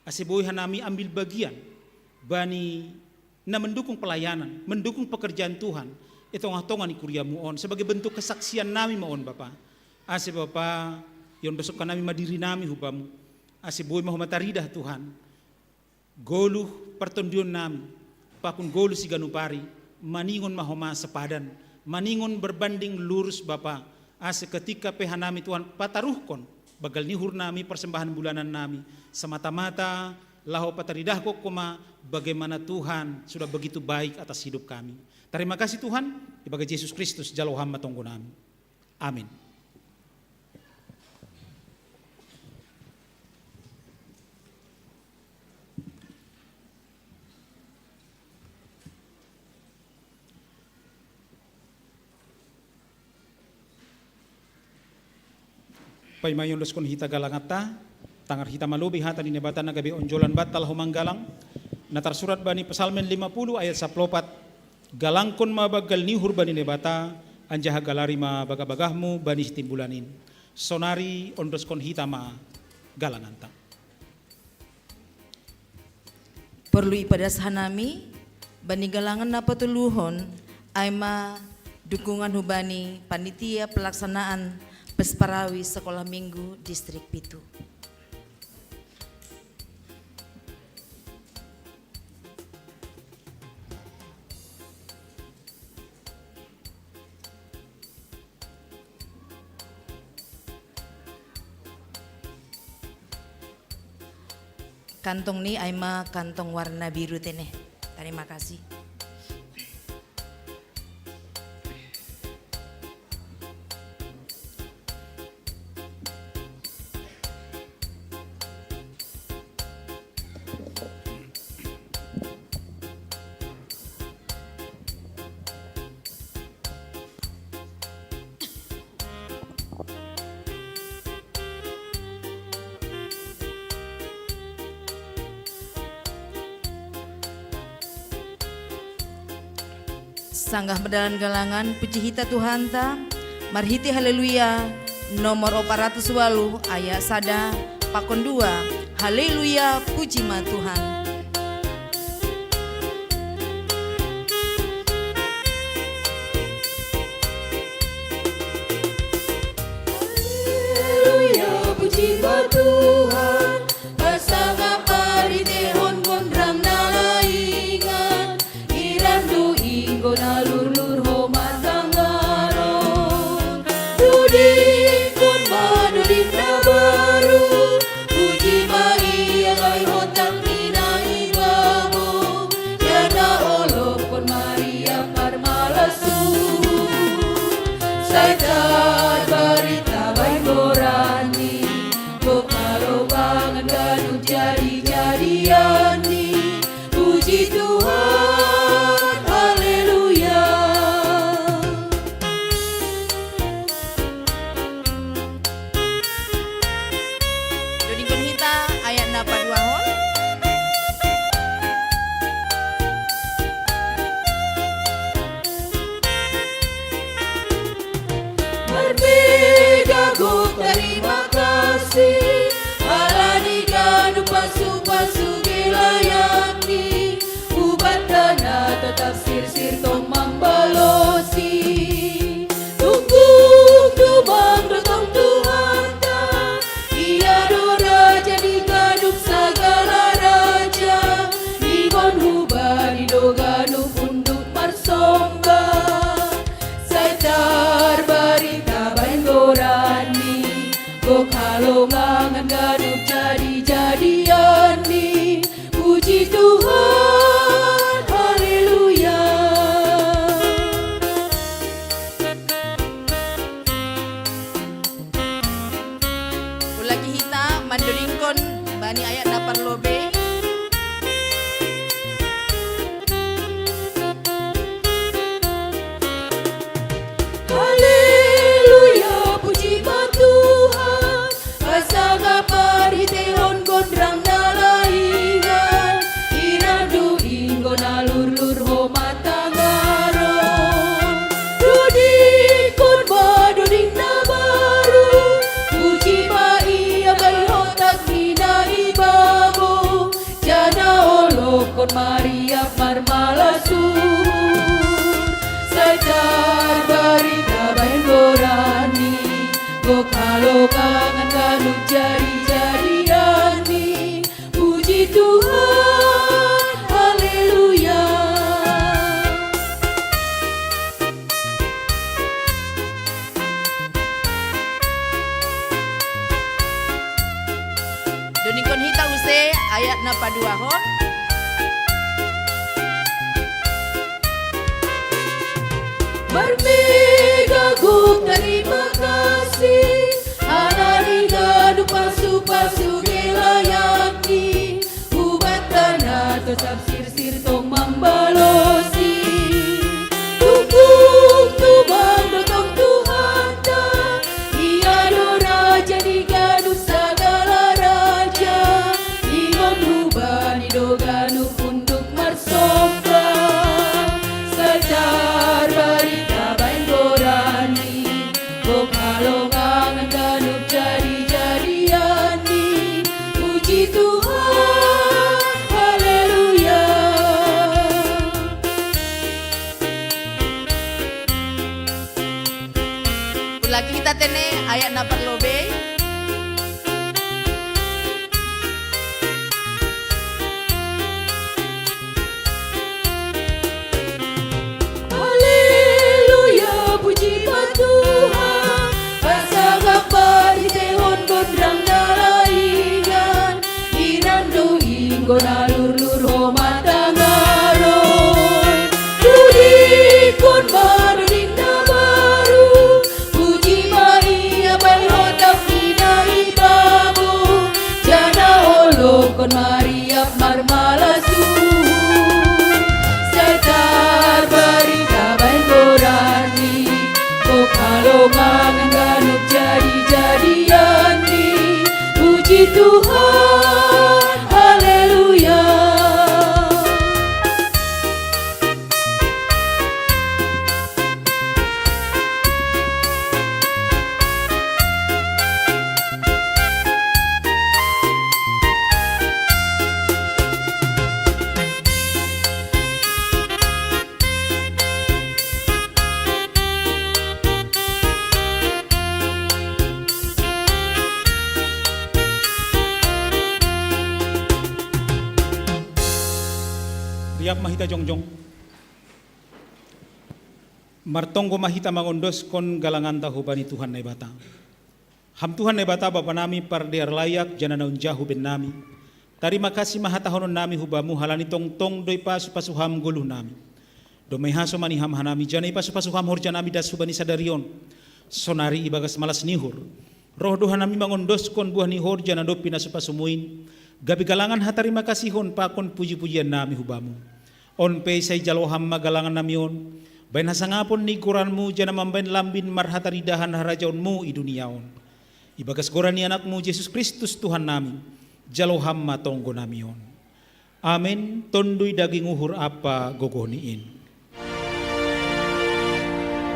ase boi hanami ambil bagian bani na mendukung pelayanan, mendukung pekerjaan Tuhan i tongah-tongah ni kuriamu on, sebagai bentuk kesaksian nami ma on Bapa. Ase Bapa, iondoskan nami ma diri nami hu Bamu, ase boi ma homa taridah Tuhan goluh partondion nami, pakun golu siganupari, maningon mahoma sepadan, maningon berbanding lurus Bapa, ase ketika pe hanami Tuhan pataruhkon, bagal ni uhur nami persembahan bulanan nami, semata-mata laho pataridahkon homa bagaimana Tuhan sudah begitu baik atas hidup kami. Terima kasih Tuhan, ibaga Jesus Kristus jalo hamba tonggo nami. Amin. Paima iondoskon hita galanganta, tangar hita malobi hata ni Naibata na gabe onjolan banta laho manggalang, na tarsurat bani Psalmen lima puluh ayat saplopat, galangkon ma banggal ni uhur bani Naibata, anjaha galari ma bagabagahmu bani sitimbulan in. Sonari ondoskon hita ma galanganta. Porlu ipadas hanami, bani galangan na patoluhon, ai ma dukungan hubani panitia pelaksanaan Pesparawi Sekolah Minggu Distrik Pitu. Kantong ni ai ma kantong warna biru tene. Terima kasih. Sanggah mardalan galangan, puji hita Tuhanta, marhite Haleluya, nomor opat ratus walu, ayat sada, pakon dua, Haleluya, puji ma Tuhan. Haleluya, puji ma Tuhan, pasangap paritehon gondrang na laingan, irandu inggo na lurlur homa tangaron. Dudingkon ma duding na baru, puji ma Ia gai hotang ni na i babo, jana olopkon ma Ia parmalasuhur. Sai tarbarita bahen goranNi, gok halongangan ganup jadi-jadianNi. Puji Tuhan, haleluya. Dodingkon hita ayat na paduahon. Marbega gok tarima kasih, ala ni ganup pasu-pasu je layakNi, hubanta na totap sirsir tong mambalosi. Tunggung tumang do tong Tuhanta, Ia do Raja ni ganup sagala raja, ningon hubani do ganup unduk marsomba. Sai tarbarita bahen goranNi, gok halongangan ganup jadi-jadianNi. Puji Tuhan, haleluya. Ulaki hita mandodingkon bani ayat na parlobei. Haleluya, puji ma Tuhan, pasangap paritehon gondrang na laingan, irandu inggo na lurlur homa tangaron. Dudingkon ma duding na baru, puji ma Ia gai hotang ni na i babo, jana olopkon ma Ia parmalasuhur. Sai tarbarita bahen goranNi, gok halongangan ganup jadi-jadianNi. Puji Tuhan, haleluya. Ningkon hita use ayat na paduahon. Marmega gok tarima kasih, halani ganup pasu-pasu gelayakni, ubat tanah tetap sirsir tong mambalosi. Tungkung tumang do tong Tuhanta, Ia do raja di ganup sagala raja, ingon hubani do ganup unduk marsomba. Sai tarbarita baen goranni, gok halongangan ganup jadi-jadianni. Puji Tuhan, haleluya. Ulangi hita tene ayat na parlobei. Haleluya, puji ma Tuhan, pasangap paritehon gondang dalaingan, inang do inggo na lurlur ho matangaron. Dudikon ma doding na baru, puji ma Ia baen hotap ni na i babo, janah holongkon mariap marmala suhut. Sai tarbarita baen goranni, gok halongangan ganup jadi-jadianni. Puji Tuhan, haleluya. Riap ma hita jongjong. Martonggo ma hita mangondoskon galanganta hubani Tuhan Naibata. Ham Tuhan Naibata, Bapa nami pardear layak, janah naung jahu bennami. Tarima kasih ma hatahonon nami hu Bamu halani tongtong do ipasu-pasu Ham goluh nami. Domma ihaso ma ni Ham hanami, janah ipasu-pasu Ham horja nami das hubani sadari on. Sonari ibagas malas ni uhur, roh do hanami mangondoskon buah ni horja na dob pinasu-pasuMu in, gabe galangan hatarima kasihon pakon puji-pujian nami hu Bamu. On pe sai jalo Ham ma galangan nami on, baen hasangapon ni goranMu janah mambaen lambin marhataridahan harajaonMu i dunia on. Ibagas goran ni AnakMu Jesus Kristus Tuhan nami, jalo Ham ma tonggo nami on. Amen. Tonduy daging uhur ampa gogoh ni in.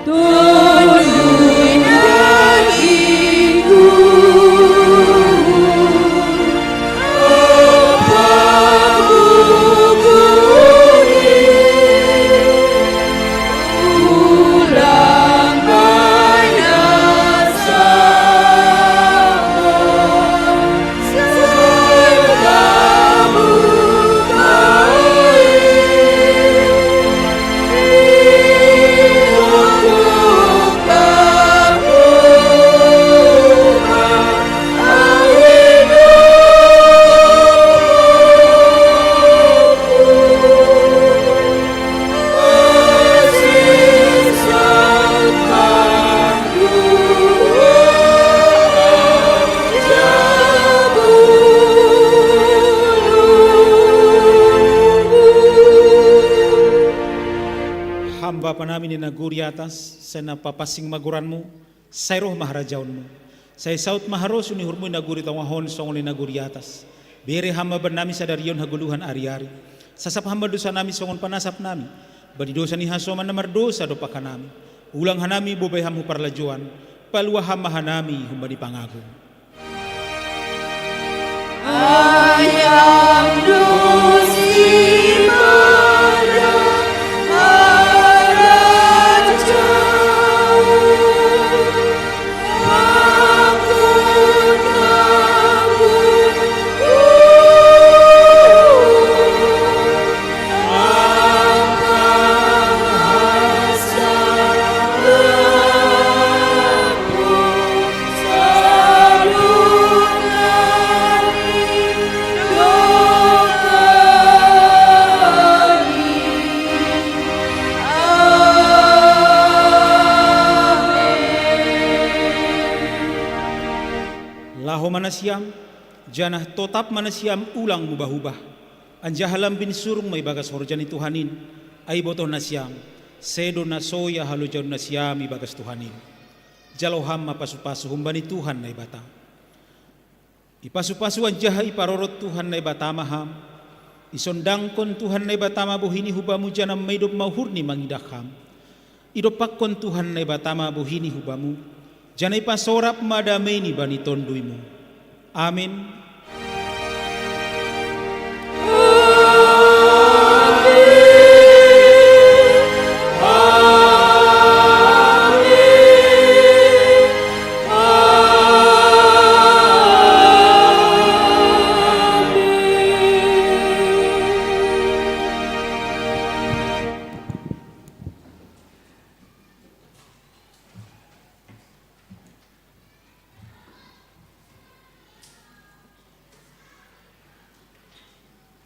Tonduy daging uhur ampa gogoh ni in, ulang baen hasangapon. Ham Bapa nami na i nagori atas, sai na papansing ma goranMu, sai roh ma harajaonMu. Sai saut ma harosuh ni uhurMu i nagori tongah on songon i nagori atas. Bere Ham ma bannami sadari on hagoluhan ari-ari. Sasap Ham ma dosa nami songon panasap nami bani dosa ni hasoman na mardosa dompak hanami. Ulang hanami bobai Ham hu parlajouan, palua Ham ma hanami humbani pangago. Ai Ham do sipadan, harajaon, panguasaon, nasiam, janah totap ma nasiam ulang mubah-ubah. Anjaha lambin surung ma ibagas horja ni Tuhan in, ai ibotoh nasiam, sedo na so ia halojaon nasiam ibagas Tuhan in. Jalo ham ma pasu-pasu humbani Tuhan Naibata. Ipasu-pasu anjaha iparorot Tuhan Naibata ma ham, isondangkon Tuhan Naibata ma bohini hubamu janah maidop ma uhurni mangidah ham. Idompakkon Tuhan Naibata ma bohini hubamu, janah ipasorap ma dameini bani tonduymu. Amin.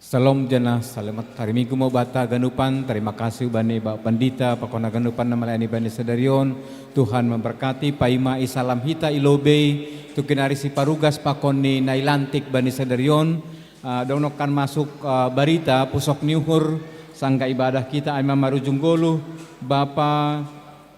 Salom janah salemat hari Minggu ma banta haganupan. Tarima kasih bani Bapak Pandita pakon haganupan na malayani bani sadari on. Tuhan memberkati. Paima i salam hita i lobei tu kinarisih parugas pakon ni na i lantik bani sadari on. Ah, dong nongkan masuk, ah, barita pusok ni uhur sanggah ibadah kita ai ma marujung goluh, Bapa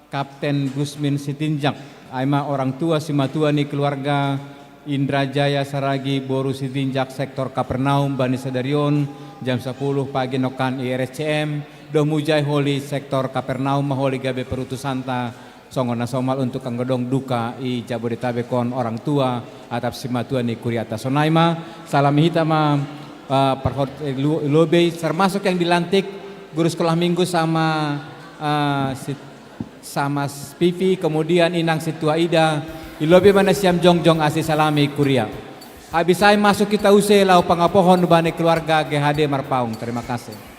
Kapten Gusmin Sitinjak, ai ma orang tua simatua ni keluarga Indra Jaya Saragi boru Sitinjak sektor Kapernaum bani sadari on jam sapuluh pagi nongkan i R S C M, domu jai holi sektor Kapernaum ma holi gabe perutusanta songon na somal untuk anggo dong duka i Jabodetabek on orang tua atap simatua ni kuriata. Sonai ma, salami hita ma, eh, parhot-, eh, lu-, lobei, termasuk yang dilantik guru sekolah minggu sama, eh, si, sama Pipi, kemudian Inang Situa Ida, i lobei ma nasiam jongjong asi salami kuria. Habis ai masuk kita use laho pangapohon bani keluarga G H D Marpaung. Terima kasih.